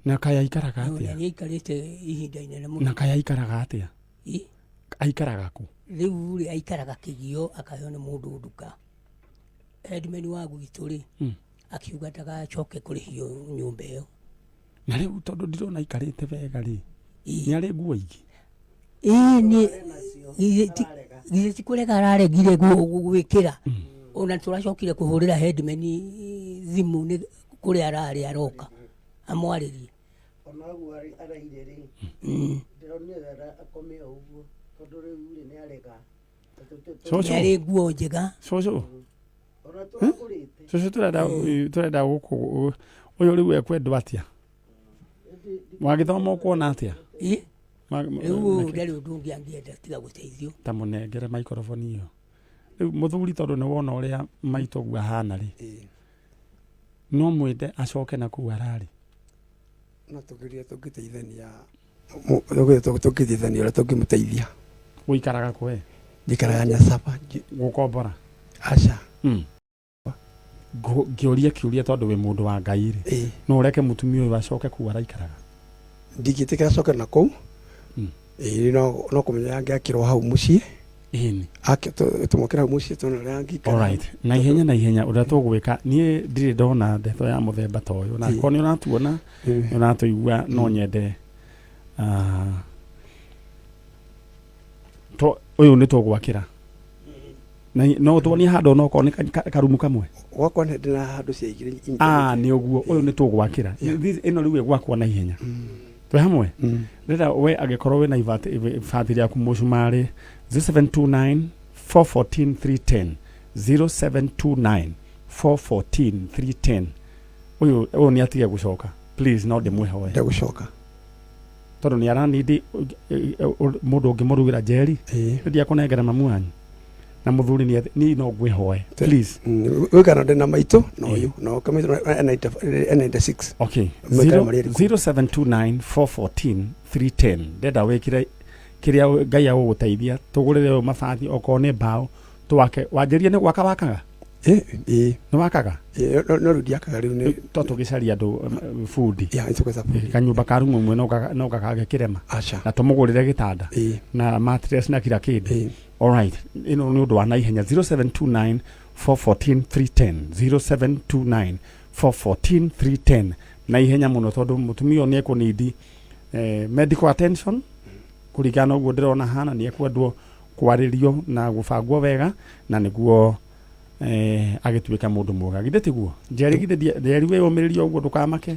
Na kaya aikaraga Na atĩa? nĩ aikarĩte ihinda inene mũno. Na kaya aikaraga atĩa? Ĩ? Aikaraga kũ? Rĩu rĩ aikaraga Kĩgio akaheo nĩ mũndũ nduka. Headman wa gwitũ rĩ akiuga ndagacoke kũrĩhio nyũmba ĩyo. Na rĩu tondũ ndirona aikarĩte wega rĩ, nĩ arĩ nguo ingĩ? Ĩĩ nĩ githĩ ti kũrega araregire gwĩkĩra. Ona tũracokire kũhũrĩra headman thimũ nĩ kũrĩa ararĩ aroka amwarĩrie. Ona ũguo araire rĩ, ndĩronire akome o ũguo tondũ rĩu rĩ nĩ arega. Cũcũ. Nĩ arĩ nguo njega. Cũcũ. Cũcũ tũrenda gũkũ ũyũ rĩu ekwendwo atĩa? Wagĩthoma ũkuona atĩa? Ĩ? Rĩu Nĩkĩ? ndarĩ ũndũ ũngĩ angĩenda tiga gũteithio. Ta mũnengere maikoroboni ĩyo. Rĩu mũthuri tondũ nĩ wona ũrĩa maitũ ũguo ahana rĩ, no mwende acoke na kũu ararĩ? No tũgerie tũngĩteithania tũngĩteithania ũrĩa tũngĩmũteithia. Ũikaraga kũ we? Njikaraga Nyacaba. Gũkombora? Aca. Ngĩũria kĩũria tondũ wĩ mũndũ wa Ngai rĩ, no ũreke mũtumia ũyũ acoke kũu araikaraga? Ndingĩtĩkĩra acoke na kũu. Ĩĩ no kũmenya angĩakĩrwo hau mũciĩ. Ĩni. Tũmwakĩre hau mũciĩ tuone ũrĩa angĩikara. Alright. Na ihenya na ihenya ũrĩa tũgwĩka niĩ ndirĩ ndona ndeto ya mũthemba ta ũyũ na akorwo nĩ ũratuona nĩ ũratũigua no nyende ũyũ nĩ tũgwakĩra na no tuonie handũ ona okorwo nĩ karumu kamwe. Gwakwa nĩ ndĩna handũ cia igĩrĩ. Ah, nĩ ũguo ũyũ nĩ tũgwakĩra. Ĩno rĩu ĩgwakwo na ihenya. Twĩ hamwe? Rĩrĩa we angĩkorwo wĩna ibati rĩaku mũcumarĩ 0729 414 310 0729 414 310 ũyũ ũyũ nĩ atige gũcoka please no ndĩmwĩhoe ndegũcoka tondũ nĩ aranindi mũndũ ũngĩmũrugĩra njeri rĩrĩa akũnengera mamu wanyu na mũthuri nĩ niĩ no ngwĩhoe please. Wĩkana ndĩ na maitũ na ũyũ na ũke maitũ ena 96. Okay. Maikare marĩ erĩ kũu. 0729 414 310 ndenda wĩkĩre kĩrĩa Ngai agũgũteithia tũgũrĩre ũyũ mabati okorwo nĩ mbaũ twake wanjĩrie nĩ gwaka wakaga? Ĩĩ. Nĩ wakaga? No rĩu ndiakaga rĩu nĩ to tũgĩcaria andũ bundi. Ya, nĩtũgwetha bundi. Kanyũmba ka rumu ĩmwe no gakage kĩrema. Aca. Na tũmũgũrĩre gĩtanda na mattress na kila kĩndũ. Alright. Ĩno nĩ ũndũ wa naihenya 0729 414 310 0729 414 310 na ihenya mũno tondũ mũtumia ũyũ nĩ ekũnindi medical attention kũringana na ũguo ndĩrona hana nĩ ekwendwo kwarĩrio na gũbangwo wega na nĩguo agĩtuĩka mũndũ mwega githĩ tiguo Njeri githĩ Njeri wĩyũmĩrĩrie ũguo ndũkamake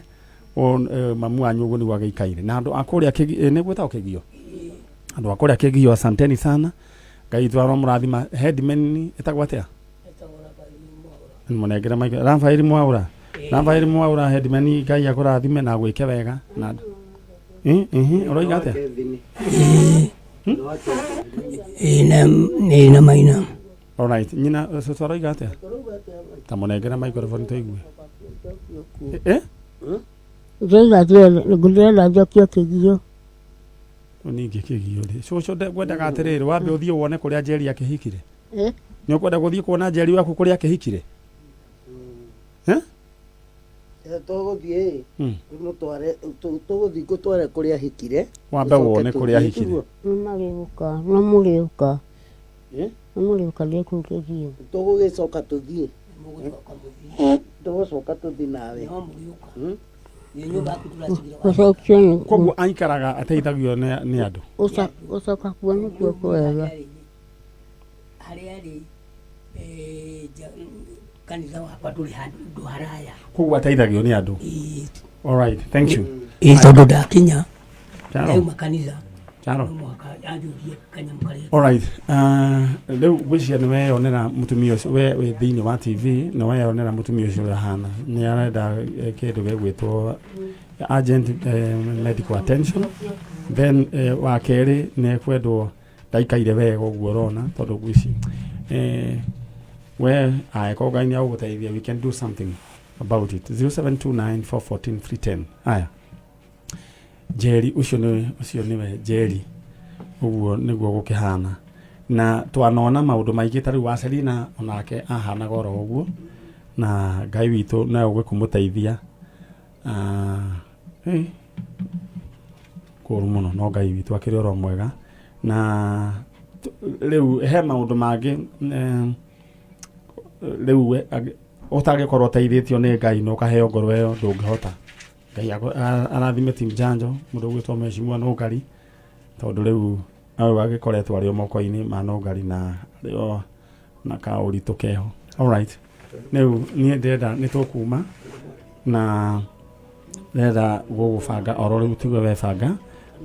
mamu wanyu ũguo nĩguo agĩikaire na andũ a kũrĩa nĩ gwĩtagwo Kĩgio andũ a kũrĩa Kĩgio asanteni sana Ngai witũ aromũrathima headman ĩtagwo atĩa mũnengere maiko Rafaeli Mwaura Rafaeli Mwaura headman Ngai akũrathime na agwĩke wega na ũroiga atĩa? Ĩĩ na maina. Alright, nyina cũcũ aroiga atĩa? Ta mũnengere microphone tũigue. Eh? Ndĩroiga atĩrĩrĩ, ndĩrenda njokio Kĩgio. Rĩu ningĩ Kĩgio rĩ. Cũcũ ngwendaga atĩrĩrĩ, wambe ũthiĩ wone kũrĩa Njeri akĩhikire. Nĩ ũkwenda gũthiĩ kuona Njeri waku kũrĩa akĩhikire? Eh? Tũgũthiĩ tũmũtware, tũgũthiĩ ngũtware kũrĩa ahikire. Wambe tũcoke wone kũrĩa tũthiĩ, ahikire. tiguo? Nĩ marĩũka, no mũrĩũka. Eh? Nĩ mũrĩũka ndĩ kũu kĩgio. Tũgũgĩcoka tũthiĩ. Tũgũcoka tũthiĩ nawe. Hmm? Gũcokio nĩ Koguo aikaraga ateithagio nĩ andũ. Gũcoka kuo nĩkuo kwega. Harĩa arĩ kanitha wakwa ndũrĩ handũ ndũ haraya. Koguo ateithagio nĩ andũ. All right, thank you. Ĩĩ, tondũ ndakinya Charo. ndauma kanitha Charo. no mũhaka anjũrie kanyamũ karĩa. All right. Rĩu ngwĩciria nĩ weyonera mũtumia ũcio, we wĩ thĩinĩ wa TV nĩ weyonera mũtumia ũcio ũrĩa ahana. Nĩ arenda kĩndũ gĩgwĩtwo urgent medical attention. Then wa kerĩ nĩ ekwendwo ndaikaire wega ũguo ũrona tondũ ngwĩciria we angĩkorwo Ngai nĩ agũgũteithia, we can do something about it. 0729 414 310. Aya. Njeri ũcio nĩwe, ũcio nĩwe Njeri, ũguo nĩguo gũkĩhana. Na twanona maũndũ maingĩ ta rĩu wa Selina onake ahanaga oro ũguo, na Ngai witũ no ũgĩ kũmũteithia. Kũru mũno, no Ngai witũ akĩrĩ oro mwega. Na rĩu he maũndũ mangĩ, rĩu we, ũtangĩkorwo ũteithĩtio nĩ Ngai na ũkaheo ngoro ĩyo ndũngĩhota. Ngai arathime team Janjo, mũndũ ũgwĩtwo Mheshimiwa Nũngari, tondũ rĩu au agĩkoretwo arĩ o moko-inĩ ma Nũngari na arĩ o na kaũritũ keho. All right. Rĩu niĩ ndĩrenda nĩ tũkuma na ndĩrenda gũgũbanga oro rĩu, tiwe webanga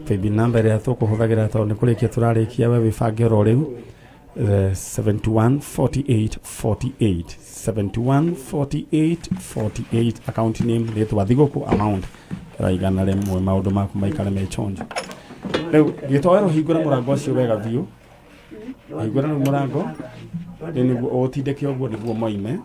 paybill number ĩrĩa tũkũhũthagĩra tondũ nĩ kũrĩkia tũrarĩkia, we wĩbange oro rĩu. 71 48 48, 71 48 48, account name rĩtwa Thigũkũ, amount kĩra 100, maũndũ maku maikare me chonjo. Rĩu gĩtoero, hingũra mũrango ũcio wega biũ, hingũra rĩu mũrango rĩu nĩguo ũtindĩke ũguo nĩguo moime.